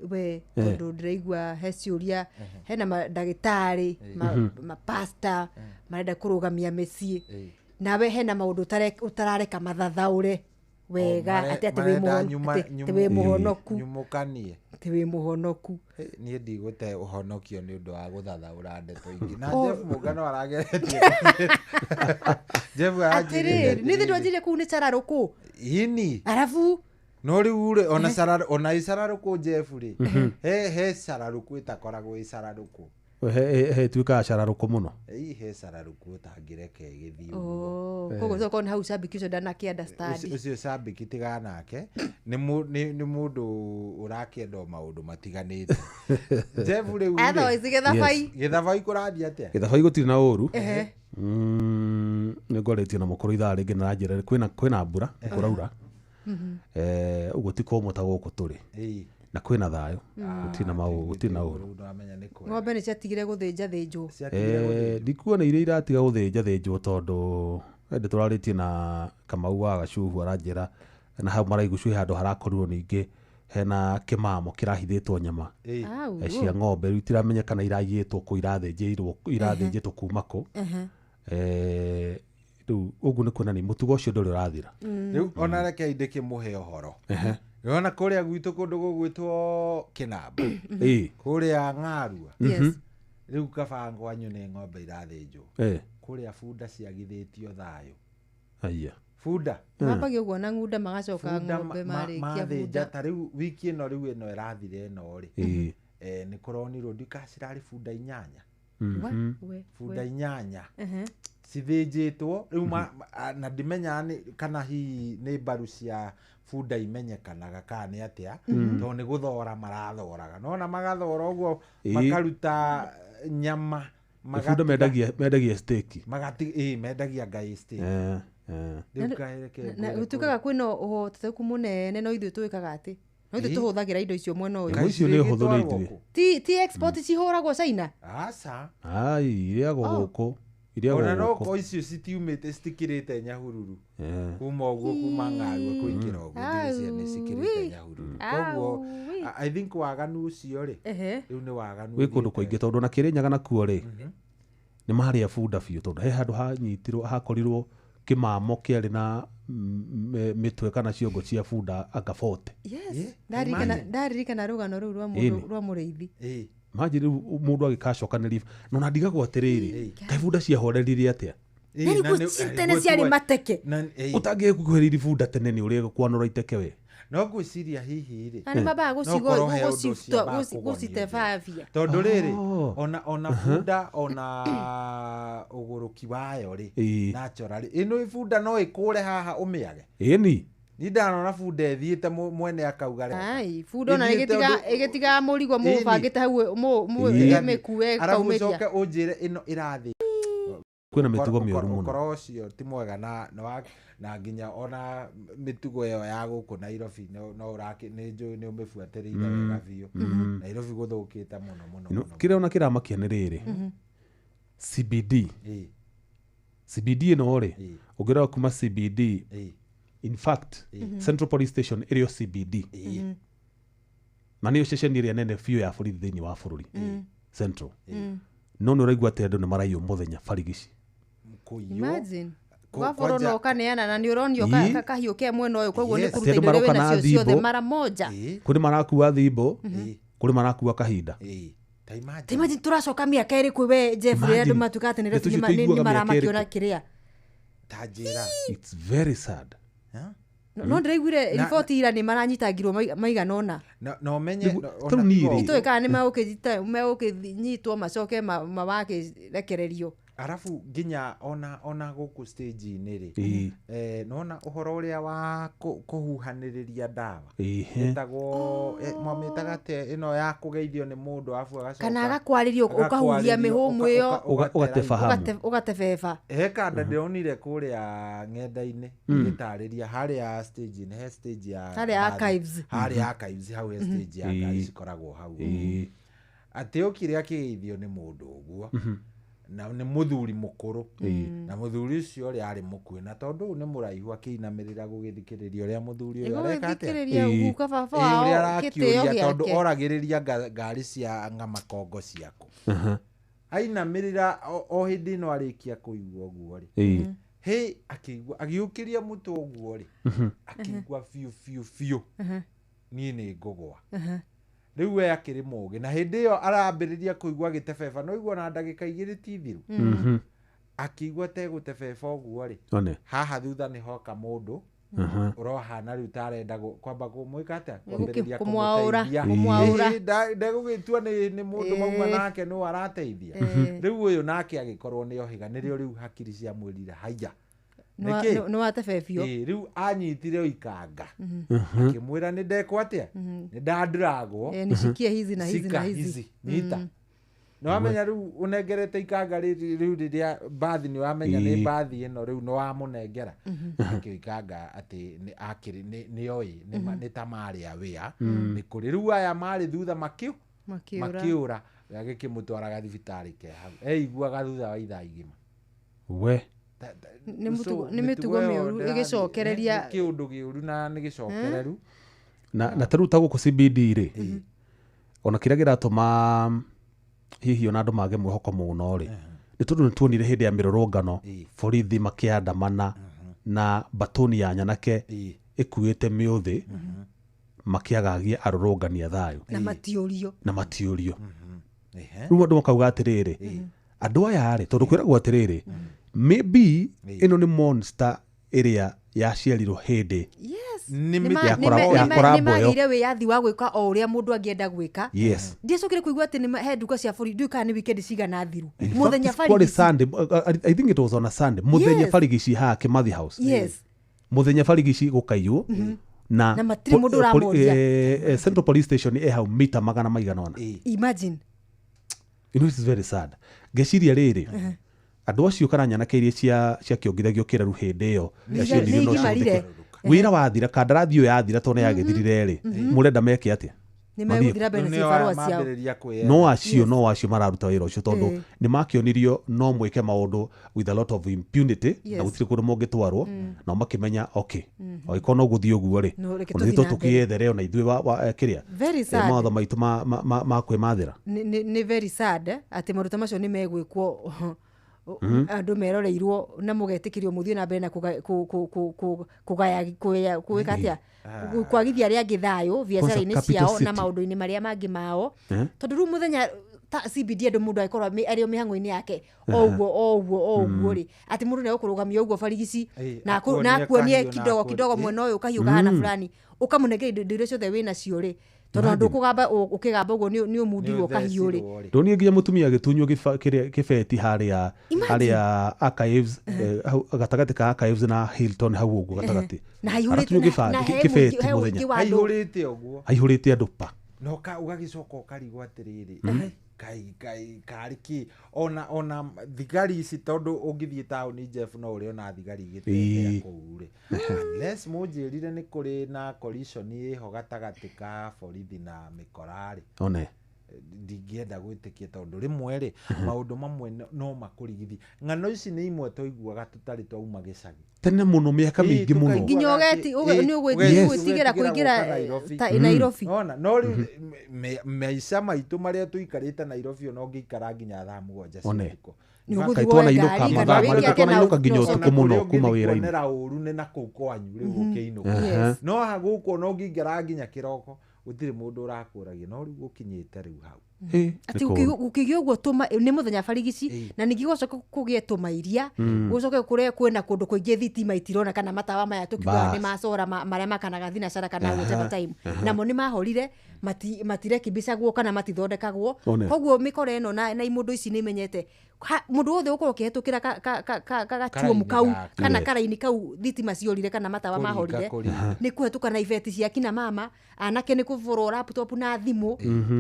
we tondũ ndĩraigua he ciũria hena mandagĩtarĩ mapasta marenda kũrũgamia mĩciĩ, nawe hena maũndũ ũtarareka mathathaũre. Wega atĩ atĩ wĩ atĩ wĩ mũhonoku. Nyumũkanie. Atĩ wĩ mũhonoku. Niĩ ndigũte ũhonokio nĩ ũndũ wa gũthathaũra ndeto ingĩ. Na Jeff Mũngano arageretie. Jeff aranjĩrire. Atĩrĩrĩ, nĩ ndwanjirie kũu nĩ cararũkũ. Ini. Arabu no rĩu rĩ ona cara ona ĩcararũkũ Jeff rĩ he cararũkũ ĩtakoragwo ĩcararũkũ. He tuĩkaga cararũkũ mũno. Ĩ he cararũkũ ũtangĩreke ĩgĩthiĩ. Oh, koguo tokorwo nĩ hau cambĩki ũcio ndanakĩ understand. Ũcio cambĩki tigana nake nĩ mũndũ ũrakĩenda o maũndũ matiganĩte. Jeff rĩu rĩ. Otherwise gĩthabai. Gĩthabai kũrathiĩ atĩa? Gĩthabai gũtirĩ na ũru. Nĩ ngwarĩtie na mũkũrũ ithaa rĩngĩ na aranjĩra kwĩna mbura kũraura. Ũguo ti kũmũ ta gũkũ tũrĩ. Na kwĩna thayũ gũtirĩ na maũru gũtirĩ na ũru. Ng'ombe nĩ ciatigire gũthĩnja thĩnjwo. Ndikuona iria iratiga gũthĩnja thĩnjwo tondũ ende tũrarĩtie na Kamau wa Gacuhu aranjĩra na hau maraigucu he handũ harakorirwo ningĩ hena kĩmamo kĩrahithĩtwo nyama cia ng'ombe rĩu itiramenyekana iraiyĩtwo kũ irathĩnjĩirwo irathĩnjĩtwo kuma kũ. Rĩu ũguo nĩ kuonania mũtugo ũcio ndũrĩ ũrathira. Rĩu ona reke ndĩkĩmũhe ũhoro. Ona kũrĩa gwitũ kũndũ gũgwĩtwo Kĩnamba. Kũrĩa Ng'arua. Rĩu kaba ngwanyu nĩ ng'ombe irathĩnjwo. Kũrĩa bunda ciagithĩtio thayũ. Aya. Bunda. Mambagia ũguo na ng'unda magacoka ng'ombe marĩkia bunda. Ta rĩu wiki ĩno rĩu ĩno ĩrathire ĩno rĩ. Nĩ kũronirwo ndika cirarĩ bunda 8. Bunda 8. Cithĩnjĩtwo rĩu na ndimenyaga kana hihi nĩ mbaru cia bunda imenyekanaga kana nĩ atĩa tondũ nĩ gũthora marathoraga nona magathora ũguo makaruta nyama bunda mendagia steak mendagia ngai steak. Na gũtuĩkaga kwĩna ũhotekeku mũnene no ithuĩ twĩkaga atĩ no ithuĩ tũhũthagĩra indo icio mwena ũyũ. Icio nĩ hũthũ nĩ ithuĩ. Ti export cihũragwo China. Aca. Ai irĩagwo gũkũ. Ona no ko icio citiumĩte citikĩrĩte Nyahururu kuma ũguo kuma Ng'arua kũingĩra ũguo ndirĩ nĩ cikĩrĩte Nyahururu. Koguo I think waganu ũcio rĩ rĩu nĩ waganu wĩ kũndũ kũingĩ tondũ na Kĩrĩnyaga nakuo rĩ nĩ marĩa bunda biũ tondũ he handũ hanyitirwo hakorirwo kĩmamo kĩarĩ na mĩtwe kana ciongo cia bunda anga 40. Yes, ndaririkana rũgano rũu rwa mũrĩithi. Imagine rĩu mũndũ agĩkacokanĩria no na ndigagwo atĩrĩrĩ kaĩ bunda ciahoreririe atĩa? Tene ciarĩ mateke. Ũtangĩkuhĩrĩria bunda tene nĩ ũrĩa kwanũra iteke we. No ngwĩciria hihi rĩ na nĩ mambaga gũcitebabia tondũ rĩrĩ ona bunda ona ũgũrũki wayo rĩ natural ĩno bunda no ĩkũre haha ũmĩage. Ĩni ni ndanona bunda ĩthiĩte mwene akauga ai bunda ona ĩgĩtiga mũrigo mũbangĩte hau mĩkue arabu ũcoke ũnjĩre ĩno ĩrathiĩ. Kwĩna mĩtugo mĩũru mũno. Ũkoro ũcio ti mwega na nginya ona mĩtugo ĩyo ya gũkũ Nairobi no ũrakĩ nĩ njũĩ nĩ ũmĩbuatĩrĩire wega biũ. Nairobi gũthũkĩte mũno mũno mũno. Kĩrĩa ona kĩramakia nĩ rĩrĩ CBD. CBD ĩno rĩ ũngĩrora kuma CBD in fact Central Police Station ĩrĩ o CBD. Na nĩyo ceceni ĩrĩa nene biũ ya borithi thĩinĩ wa bũrũri. Central. No nĩ ũraigua atĩ andũ nĩ maraiywo mũthenya barigici. Imagine. Waborwo no ũkaneana na nĩ ũronio kahiũ ke mwena ũyũ koguo nĩ kũruta indo iria wĩnacio ciothe mara moja. Kũrĩ marakua thimbo, kũrĩ marakua kahinda. Ta imagine tũracoka mĩaka ĩrĩkũ we Jeff rĩrĩa andũ matuĩkaga atĩ Nairobi nĩ maramakio na kĩrĩa. Ta njĩra. It's very sad. No ndĩraiguire riboti ira nĩ maranyitangirwo maigana ũna. Na ũmenye itoĩ kana nĩ megũkĩnyitwo macoke mawakĩrekererio. Arabu nginya ona gũkũ stage-inĩ rĩ nona ũhoro ũrĩa wa kũhuhanĩrĩria ndawa ĩtagwo mwamĩtaga atĩa ĩno ya kũgeithio nĩ mũndũ arabu agacoka kana agakwarĩrio ũkahuhia mĩhũmũ ĩyo ũgatebeba. He kanda ndĩronire kũrĩa ng'enda-inĩ ĩgĩtarĩria harĩa stage-inĩ he stage ya harĩa archives harĩa archives hau he stage ya ngari cikoragwo hau atĩ okire akĩgeithio nĩ mũndũ ũguo na nĩ mũthuri mũkũrũ na mũthuri ũcio ũrĩa arĩ mũkuĩ na tondũ nĩ mũraihu akĩinamĩrĩra gũgĩthikĩrĩria ũrĩa mũthuri ũyũ areka atĩa ũrĩa arakĩũria tondũ oragĩrĩria ngari cia ng'amakongo ciaku ainamĩrĩra o hĩndĩ ĩno arĩkia kũigua ũguo rĩ Hĩ akĩigua agĩũkĩria mũtwe ũguo rĩ, akĩigua biũ biũ biũ niĩ nĩ ngũgwa. Rĩu we akĩrĩ mũgĩ, na hĩndĩ ĩyo arambĩrĩria kũigua agĩtebeba, no igua na ndagĩka 2 ti thiru. Akĩigua tegũtebeba ũguo rĩ, haha thutha nĩ hoka mũndũ ũrohana rĩu ta arenda kwamba kũmwĩka atĩa, kwambĩrĩria kũmwaũra, kũmũteithia. Kũmwaũra. Ndegũgĩtua nĩ mũndũ mauma nake nũ arateithia. Rĩu ũyũ nake agĩkorwo nĩ ohĩga, nĩrĩo rĩu hakiri ciamwĩrire haiya. Nĩkĩ? Nĩ watebebio. Rĩu anyitire ikanga akĩmwĩra nĩ ndekwo atĩa, nĩ ndanduragwo, Nishikie hizi na hizi na shika hizi. hizi nyita. Nĩ wamenya rĩu ũnengerete ikanga rĩu rĩrĩa mbathi, nĩ wamenya nĩ mbathi ĩno rĩu nĩ wamũnengera. Akĩikanga atĩ nĩ akĩrĩ nĩ oĩ nĩ ta marĩ a wĩa, nĩ kũrĩ rĩu aya marĩ thutha makĩũra, agĩkĩmũtwaraga thibitarĩ ke hau, eiguaga thutha wa ithaa igima. We Nĩ mĩtugo mĩũru ĩgĩcokereria, nĩ kĩũndũ gĩũru na nĩ gĩcokereru. Na ta rĩu ta gũkũ CBD rĩ, ona kĩrĩa kĩratũma hihi ona andũ mage mwĩhoko mũno rĩ, nĩ tondũ nĩ tuonire hĩndĩ ya mĩrũrũngano borithi makĩandamana na batoni ya nyanake ĩkuĩte mĩũthĩ, makĩagagia arũrũngani a thayũ na matiũrio, na matiũrio. Rĩu andũ makauga atĩrĩrĩ, andũ aya rĩ, tondũ kwĩragwo atĩrĩrĩ, maybe ĩno nĩ monster ĩrĩa yaciarirwo hĩndĩ nĩmagĩire wĩyathi wa gwĩka o ũrĩa mũndũ angĩenda gwĩka. Yes. Ndiacokire kũigua atĩ he nduka cia borithi, ndiũĩ kana nĩ weekend cigana thiru, mũthenya barigici. Sunday, I think it was on a Sunday, mũthenya barigici haha Kimathi House. Yes. Mũthenya barigici gũkaiywo na matirĩ mũndũ ũramoria. Central Police Station ĩ hau mita 400. Imagine. You know, it is very sad. Ngeciria rĩrĩ, andũ acio kana nyanake iria ciakĩongithagio kĩraru hĩndĩ ĩyo wĩra wathira, kandarathi ĩyo yathira tondũ nĩyagĩthirire rĩ, mũrenda meke atĩa? No acio mararuta wĩra ũcio tondũ nĩ makĩonirio no mwĩke maũndũ with a lot of impunity, na gũtirĩ kũndũ mũngĩtwarwo, nao makĩmenya okay, angĩkorwo no gũthiĩ ũguo rĩ, ona ithuĩ tũkĩethere ona ithuĩ kĩrĩa mawatho maitũ ma kwĩmathĩra. Nĩ very sad atĩ maũndũ ta macio nĩ megwĩkwo, andũ meroreirwo na mũgetĩkĩrio mũthiĩ na mbere na kũgaya gwĩka atĩa, kwagithia arĩa angĩ thayũ biacara-inĩ ciao na maũndũ-inĩ marĩa mangĩ mao, tondũ rĩu mũthenya ta CBD andũ mũndũ agĩkorwo arĩ o mĩhang'o-inĩ yake o ũguo o ũguo o ũguo rĩ, atĩ mũndũ nĩ egũkũrũgamia ũguo barigici na akuonie kidogo kidogo mwena ũyũ kahiũ kahana fulani, ũkamũnengera indo iria ciothe wĩnacio rĩ, tondũ andũ kũgamba ũkĩgamba ũguo nĩ ũmundirwo kahiũ rĩ. Ndonire nginya mũtumia agĩtunywo kĩbeti harĩa harĩa Archives, gatagatĩ ka Archives na Hilton hau ũguo gatagatĩ, na haihũrĩte mũthenya, haihũrĩte ũguo, haihũrĩte andũ pa, na ũgagĩcoka ũkarigwo atĩrĩrĩ, kai kai karĩ kĩ ona thigari ici, tondũ ũngĩthiĩ taũni Jeff no ũrĩona thigari igĩtembea kũu rĩ, unless mũnjĩrire nĩ kũrĩ na collision ĩho gatagatĩ ka borithi na mĩkora rĩ, one ndingĩenda gwĩtĩkia tondũ rĩmwe rĩ maũndũ mamwe no makũrigithie. Ng'ano ici nĩ imwe twaiguaga tũtarĩ twauma gĩcagi tene mũno, mĩaka mĩingĩ mũno, nginya ũgeti nĩ ũgwĩtigĩra kũingĩra ta Nairobi. Ona no rĩu maica maitũ marĩa tũikarĩte Nairobi ona ũngĩikara nginya thaa 7 cia ũtukũ twanainuka mathaa marĩkũ, twanainuka nginya ũtukũ mũno kuma wĩra-inĩ, kuonera ũru nĩ na kũu kwanyu rĩu ũkĩinũka, no haha gũkũ ona ũngĩingĩra nginya kĩroko gũtirĩ mũndũ ũrakũragia, no rĩu gũkinyĩte rĩu hau atĩ gũkĩgĩa ũguo nĩ mũthenya barigici, na ningĩ gũcoka kũgĩe tũma iria, gũcoke kũrĩa kwĩna kũndũ kũingĩ thitima itirona kana matawa maya tũkiugaga nĩ macora marĩa makanaga thinacara kana whatever time, namo nĩ mahorire, matirekibicagwo kana matithondekagwo, koguo mĩkora ĩno na imũndũ ici nĩ imenyete mũndũ wothe ũkorwo ũkĩhetũkĩra gatuomu kau kana karaini kau thitima ciorire kana matawa mahorire, nĩ kũhetũka na ibeti cia kina mama, anake nĩ kũborwo laptop na thimũ,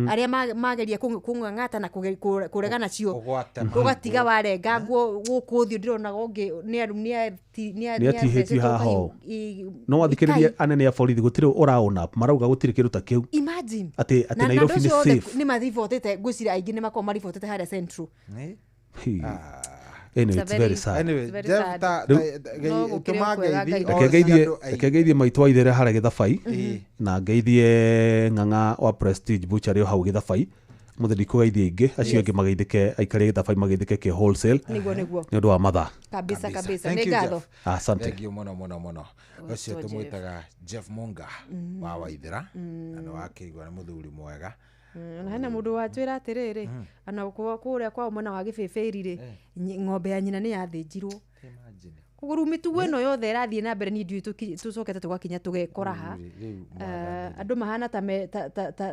arĩa mageria kũng'ang'ata na kũrega nacio, ũgatiga warenga nguo gũkũ ũthiũ ndĩronaga ũngĩ nĩ atihĩtio haha. No wathikĩrĩria anene a borithi gũtirĩ ũraona marauga gũtirĩ kĩndũ ta kĩu. Imagine atĩ Nairobi nĩ safe. Nĩ maribotete, ngwĩciria aingĩ nĩ makoragwo maribotete harĩa Central. Anyway, it's very sad. Anyway, Jeff, reke ngeithie maitũ wa ithere harĩa Gĩthabai, na ngeithie Ng'ang'a wa Prestige Butchery hau Gĩthabai, Mũthĩ ndikũgeithia aingĩ acio angĩ mageithĩke aikarĩ gĩthabai mageithĩke kĩ wholesale Nĩguo, nĩguo. nĩ ũndũ wa mathaa. Kabisa kabisa. Thank Nĩ you, ngatho. Jeff. Asante. Thank you mũno mũno mũno. Ũcio Jeff. tũmwĩtaga Jeff Munga wa Waithĩra, na nĩ wakĩigua nĩ mũthuri mwega. Na hena mũndũ watwĩra atĩrĩrĩ, ona kũrĩa kwao mwena wa gĩbĩbĩri rĩ, ng'ombe ya nyina nĩ yathĩnjirwo. Koguo rĩu mĩtugo ĩno yothe ĩrathiĩ na mbere, niĩ ndiũĩ tũcokete tũgakinya tũgekora ha. Rĩu Andũ mahana ta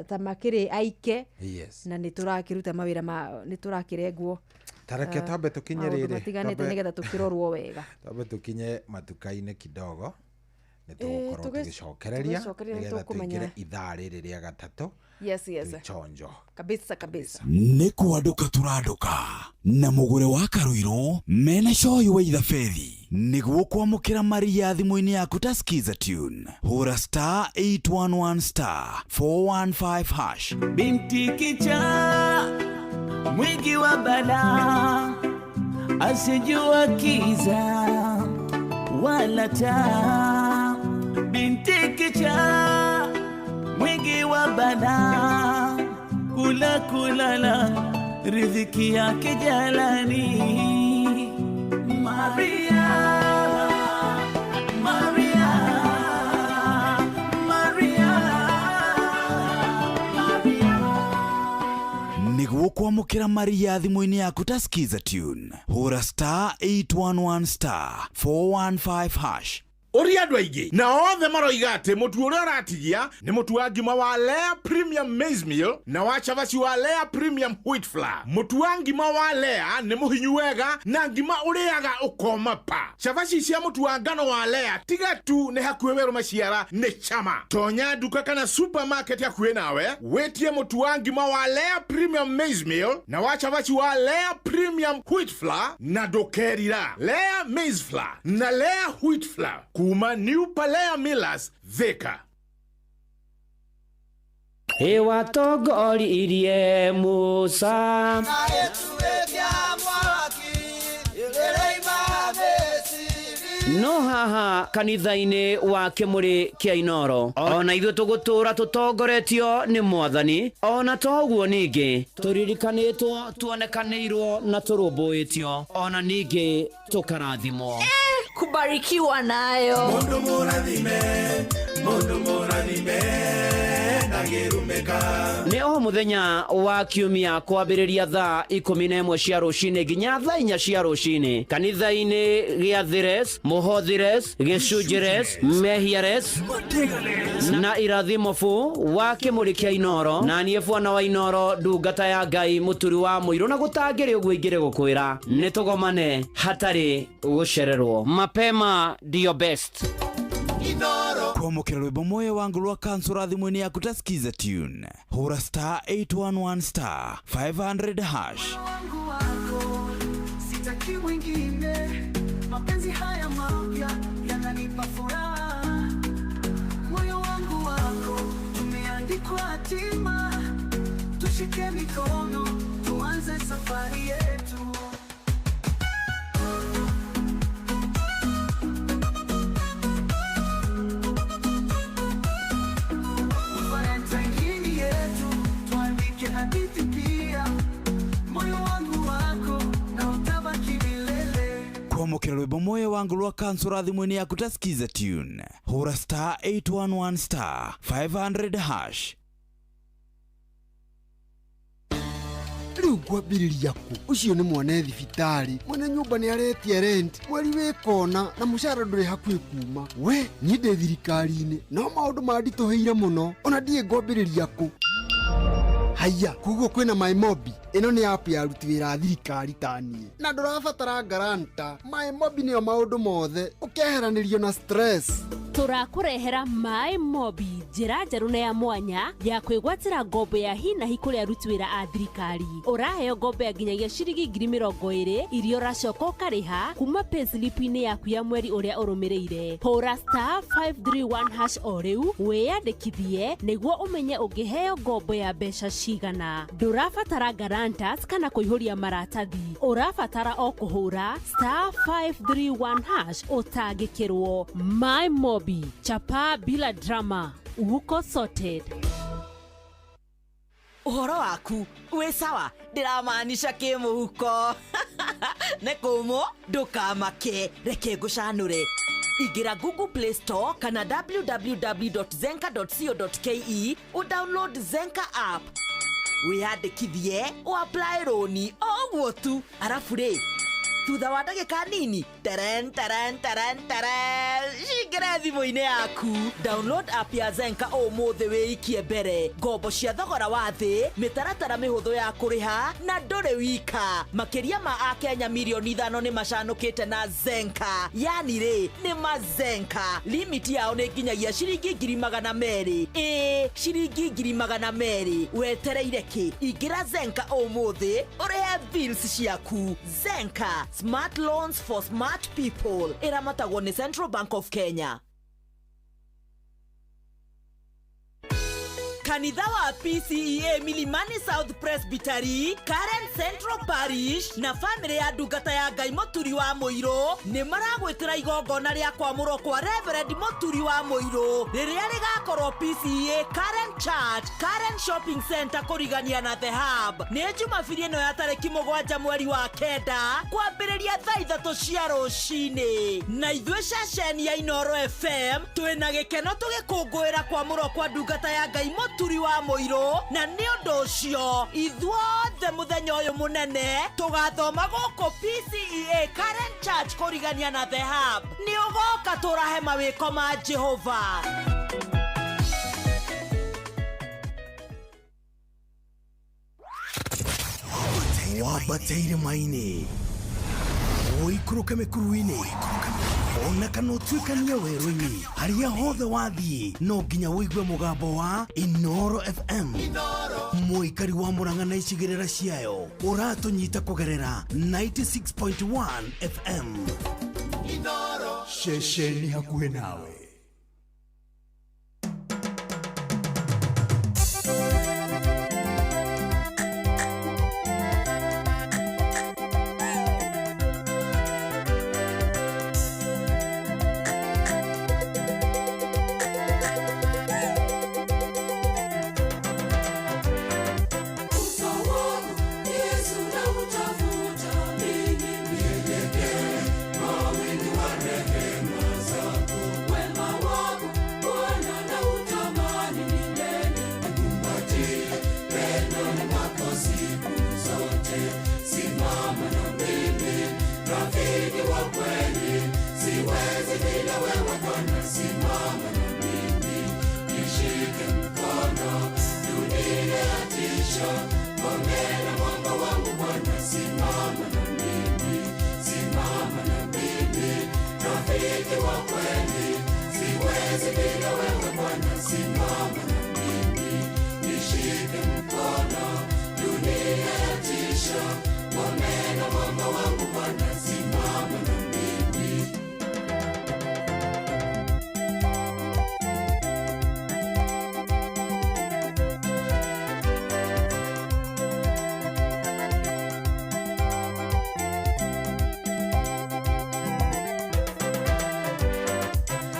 ta makĩrĩ aike Yes. na nĩ tũrakĩruta mawĩra ma nĩ tũrakĩrengwo. Ta reke twambe tũkinye maũndũ rĩrĩ, matiganĩte nĩgetha tũkĩrorwo wega. Twambe tũkinye matuka-inĩ kidogo, nĩ tũgũkorwo tũgĩcokereria tũgĩcokereria nĩ nĩgetha tũkũmenya. tũingĩre ithaa rĩrĩ rĩa gatatũ. Yes, yes. Twĩchonjo. Kabisa kabisa. Nĩ kwandũka tũrandũka na mũgũre wa Karũirũ mena cohi wa ithabethi nĩguo kwamũkĩra maria thimũ-inĩ yaku ta Skiza tune hũra star 811 star 415 hash. Binti kichaa mwingi wa balaa, asijua kiza wala taa. Binti kichaa mwingi wa balaa, kula kulala riziki yake jalani. Maria, Maria, Maria, Maria. Nĩguo kwamũkĩra maria thimũ-inĩ yaku ta Skiza tune hũra star 811 star 415 hash. Ũria andũ aingĩ na othe maroiga atĩ mũtu ũrĩa ũratigia nĩ mũtu wa ngima wa Lea Premium Maize Meal na wa cabaci wa Lea Premium Wheat Flour. Mũtu wa ngima wa Lea nĩ mũhinyu wega na ngima ũrĩaga ũkoma pa. Cabaci cia mũtu wa ngano wa Lea tiga tu nĩ hakuhĩ werũ maciara nĩ chama. Tonya nduka kana supermarket hakuhĩ nawe wĩtie mũtu wa ngima wa Lea Premium Maize Meal na wa cabaci wa Lea Premium Wheat Flour na ndũkerira. Lea Maize Flour na Lea Wheat Flour kuma New Palea Millers, Thika. Ĩwatongoririe Musa. No haha kanitha-inĩ wa kĩmũrĩ kĩa Inoro ona ithuĩ tũgũtũra tũtongoretio nĩ mwathani, ona to ũguo ningĩ tũririkanĩtwo, tuonekanĩirwo na tũrũmbũĩtio, ona ningĩ tũkarathimwo. Kubarikiwa nayo. Mundu mũrathime, mundu mũrathime, ndangĩrumĩka. Nĩ o mũthenya wa kiumia kwambĩrĩria thaa 11 cia rũcinĩ nginya thaa 4 cia rũcinĩ kanitha-inĩ gĩa Thires, Mũhothires, Gĩcunjires, Mehiares na irathimo bu wa kĩmũrĩ kĩa Inoro, na niĩ bwana wa Inoro, ndungata ya Ngai, mũturi wa mũirũ, na gũtangĩrĩ ũguo ingĩrĩ gũkwĩra nĩ tũgomane hatarĩ gũcererwo. Mapema ndio best. Kwamũkĩra rwĩmbo moyo wangu rwa kansũra thimũ-inĩ yaku ta Skiza tune hũra star 811 star 500 hash. Wangu wako sitaki mwingine, mapenzi haya mapya yananipa furaha. Moyo wangu wako tumeandikwa hatima, tushike mikono tuanze safari yetu. Valentine yetu tuandike hadithi pia, moyo wangu wako na utabaki milele. Kwamũkĩra rwĩmbo moyo wangu rwa kansũra thimũ-inĩ yaku ta Skiza tune hũra star 811 star 500 hash. Rĩu ngwambĩrĩria kũ? Ũcio nĩ mwana e thibitarĩ, mwene nyũmba nĩ aretia rent, mweri wĩ kona na mũcara ndũrĩ hakuhĩ kuma. We niĩ ndĩ thirikari-inĩ no maũndũ manditũhĩire mũno, ona ndiĩ ngwambĩrĩria kũ. Haiya, koguo kwĩna MyMobi. Ĩno nĩ app ya aruti wĩra a thirikari ta niĩ, na ndũrabatara guarantor. MyMobi nĩyo maũndũ mothe, ũkeheranĩrio na stress. Tũrakũrehera MyMobi, njĩra njerũ na ya mwanya ya kwĩgwatĩra ngombo ya hi na hi kũrĩ aruti wĩra a thirikari. Ũraheo ngombo ya nginyagia ciringi 20,000 iria ũracoka ũkarĩha kuma payslip-inĩ yaku ya mweri ũrĩa ũrũmĩrĩire. Hũra star 531 hash o rĩu wĩyandĩkithie nĩguo ũmenye ũngĩheo ngombo ya mbeca cigana. Ndũrabatara guarantors kana kũihũria maratathi, ũrabatara o kũhũra star 531 hash ũtangĩkĩrwo. MyMobi, chapa bila drama, uko sorted. Ũhoro waku wĩ sawa, ndĩramaanisha kĩmũhuko. Nĩ kũmũ, ndũkamake, reke ngũcanũre. Ingĩra Google Play Store kana www.zenka.co.ke ũdownload Zenka app, wĩyandĩkithie, ũapply rũni o ũguo tu. Arabu rĩ, thutha wa ndagĩka nini, teren teren teren teren, cingĩre thimũ-inĩ yaku. Download app ya Zenka ũmũthĩ, wĩikie mbere ngombo cia thogora wa thĩ, mĩtaratara mĩhũthũ ya kũrĩha, na ndũrĩ wika. Makĩria ma akenya mirioni 5 nĩ macanũkĩte na Zenka. Yani rĩ, nĩ mazenka. Limit yao nĩ nginyagia ciringi 200,000. Ĩĩ, ciringi 200,000. Wetereire kĩ? Ingĩra Zenka ũmũthĩ ũrĩhe bills ciaku. Zenka, smart loans for smart people. Ĩramatagwo nĩ Central Bank of Kenya. Kanitha wa PCEA Milimani South Presbytery, Karen Central Parish na famĩlĩ ya ndungata ya Ngai Mũturi wa Mũirũ nĩ maragwĩtĩra igongona rĩa kwamũrwo kwa Reverend Mũturi wa Mũirũ rĩrĩa rĩgakorwo PCEA Karen Church, Karen Shopping Center, kũrigania na The Hub. Nĩ Jumabiri ĩno ya tarĩki 7 mweri wa 9, kwambĩrĩria thaa 3 cia rũcinĩ. Na ithuĩ ceceni ya Inoro FM twĩna gĩkeno tũgĩkũngũĩra kwamũrwo kwa ndungata ya Ngai Mũturi wa Mũirũ, na nĩ ũndũ ũcio ithuothe mũthenya ũyũ mũnene tũgathoma gũkũ PCEA Karen Church, kũrigania na The Hub. Nĩ ũgoka tũrahe mawĩko ma Jehova. Wambate irĩma-inĩ, ũikũrũke mĩkuru-inĩ, ona kana ũtuĩkanie werũ-inĩ, harĩa hothe wathiĩ no nginya ũigue mũgambo wa Inoro FM. Mũikari wa Mũrang'a na icigĩrĩra ciayo, ũratũnyita kũgerera 96.1 FM, ceceni hakuhĩ nawe. Uso wako Yesu nautafuta mimi, nielekee kwa wingi wa rehema zako. Wema wako Bwana nautamani milele, nikumbatie pendoni mwako siku zote. Simama na mimi, rafiki wa kweli, siwezi bila wewe Bwana. Simama na mimi, nishike mkono, dunia yatisha, ngome na mwamba wangu Bwana. Simama na mimi, simama na mimi, rafiki wa kweli, siwezi bila wewe Bwana. Simama na mimi, nishike mkono, dunia yatisha, ngome na mwamba wangu Bwana. Simama na mimi.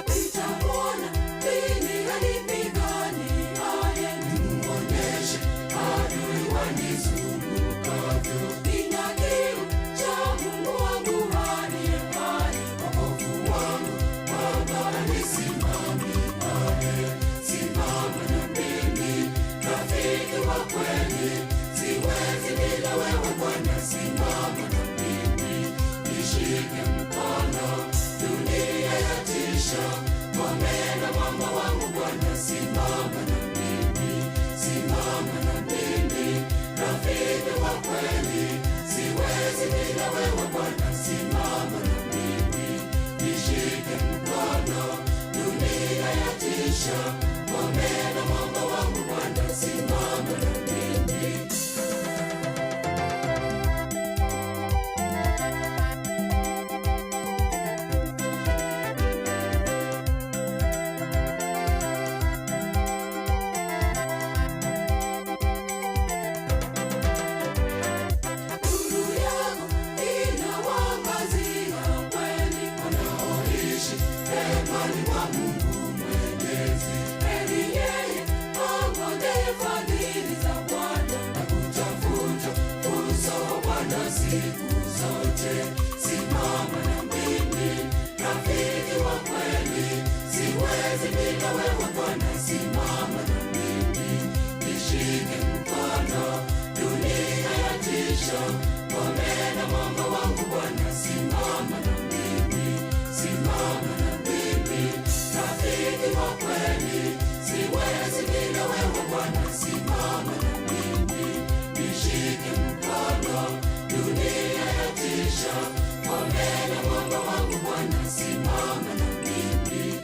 Nitamwona lini anipigani aye, nimuonyeshe adui wanizungukavyo. Nina kiu cha Mungu wangu aliye hai, wokovu wangu Baba anisimamiaye. Simama na mimi, rafiki wa kweli, siwezi bila wewe Bwana. Simama na mimi, nishike mkono, dunia yatisha, ngome na mwamba wangu Bwana. Simama na mimi, simama na mimi, rafiki wa kweli, siwezi bila wewe Bwana. Simama na mimi, nishike mkono, dunia yatisha, ngome na mwamba wangu Bwana. Simama na mimi. Nuru yako inawaangazia kweli wanaoishi hemani mwa Mungu Mwenyezi. Heri yenu wewe Bwana, simama na mimi, nishike mkono, dunia yatisha, ngome na mwamba wangu Bwana, simama na mimi, simama na mimi, rafiki wa kweli, siwezi bila wewe Bwana, simama na mimi, nishike mkono, dunia yatisha, ngome na mwamba wangu Bwana, simama na mimi.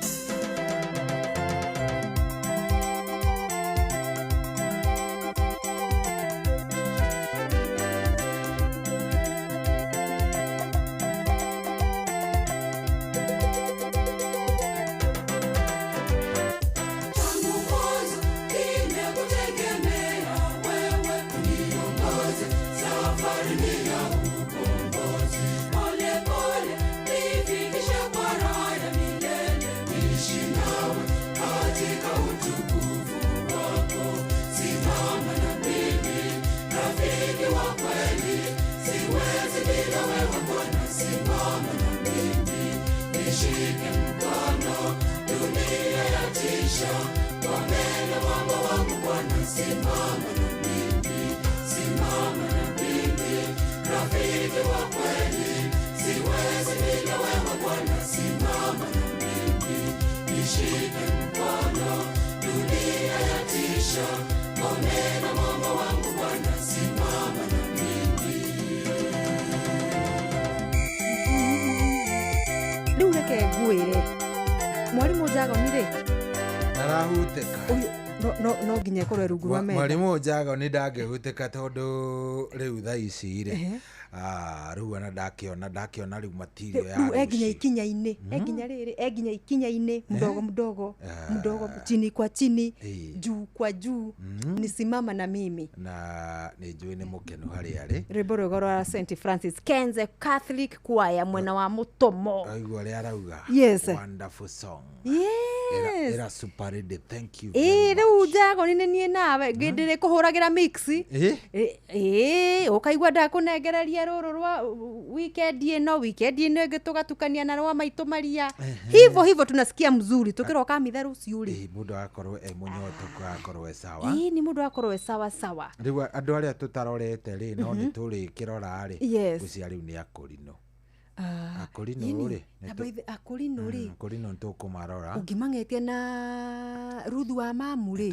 Tangu mwanzo nimekutegemea wewe, uniongoze safari ni ya ukombozi. Pole pole nifikishe kwa raha ya milele, niishi nawe katika utukufu wako. Simama na mimi, rafiki wa kweli, siwezi bila wewe Bwana, simama na mimi, nishike mkono, dunia yatisha, ngome na mwamba wangu Bwana, simama na mimi, simama na mimi, rafiki wa kweli, siwezi bila wewe Bwana, simama na mimi, nishike mkono, dunia yatisha, ngome na mwamba wangu Bwana, simama na mimi. Rĩu reke ngwĩre mwarimũ Njagoni rĩ, Arahutĩka. Ũyũ no nginya ĩkorwo rungu rwa metha. Mwarimũ Njagoni ndangĩhutĩka tondũ rĩu thaa ici rĩ, rĩu ona ndakĩona rĩu material ya Rĩu enginya rũciũ. ikinya-inĩ, enginya rĩrĩ, enginya ikinya-inĩ, mdogo mdogo, mdogo, chini kwa chini, juu kwa juu, nisimama na mimi. Na nĩ njũĩ nĩ mũkenu harĩa arĩ. Rwĩmbo rwega rwa St Francis Kenze Catholic Choir mwena wa Mũtomo. Aigua ũrĩa arauga. Yes. Wonderful song. Yes. Ĩra super lady, thank you. Ĩĩ, rĩu Njagoni nĩ niĩ nawe ngĩndĩrĩ kũhũragĩra mix. Ĩĩ, ũkaigua ndakũnengereria rũrũ rwa weekend ĩno, weekend ĩno ĩngĩ tũgatukania na rwa maitũ maria. Hivyo hivyo tunasikia mzuri tũkĩroka mitha rũciũ rĩ. Ĩĩ, mũndũ agakorwo e mũnyotoku, agakorwo e sawa. Ĩĩ, nĩ mũndũ akorwo e sawa sawa. Rĩu andũ arĩa tũtarorete rĩ, no nĩ tũrĩkĩrora rĩ, Yes. ngwĩciria rĩu nĩ akũrinũ. Akũrinũ Yini, rĩ, na by the- akũrinũ rĩ, akũrinũ nĩ tũkũmarora. Ũngĩmang'etia na Ruthu wa mamu rĩ,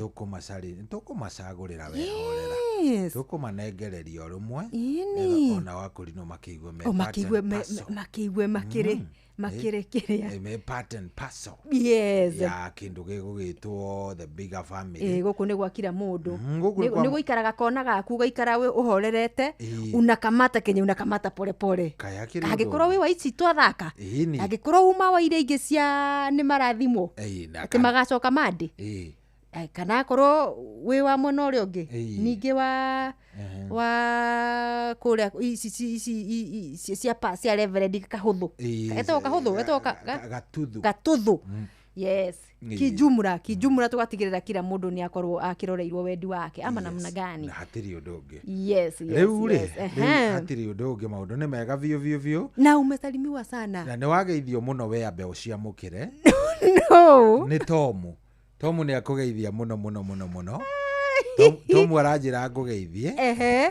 Nĩtũkũmacagũrĩra wehorera. Yes. Tũkũmanengereria o rũmwe. Ĩni. Ona wakũrinũ makĩigue me O part and makĩigue parcel. makĩigue makĩrĩ makĩrĩ kĩrĩa. Me part and parcel. Yes. Ya kĩndũ gĩgũgĩtwo the bigger family. Ĩĩ, gũkũ nĩ gwa kila mũndũ. Gũkũ nĩ Nĩ gũikaraga kona gaku ũgaikara ũhorerete, Ĩĩ. unakamata kenye unakamata polepole. Kaya kĩrĩ ũndũ Angĩkorwo wĩ wa ici twathaka, Ĩni. angĩkorwo uma wa iria ingĩ cia nĩ marathimwo, Ĩĩ, na atĩ magacoka mandĩ. Ĩĩ. Kana akorwo wĩ wa mwena ũrĩa ũngĩ, Ĩĩ. ningĩ wa wa kũrĩa ici ici ici cia pa cia Reverend Kahũthũ. Ĩĩ, Etagwo Kahũthũ, etagwo Gatuthu. Gatuthu. Yes. Ĩĩ. Kijumla, kijumla tũgatigĩrĩra kila mũndũ nĩ akorwo akĩroreirwo wendi wake ama namna gani. Na hatirĩ ũndũ ũngĩ. Yes, yes, Rĩu rĩ, yes. rĩu Ehe. hatirĩ ũndũ ũngĩ, maũndũ nĩ mega biũ biũ biũ. Na umesalimiwa sana. Na nĩ wageithio mũno we ambe ũciamũkĩre. No. Nĩ Tomu. Tomu nĩ akũgeithia mũno mũno mũno mũno. Tomu aranjĩra ngũgeithie.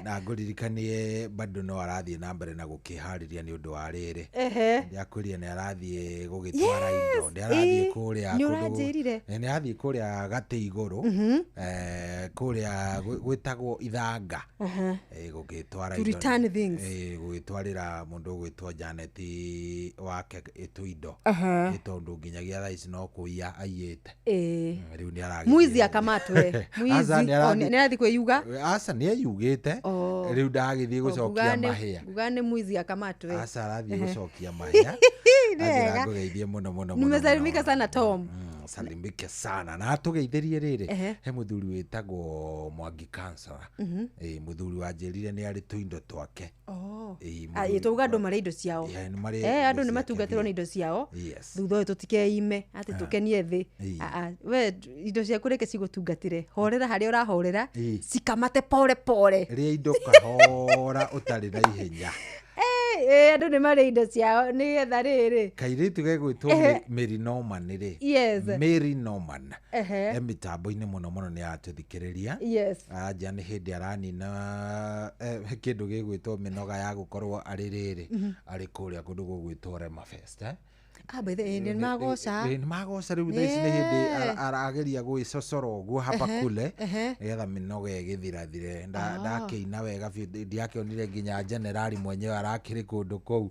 Na ngũririkanie bado no arathiĩ na mbere na gũkĩharĩria nĩ ũndũ wa rĩrĩ. Ndĩakwĩrire nĩ arathiĩ gũgĩtwara indo. Nĩ arathiĩ kũrĩa Nĩ kũndũ ũranjĩrire. Nĩ arathiĩ kũrĩa gatĩ igũrũ. Kũrĩa gwĩtagwo Ithanga. Gũgĩtwara To indo. return things. Gũgĩtwarĩra mũndũ ũgwĩtwo Janet wake ĩtũ indo. Nĩ tondũ nginyagia thaa ici no kũiya aiyĩte. Rĩu nĩ aragĩthiĩ. Mwizi akamatwe. Mwizi. Aca, nĩ O, arathiĩ- nĩ arathiĩ kwĩyuga. Aca nĩ eyugĩte. Rĩu ndagĩthiĩ gũcokia mahĩa. Nguga nĩ mwizi akamatwe. Aca arathiĩ gũcokia mahĩa. Nĩ Anjĩra wega. ngũgeithie mũno mũno mũno. Nimesalimika sana Tom. Salimike sana na atũgeithĩrie rĩrĩ, he mũthuri wĩtagwo Mwangi Kansara. Mũthuri wanjĩrire nĩ arĩ tũindo twake. Ĩĩ, mũthuri Tauga andũ marĩ indo ciao. Yeah, nĩ marĩ Andũ indo nĩ ciake matungatĩrwo biũ. nĩ indo ciao. Yes. Thutha ũyũ tũtikeime atĩ tũkenie thĩ. We indo ciaku reke cigũtungatĩre, horera harĩa ũrahorera, cikamate pole pole. Rĩa indo kahora ũtarĩ na ihenya. Andũ nĩ marĩ indo ciao nĩgetha rĩrĩ. Kairĩtu gegwĩtwo Mary Norman rĩ. Mary Norman. E mĩtambo-inĩ mũno mũno nĩ aratũthikĩrĩria. Anja nĩ hĩndĩ aranina kĩndũ gĩgwĩtwo mĩnoga ya gũkorwo arĩ rĩrĩ arĩ kũrĩa kũndũ gũgwĩtwo Rema Fest, eh? Ah, by the way, nĩ magoca. Nĩ magoca rĩu thaa ici nĩ hĩndĩ arageria gwĩcocora ũguo hapa kule nĩgetha mĩnoga ĩgĩthirathire. Ndakĩina wega biũ, ndiakĩonire nginya generali mwenyewe arakĩrĩ kũndũ kũu.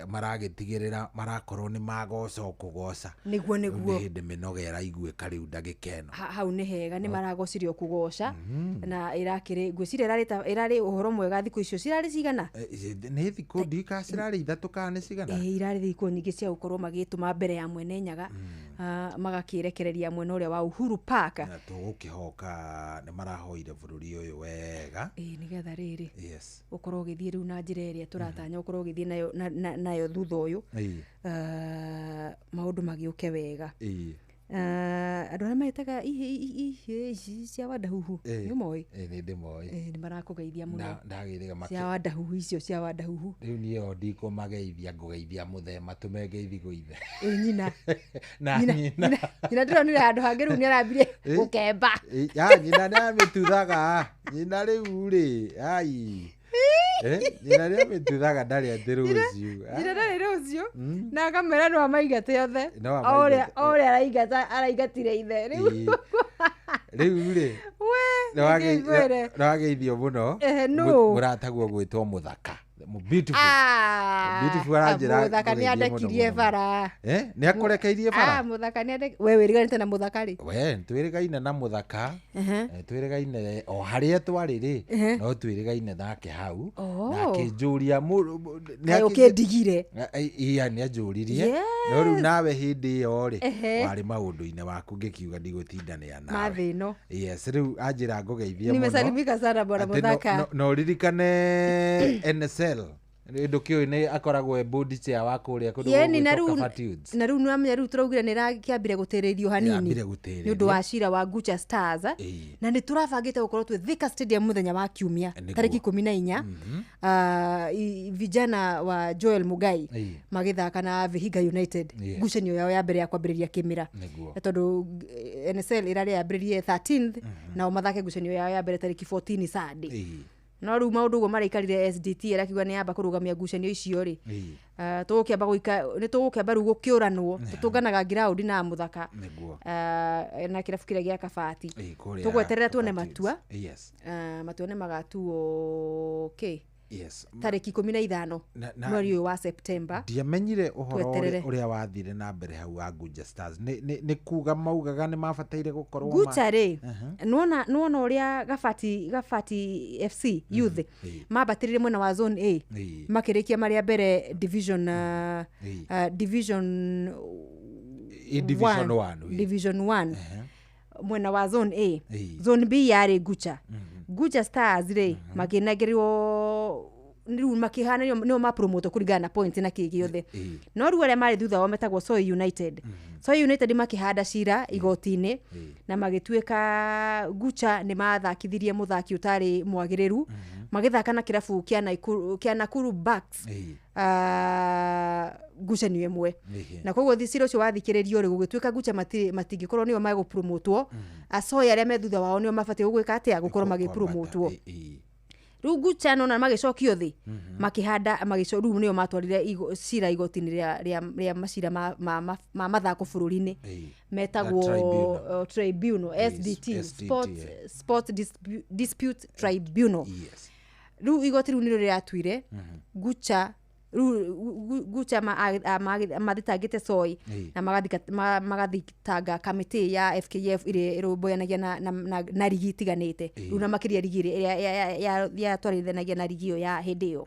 Maragĩtigĩrĩra marakorwo nĩ magoca o kũgoca. Nĩguo, Rĩu nĩguo. nĩ hĩndĩ mĩnoga ĩraiguĩka rĩu ndagĩka ĩno. Hau nĩ hega, nĩ maragocire o kũgoca na ĩrakĩrĩ, ngwĩciria ĩrarĩ ũhoro mwega. Thikũ icio cirarĩ cigana? Nĩ thikũ ndiũĩ kana cirarĩ 3 kana nĩ cigana? Irarĩ thikũ nyingĩ cia gũkorwo magĩtũma mbere ya mwene Nyaga, magakĩrekereria mwena ũrĩa wa Uhuru Park. Na tũgũkĩhoka nĩ marahoire bũrũri ũyũ wega. Nĩgetha rĩrĩ ũkorwo ũgĩthiĩ rĩu na njĩra ĩrĩa tũratanya ũkorwo ũgĩthiĩ nayo, nayo thutha ũyũ. Maũndũ magĩũke wega. Andũ arĩa metaga ihe ici cia Wadahuhu, nĩ ũmoĩ? Nĩ ndĩmoĩ. Nĩ marakũgeithia mũno. Ndagĩrĩga makĩ- Cia Wadahuhu icio, cia Wadahuhu. Rĩu niĩ o ndikũmageithia, ngũgeithia mũthee matũme ngeithi gwĩ ithe. Nyina. Na Nyina, nyina. nyina ndĩronire handũ hangĩ rĩu nĩarambirie gũkemba. Ya, nyina nĩamĩtuthaga. Nyina rĩu rĩ, ai. Nyina nĩamĩtuthaga ndarĩ atĩ rũciũ. Nyina ndarĩ rũciũ. Na akamera no amaingate othe. No O ũrĩa amaingate. araingatire ithe rĩu. Rĩu rĩ, We, nĩ ngwĩre. nĩwageithio mũno. Nũ? Mũrataguo gwĩtwo Mũthaka. Beautiful. Beautiful aranjĩra Mũthaka nĩ ngũgeithie mũno andekirie mũno. bara. Nĩ akũrekeirie bara? Mũthaka nĩ we wĩriganĩte na Mũthaka rĩ? We, twĩrĩgaine na Mũthaka. Twĩrĩgaine o harĩa twarĩ rĩ, no twĩrĩgaine nake hau. Na akĩnjũria nĩ Kaĩ ũkĩndigire? Iya, nĩ anjũririe. No rĩu nawe hĩndĩ ĩyo rĩ, warĩ maũndũ-inĩ maku ngĩkiuga ndigũtindanĩra nawe. Mathĩ ĩno. Yes, rĩu anjĩra ngũgeithie mũno. Nimesalimika sana bwana Atĩ Mũthaka. no ũririkane NSL. Ndũkĩũĩ nĩ akoragwo e board chair wa kũrĩa kũndũ Yeni, na gũgwĩtwo rĩu Kabati Woods. na rĩu nĩwamenya rĩu tũraugire nĩ ĩrakĩambire gũtĩrĩrio hanini. Yambire gũtĩrĩrio. Nĩ ũndũ wa cira wa Gucha Stars. Na nĩ tũrabangĩte gũkorwo twĩ Thika Stadium mũthenya wa Kiumia, tarĩki 14. Vijana wa Joel Mugai magĩthaka na Vihiga United. Ngucanio yao ya mbere ya kwambĩrĩria kĩmera. Na tondũ NSL ĩrarĩ yambĩrĩrie 13th, nao mathake ngucanio yao ya mbere tarĩki 14 Sunday. No rĩu maũndũ ũguo maraikarire SDT ĩrakiuga nĩ yamba kũrũgamia ngucanio icio rĩ. Tũgũkĩamba gũika, nĩ tũgũkĩamba rĩu gũkĩũranwo, tũtũnganaga ground na Mũthaka. Na kĩrabu kĩrĩa gĩa Kabati. Kũrĩa Tũgweterera tuone Kabati. matua. Matua nĩ magatuo kĩ? Tarĩki 15 mweri ũyũ wa September. Ndiamenyire ũhoro Tweterere. ũrĩa wathire na mbere hau wa Gucha Stars. Nĩ kuga maugaga nĩ mabataire gũkorwo Gucha rĩ, nĩwona ũrĩa Gabati FC Youth mambatĩrire mwena wa Zone A, makĩrĩkia marĩa mbere division, division Division one. 1, Division 1. Mwena wa Zone A. Zone B yarĩ Gucha. Gucha Stars rĩ, makĩnengerwo rĩu makĩhana nĩo mapromote kũringana na point na kĩ gĩothe. No rĩu arĩa marĩ thutha wao metagwo Soy United. Soy United makĩhanda cira igoti-inĩ na magĩtuĩka Gucha nĩ mathakithirie mũthaki ũtarĩ mwagĩrĩru. Magĩthaka na kĩrabu kĩa Nakuru, kĩa Nakuru Bucks. Ngucanio ĩmwe. Na koguo cira ũcio wathikĩrĩrio rĩ, gũgĩtuĩka Gucha matingĩkorwo nĩo megũpromotwo. Asoy arĩa me thutha wao nĩo mabatiĩ gũgwĩka atĩa, gũkorwo magĩpromotwo. Rĩu Gucha nona magĩcokio thĩ, makĩhanda, rĩu nĩo matwarire cira igoti-inĩ rĩa macira ma mathako bũrũri-inĩ. Metagwo, That tribunal. tribunal, SDT, SDT, Sport Dispute Tribunal. Rĩu igoti rĩu nĩrĩo rĩratuire Gucha, rĩu Gucha mathitangĩte Soy na magathitanga kamĩtĩ ya FKF ĩrĩa ĩrũmbũyanagia na rigi itiganĩte. Rĩu na makĩria rigi ĩrĩa yatwarithanagia na rigi ĩyo ya hĩndĩ ĩyo.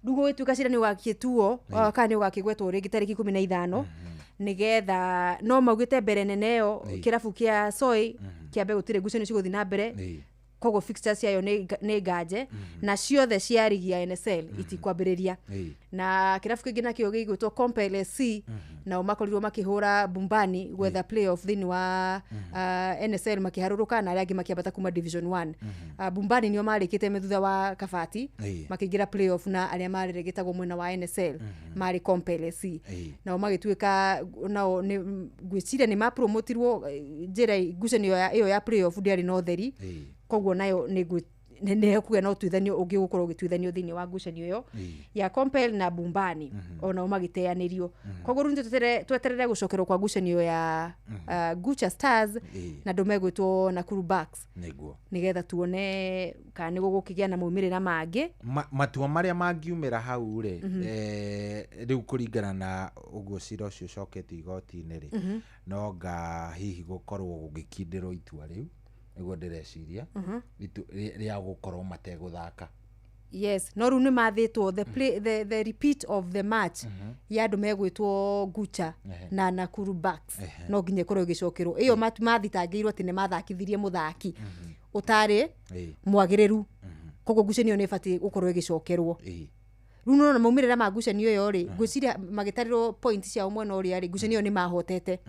Rĩu gũgĩtuĩka cira nĩ ũgakĩtuo, kana nĩ ũgakĩgwetwo rĩngĩ tarĩki 15, nĩgetha no maugĩte mbere nene ĩyo kĩrabu kĩa Soy kĩambe gũtirĩ ngucanio cigũthiĩ na mbere. Koguo fixtures ciayo nĩ nganje na ciothe cia rigi ya NSL itikwambĩrĩria. Na kĩrabu kĩngĩ nakĩo gĩgwĩtwo Compel SC, nao makorirwo makĩhũra Bumbani gwetha playoff thĩinĩ wa NSL, makĩharũrũka na arĩa angĩ makĩambata kuma Division 1. Bumbani nĩo marĩkĩte me thutha wa Kabati, makĩingĩra playoff, na arĩa mareregetagwo mwena wa NSL marĩ Compel SC. Nao magĩtuĩka nao nĩ ngwĩciria nĩ mapromotirwo njĩra ngucanio ĩyo ya playoff ndĩarĩ na ũtheri. Koguo nayo nĩ nĩ na ũtuithanio ũngĩ gũkorwo ũgĩtuithanio thĩinĩ wa ngucanio ĩyo ya Compel na Bumbani, onao magĩteanĩrio. Koguo rĩu tweterere gũcokerwo kwa ngucanio ya Gucha Stars na andũ megwĩtwo Nakuru Bucks, nĩgetha tuone kana nĩ gũgũkĩgĩa na maumĩrĩra mangĩ. Matua marĩa mangiumĩra hau rĩ, rĩu kũringana na ũguo cira ũcio ũcokete igoti-inĩ rĩ, no nga hihi gũkorwo gũgĩkindĩrwo itua rĩu, nĩguo ndĩreciria, rĩa gũkorwo mategũthaka. Yes, no rĩu nĩ mathĩtwo the, play, the repeat of the match ya andũ megwĩtwo Gucha na Nakuru Bucks no nginya ĩkorwo ĩgĩcokerwo. Ĩyo mathitangĩirwo atĩ nĩ mathakithirie mũthaki ũtarĩ mwagĩrĩru, koguo ngucanio nĩ ĩbatiĩ gũkorwo ĩgĩcokerwo. Rĩu nona maumĩrĩra ma ngucanio ĩyo rĩ, ngwĩciria magĩtarĩrwo point ciao mwena ũrĩa rĩ, ngucanio ĩyo nĩ mahotete.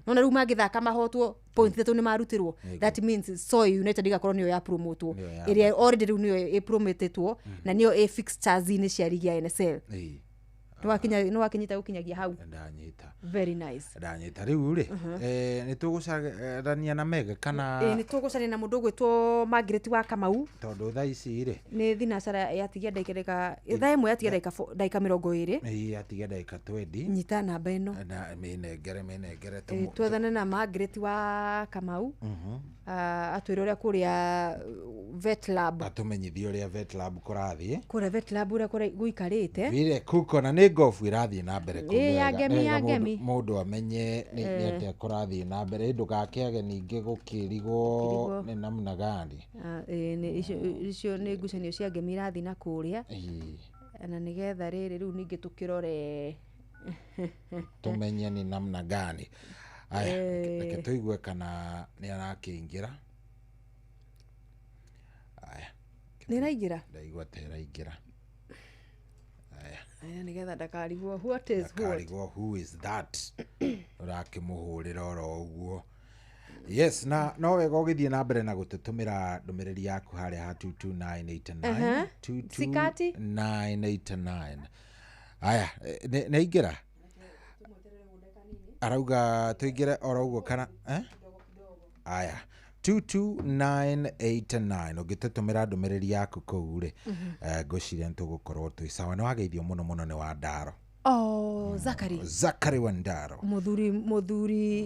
Nona rĩu mangĩthaka mahotwo point 3 nĩ marutirwo, that means Soy United igakorwo nĩyo ya promotwo, ĩrĩa already rĩu nĩyo ĩpromotetwo na nĩyo ĩ fixtures-inĩ cia rigi ya NSL. Nĩwakinyita gũkinyagia hau. Ndanyita. Very nice. Ndanyita. Rĩu rĩ, nĩ tũgũcarania na Meg kana? Nĩ tũgũcaria na mũndũ ũgwĩtwo Margaret wa Kamau, tondũ thaa ici rĩ nĩ thinacara yatigia ndagĩka thaa 1 yatigia ndagĩka 20. Yatigia ndagĩka 20. Nyita namba ĩno na mĩnengere twethane na Margaret wa Kamau, atwĩre ũrĩa kũrĩa vet lab, atũmenyithie ũrĩa vet lab kũrathiĩ, kũrĩa vet lab ũrĩa gũikarĩte vile kuko, na nĩ ngobu irathiĩ na mbere kũu. Ya ngemi, ya ngemi. Mũndũ amenye nĩ atĩa kũrathiĩ na mbere, ndũgakĩage ningĩ gũkĩrigwo nĩ namna gani. Icio nĩ ngucanio cia ngemi irathiĩ na kũrĩa, na nĩgetha rĩrĩ rĩu ningĩ tũkĩrore tũmenye nĩ namna gani. Aya, reke tũigue kana nĩ arakĩingĩra. Aya, nĩ ĩraingĩra, ndaigua ta ĩraingĩra. Aya, nĩgetha ndakarigwo what is what, ndakarigwo who is that ũrakĩmũhũrĩra oro ũguo. Yes, na no wega ũgĩthiĩ na mbere na gũtũtũmĩra ndũmĩrĩri yaku harĩa ha 22989, 22989. Aya, nĩ aingĩra, arauga tũingĩre oro ũguo kana Aya, 22989 ũngĩtũtũmĩra ndũmĩrĩri yaku kũu rĩ, ngwĩciria nĩ tũgũkorwo twĩ sawa. Nĩ wageithio mũno mũno nĩ Wandaro. Oh, Zakari. Zakari Wandaro. Mũthuri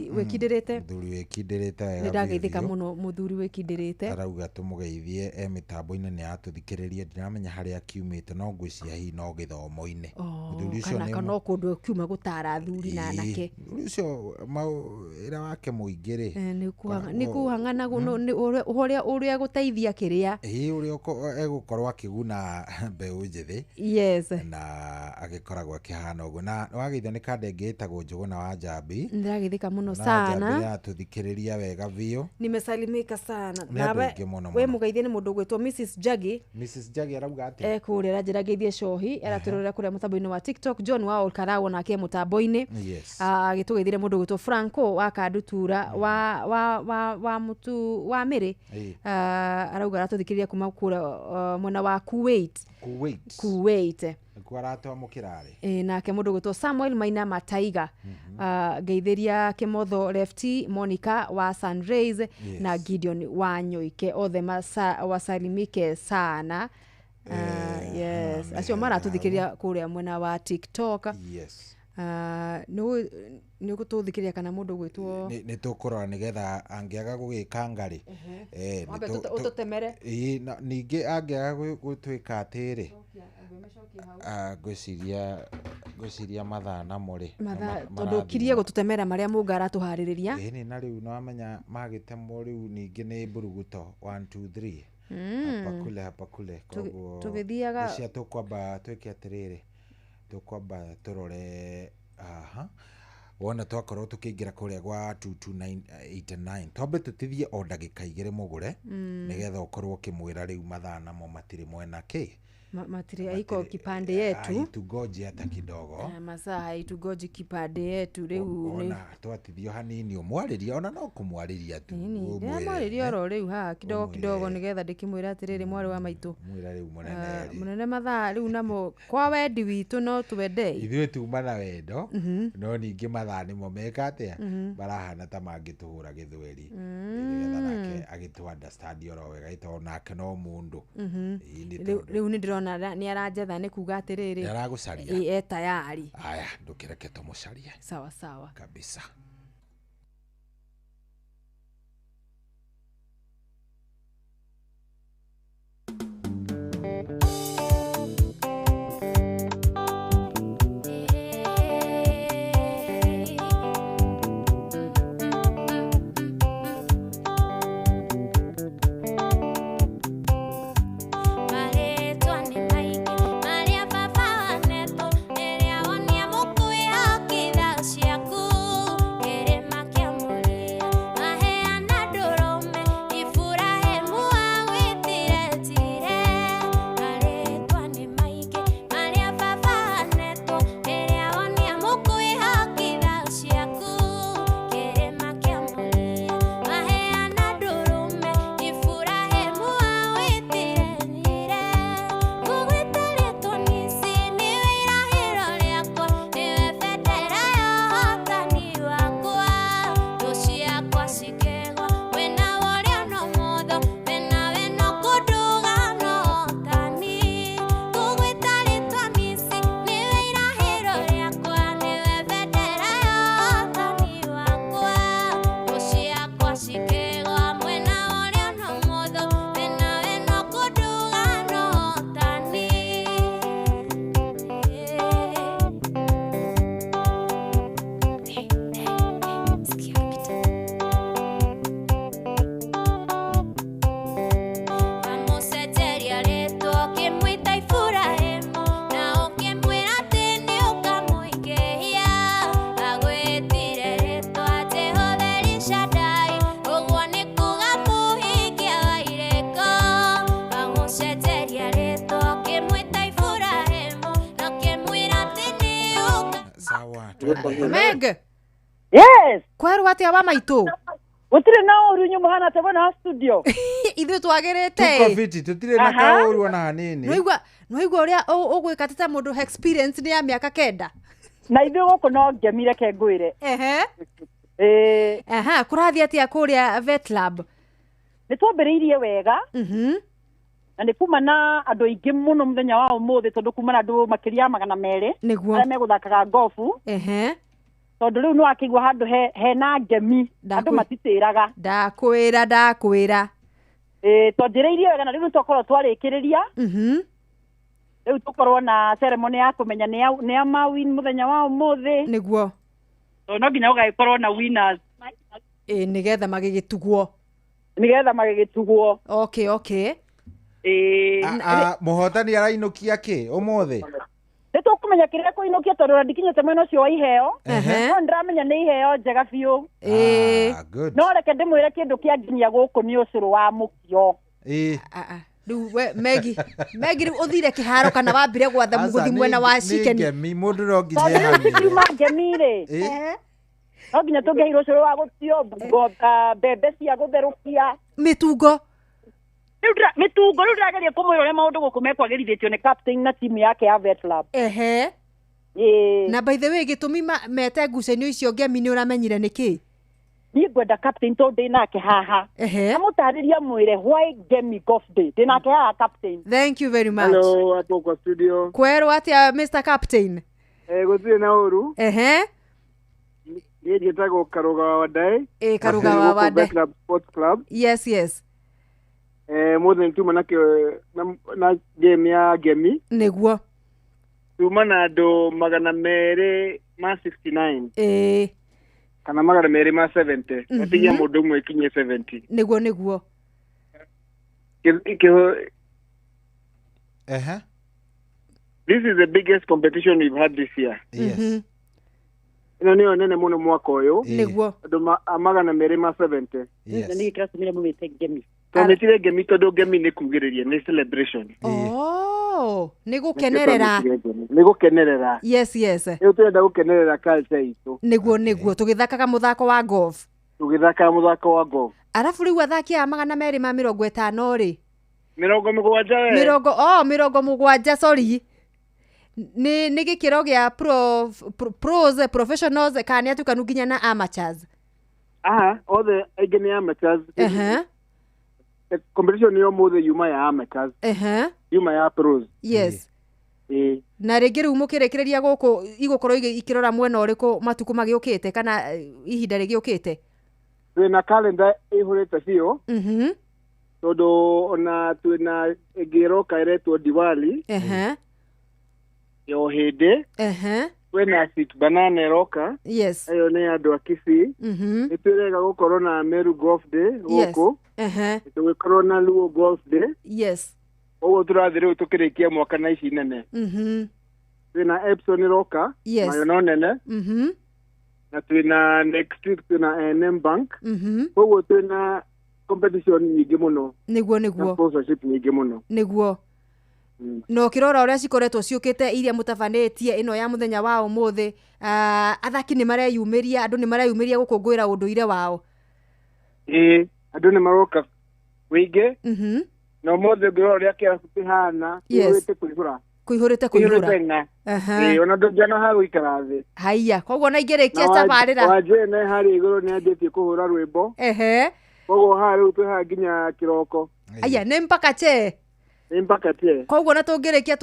wĩkindĩrĩte. Mũthuri wĩkindĩrĩte wega. Nĩ ndageithĩka mũno mũthuri wĩkindĩrĩte. Arauga tũmũgeithie e mĩtambo-inĩ nĩ atũthikĩrĩrie, ndiramenya harĩa akiumĩte, no ngwĩciria hihi no gĩthomo-inĩ. Mũthuri ũcio nĩ kana kũndũ akiuma gũtara athuri na anake. Mũthuri ũcio wĩra wake mũingĩ rĩ, nĩ kũhang'ana ũrĩa gũteithia kĩrĩa. Ĩĩ, ũrĩa egũkorwo akĩguna mbeũ njĩthĩ. Yes. Na agĩkoragwo akĩhana ũguo. Na wageithio nĩ kanda ĩngĩ ĩtagwo Njũgũna wa Njambi. Ndĩrageithĩka mũno sana. Nĩatũthikĩrĩria wega biũ. Nimesalimika sana. Nĩ andũ aingĩ mũno. We mũgeithie nĩ mũndũ ũgwĩtwo Mrs Jagi. Mrs Jagi arauga atĩa? Kũrĩa aranjĩra ngeithie Cohi, aratũrorera kũrĩa mũtambo-inĩ wa TikTok. John wa Olkarau onake mũtambo-inĩ. Yes. Agĩtũgeithire mũndũ ũgwĩtwo Franco wa Kandutura wa mũtu wa Mĩrĩ. Arauga aratũthikĩrĩria kuma kũrĩa mwena wa Kuwait. Kuwait. Nĩkuo aratwamũkĩra rĩ. Nake mũndũ ũgwĩtwo Samuel Maina Mataiga, ngeithĩria Kĩmotho Lefty, Monica wa Sunrays, na Gideon wa Nyoike, othe wasalimike sana. Yes, acio maratũthikĩrĩria kũrĩa mwena wa TikTok. Yes. Nĩ ũgũtũthikĩrĩria kana mũndũ ũgwĩtwo nĩ tũkũrora nĩgetha angĩaga gũgĩkanga rĩ, ũtũtemere. Ningĩ angĩaga gũtwĩka atĩrĩ, ngwĩciria mathaa namo rĩ, tondũ kirie gũtũtemera marĩa Mũnga aratũharĩrĩria. Ĩni, na rĩu nĩwamenya magĩtemwo rĩu ningĩ nĩ mburuguto 1 2 3 hapa kule hapa kule. Koguo tũgĩthiaga cia tũkwamba twĩke atĩrĩrĩ, tũkwamba tũrore aha. Wona twakorwo tukĩingĩra kũrĩa gwa 22989 twambe tũtithie o ndagĩka igĩrĩ mũgũre, nĩgetha ũkorwo ũkĩmwĩra rĩu mathaa namo matirĩ mwena kĩ. Matirĩ aiko kipande yetu. Haitugoji hata kidogo. Masaa haitugoji kipande yetu rĩu nĩ Ona twatithio hanini ũmwarĩria, ona no kũmwarĩria tu. Nini, Ũmwĩre, ndĩramwarĩria oro rĩu haha kidogo kidogo, nĩgetha ndĩkĩmwĩra atĩrĩrĩ, mwarĩ wa maitũ, mwĩra rĩu mũnene rĩ. Mũnene, mathaa rĩu namo kwa wendi witũ no twendei. Ithuĩ tuma na wendo, no ningĩ mathaa nĩmo meka atĩa, marahana ta mangĩtũhũra gĩthweri, nĩgetha nake agĩtũ understand oro wega, ĩ tondũ nake no mũndũ. Ĩĩ, nĩ Rĩu tondũ rĩu nĩ ndĩrona nĩ aranjetha, nĩ kuga atĩrĩrĩ, nĩ aragũcaria. Ĩ, e tayari. Aya, ndũkĩreke tũmũcarie. Sawa sawa. Kabisa. Marĩtwa nĩ maingĩ marĩa baba wanetwo, rĩrĩa wonia mũkwĩhokitha ciaku kĩrĩma kĩa Mũrĩa, maheana ndũrũme Iburahĩmu agwĩtire njire. Marĩtwa nĩ maingĩ marĩa baba wanetwo, rĩrĩa wonia mũkwĩhokitha ciaku kĩrĩma kĩa Mũrĩa, maheana ndũrũme Iburahĩmu agwĩtire njire. Ngũgwĩta rĩtwa Nisi, nĩwe irahĩro rĩakwa, nĩwe bendera ya ũhotani wakwa. Thũ ciakwa cikĩgwa mwena wa ũrĩo na ũmotho, wena wena kũnduga na ũhotani. Ngũgwĩta rĩtwa Nisi, nĩwe irahĩro rĩakwa, nĩwe bendera ya ũhotani wakwa. Thũ ciakwa cikĩgwa mwena wa ũrĩo na ũmotho, wena wena kũnduga na ũhotani. Wamũcenjeria rĩtwa ũkĩmwĩta Iburahĩmu, na ũkĩmwĩra atĩ nĩ ũkamũingĩhia. Agwĩtire rĩtwa Jehova El Shaddai, ũguo nĩ kuga mũhingia wa irĩko. Wamũcenjeria rĩtwa ũkĩmwĩta Iburahĩmu, na ũkĩmwĩra atĩ nĩ ũka Sawa. Meg. Yes. Kwerwo atĩa wa maitũ? Gũtirĩ na ũru, inyuĩ mũhana atĩa mwena wa studio? Ithuĩ twagĩrĩte. Tuko fiti, tũtirĩ na kaũru ona hanini. Nĩwaigua ũrĩa ũgwĩka ta mũndũ experience nĩ ya mĩaka 9. Na ithuĩ gũkũ no ngemi, reke ngwĩre. Ehe. Ĩĩ. Aha, kũrathiĩ atĩa kũrĩa vet lab? Nĩ twambĩrĩirie wega. Na nĩ kuma na andũ aingĩ mũno mũthenya wa ũmũthĩ, tondũ kuma na andũ makĩria ya 200 arĩa megũthakaga ngobu. Ehe. Tondũ rĩu nĩ wakĩigua handũ hena ngemi, andũ matitĩraga. Ndakwĩra, ndakwĩra. Ĩĩ, twanjĩrĩirie wega na rĩu nĩ twakorwo twarĩkĩrĩria. Rĩu tũkorwo na ceremony ya kũmenya nĩ a ma win mũthenya wa ũmũthĩ. Nĩguo. Tondũ no nginya gũgagĩkorwo na winners. Ĩ, nĩgetha magĩgĩtugwo. Nĩgetha magĩgĩtugwo. Okay, okay. Ĩĩ. Mũhotani arainũkia kĩ ũmũthĩ? Nĩ tũkũmenya kĩrĩa kũinũkia, tondũ ona ndikinyĩte mwena ũcio wa iheo, no nĩndĩramenya nĩ iheo njega biũ. Ah, good. No reke ndĩmwĩre kĩndũ kĩa nginya gũkũ nĩ ũcũrũ wa mũkio. Ĩĩ. Rĩu we Megi, Megi, rĩu ũthire kĩharo kana wambire gwatha Aca, mũgũthi mwena wa nĩ chicken? ngemi, mũndũ no nginya Tondũ rĩu ehanĩre. cikiuma ngemi rĩ, Ĩĩ. no nginya tũngĩheirwo ũcũrũ wa gũtio mbembe cia gũtherũkia. Mĩtungo. Rĩu mĩtungo, rĩu ndĩrageria kũmwĩra ũrĩa maũndũ gũkũ mekwagĩrithĩtio nĩ captain na timu yake ya vet lab. Ehe. Ĩĩ. Na by the way, gĩtũmi mete ngucanio icio ngemi nĩ ũramenyire nĩ kĩ? Niĩ ngwenda captain, tondũ ndĩ nake haha, amũtarĩrie mwĩre why Ngemi Golf Day. Ndĩ nake haha, captain. Thank you very much. Hello, hapo kwa studio. Kwerwo atĩa, Mr Captain? Gũtirĩ na ũru. Ehe. Niĩ njĩtagwo Karuga wa Wandaĩ. Ĩ, Karuga wa Gũkũ Wandaĩ. Bet Club Sports Club. Yes. Mũthĩ nĩ tuma na game ya ngemi. Nĩguo. Tuma na andũ 269. Ĩĩ. Kana 270. Gatigia mũndũ ũmwe ikinyie 70. Nĩguo, nĩguo. Ehe. This is the biggest competition we've had this year. Yes. Ĩno nĩyo nene mũno mwaka ũyũ. Nĩguo. Andũ 270. Yes. Na nĩkĩ kĩratũmire mũmĩte ngemi? Twamĩtire ngemi tondũ ngemi nĩ kugĩrĩria, nĩ celebration. Oh, nĩ gũkenerera. Nĩ gũkenerera. Yes, yes. Rĩu tũrenda gũkenerera culture itũ. Nĩguo, nĩguo, tũgĩthakaga mũthako wa golf. Tũgĩthakaga mũthako wa golf. Arabu rĩu athaki aya 250 rĩ? 70 we. 70, sorry. Nĩ gĩkĩro gĩa pros, professionals, kana nĩ atukanu nginya na amateurs? Aha, othe aingĩ nĩ amateurs. Competition yo mũthĩ yuma ya amateurs. Yuma ya pros. Yes. Na rĩngĩ rĩu mũkĩrĩkĩrĩria gũkũ igũkorwo ikĩrora mwena ũrĩkũ matukũ magĩũkĩte kana ihinda rĩgĩũkĩte? Twĩna calendar ĩihũrĩte biũ. Tondũ ona twĩna ĩngĩ ĩroka ĩretwo Diwali. Ya hĩndĩ. Kwĩna Sweet Banana ĩroka. Yes. Ĩyo nĩ andũ a Kisii. Nĩ twĩrega gũkorwo na Meru Golf Day gũkũ. Tũgĩkorwo na Luo Golf Day. Yes. Ũguo tũrathiĩ rĩu tũkĩrĩkia mwaka na ici nene. Twĩna Epson ĩroka. Yes. Nayo no nene. Na twĩna next week twĩna NM Bank. Koguo twĩna competition nyingĩ mũno. Nĩguo, nĩguo. Na sponsorship nyingĩ mũno. Nĩguo. Na ũkĩrora ũrĩa cikoretwo ciũkĩte iria mũtabanĩtie ĩno ya mũthenya wa ũmũthĩ, athaki nĩ mareyumĩria, andũ nĩ mareyumĩria gũkũngũĩra ũndũire wao. Ĩĩ, andũ nĩ maroka wĩingĩ. Na ũmũthĩ ũngĩrora ũrĩa kĩrabu kĩhana, kĩihũrĩte kũihũra. Kũihũrĩte kũihũra. Kũihũrĩte ng'a. Ĩĩ, ona ndũngĩona ha gũikara thĩ. Haiya, koguo ona ingĩrĩkia tabarĩra. Wanjĩĩ ne harĩa igũrũ nĩ anjĩtie kũhũra rwĩmbo. Koguo haha rĩu twĩ haha nginya kĩroko. Aya, nĩ mpaka che. Nĩ mpaka che. Koguo na tũngĩrĩkia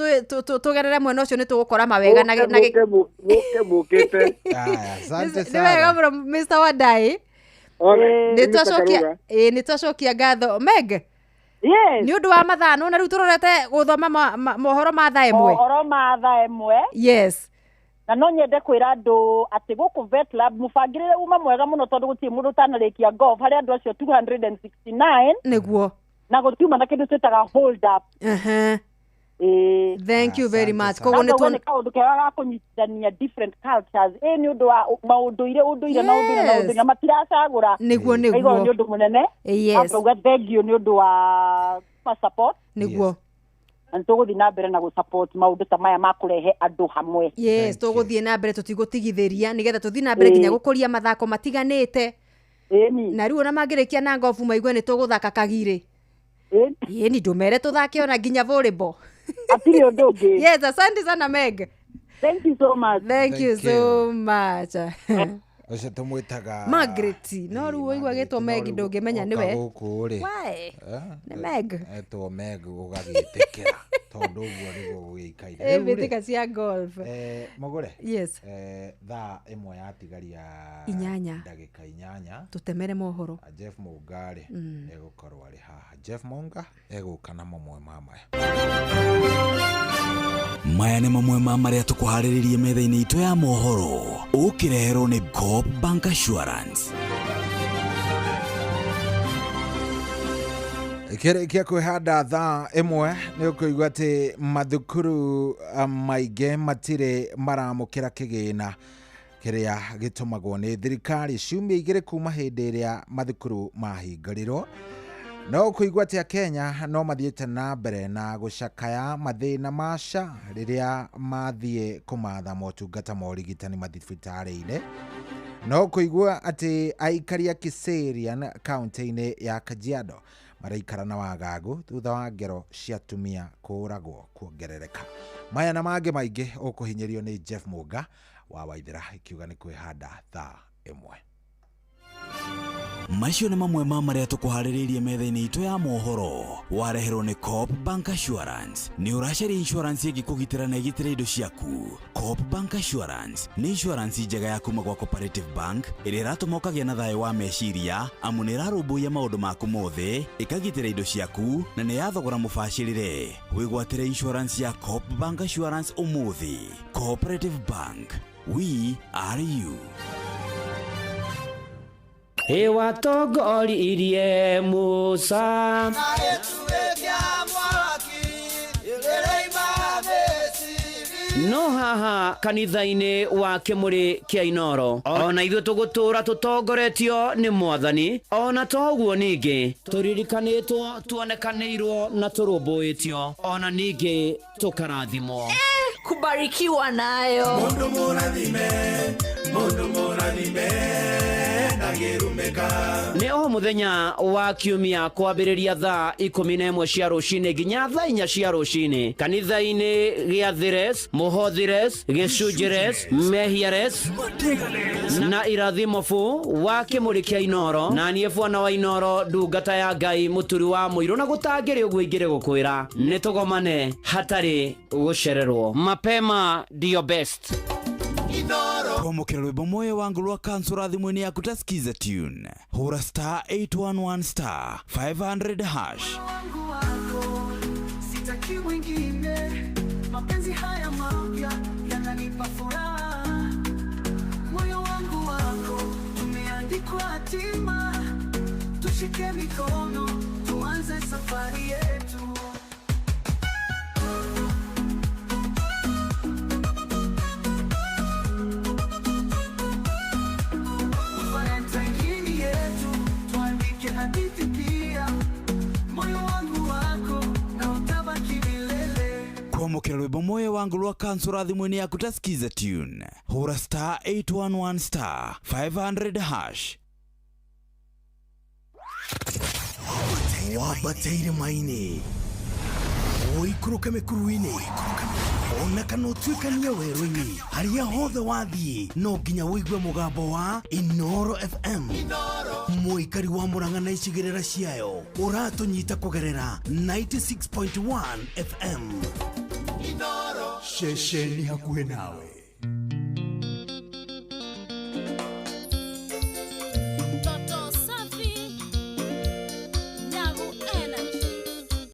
tũgerere mwena ũcio nĩ tũgũkora mawega na Mũke mũkĩte. Nĩ wega mũno Mr. Wandaĩ. Nĩ twacokia ngatho. Meg. Yes. Nĩ ũndũ wa mathaa no na rĩu tũrorete gũthoma mohoro ma thaa ĩmwe. Mohoro ma thaa ĩmwe. Yes. Na no nyende kwĩra andũ atĩ gũkũ Vet Lab mũbangĩrĩre uma mwega mũno tondũ gũtirĩ mũndũ ũtanarĩkia golf harĩ andũ acio 269. Nĩguo. Na gũtiuma na kĩndũ twĩtaga hold up. Thank you very much. Koguo nĩ kaũndũ kega ga kũnyitithania different cultures. Nĩ ũndũ wa maũndũire, ũndũire na ũndũire na ũndũire, na matiracagũra. Nĩguo, nĩguo. Ngaigua nĩ ũndũ mũnene. Yes. Ngauga thank you nĩ ũndũ wa support. Nĩguo. Na nĩ tũgũthiĩ na mbere na gũ-support maũndũ ta maya ma kũrehe andũ hamwe. Yes, tũgũthiĩ na mbere tũtigũtigithĩria nĩgetha tũthiĩ na mbere nginya gũkũria mathako matiganĩte. Na rĩu ona mangĩrĩkia na ngobu maigue nĩ tũgũthaka kagirĩ. Ĩni ndũmere tũthake ona nginya volleyball. Hatirĩ ũndũ ũngĩ. Yes, asante sana Meg. Thank you so much. Thank you so much. Ũcio tũmwĩtaga Margaret. No rĩu ũigua agĩtwo Meg ndũngĩmenya nĩwe. Gũkũ rĩ. Why? Nĩ Meg. Etwo Meg ũgagĩtĩkĩra tondũ ũguo nĩguo gũgĩikaire. Mbĩtĩka cia golf. Mũgũre. Yes. Thaa ĩmwe yatigaria 8. Ndagĩka 8. Tũtemere mohoro. Jeff Mũnga rĩ egũkorwo arĩ haha. Jeff Mũnga egũka na mamwe ma maya. Maya nĩ mamwe ma marĩa tũkũharĩrĩrie metha-inĩ itũ ya mohoro. Ũkĩreherwo nĩ Coop Bank Assurance. Kĩrĩkia kwĩhanda thaa ĩmwe nĩ ũkũigua atĩ mathukuru maingĩ matirĩ maramũkĩra kĩgĩna kĩrĩa gĩtũmagwo nĩ thirikari ciumia 2 kuma hĩndĩ ĩrĩa mathukuru mahingũrirwo. No ũkũigua atĩ Kenya no mathiĩte na mbere na gũcakaya mathĩna ma SHA rĩrĩa mathiĩ kũmatha motungata ma ũrigitani mathibitarĩ-inĩ. No ũkũigua atĩ aikari a Kiserian kaunti-inĩ ya Kajiado maraikara na wagagu thutha wa ngero cia atumia kũũragwo kuongerereka. Maya na mangĩ maingĩ ũkũhinyĩrio nĩ Jeff Mũnga wa Waithera ikiuga nĩ kwĩhanda thaa ĩmwe. Macio nĩ mamwe ma marĩa tũkũharĩrĩirie metha-inĩ itũ ya mohoro. Wareherwo nĩ Coop Bank Assurance. Nĩ ũracaria insurance ĩngĩkũgitĩra na ĩgitĩre indo ciaku. Coop Bank Assurance nĩ insurance njega ya kuma gwa Cooperative Bank ĩrĩa ĩratũma ũkagĩa na thayũ wa meciria amu nĩ ĩrarũmbũiya maũndũ maku mothe, ĩkagitĩra indo ciaku na nĩ ya thogora mũbacĩrĩre. Wĩgwatĩre insurance ya Coop Bank Assurance ũmũthĩ. Cooperative Bank, we are you. Ĩwatongoririe Musa. No haha kanitha-inĩ wa Kĩmũrĩ kĩa Inoro, ona ithuĩ tũgũtũũra tũtongoretio nĩ Mwathani, ona to ũguo ningĩ tũririkanĩtwo, tuonekanĩirwo na tũrũmbũĩtio, ona ningĩ tũkarathimwo. Kubarikiwa nayo. Mundu mũrathime, mundu mũrathime ndangĩrumĩka. Nĩ o mũthenya wa kiumia kwambĩrĩria thaa 11 cia rũcinĩ nginya thaa 4 cia rũcinĩ, kanitha-inĩ gĩa Thires, Mũhothires, Gĩcunjĩres, Mehiares na Irathimobu wa Kĩmũrĩ kĩa Inoro, na niĩ bwana wa Inoro, ndungata ya Ngai, mũturi wa mũirũ, na gũtangĩrĩ ũguo ingĩrĩ gũkwĩra nĩ tũgomane hatarĩ gũcererwo. Mapema ndio best. Kwamũkĩra rwĩmbo moyo wangu rwa kansũra thimũ-inĩ yaku ta skiza tune, hũra star 811 star 500 hash. Wangu wako sitaki mwingine, mapenzi haya mapya yananipa furaha. Moyo wangu wako tumeandikwa hatima, tushike mikono tuanze safari yetu. Valentine yetu tuandike hadithi pia, moyo wangu wako na utabaki milele. Kwamũkĩra rwĩmbo moyo wangu rwa kansũra thimũ-inĩ yaku ta skiza tune, hũra star 811 star 500 hash. Wambateire maini, ũikũrũke mĩkuru-inĩ, ona kana ũtuĩkanie werũ-inĩ, harĩa hothe wathiĩ no nginya ũigue mũgambo wa Inoro FM. Mũikari wa Murang'a na icigĩrĩra ciayo ũratũnyita kũgerera 96.1 FM. Ceceni hakuhĩ nawe.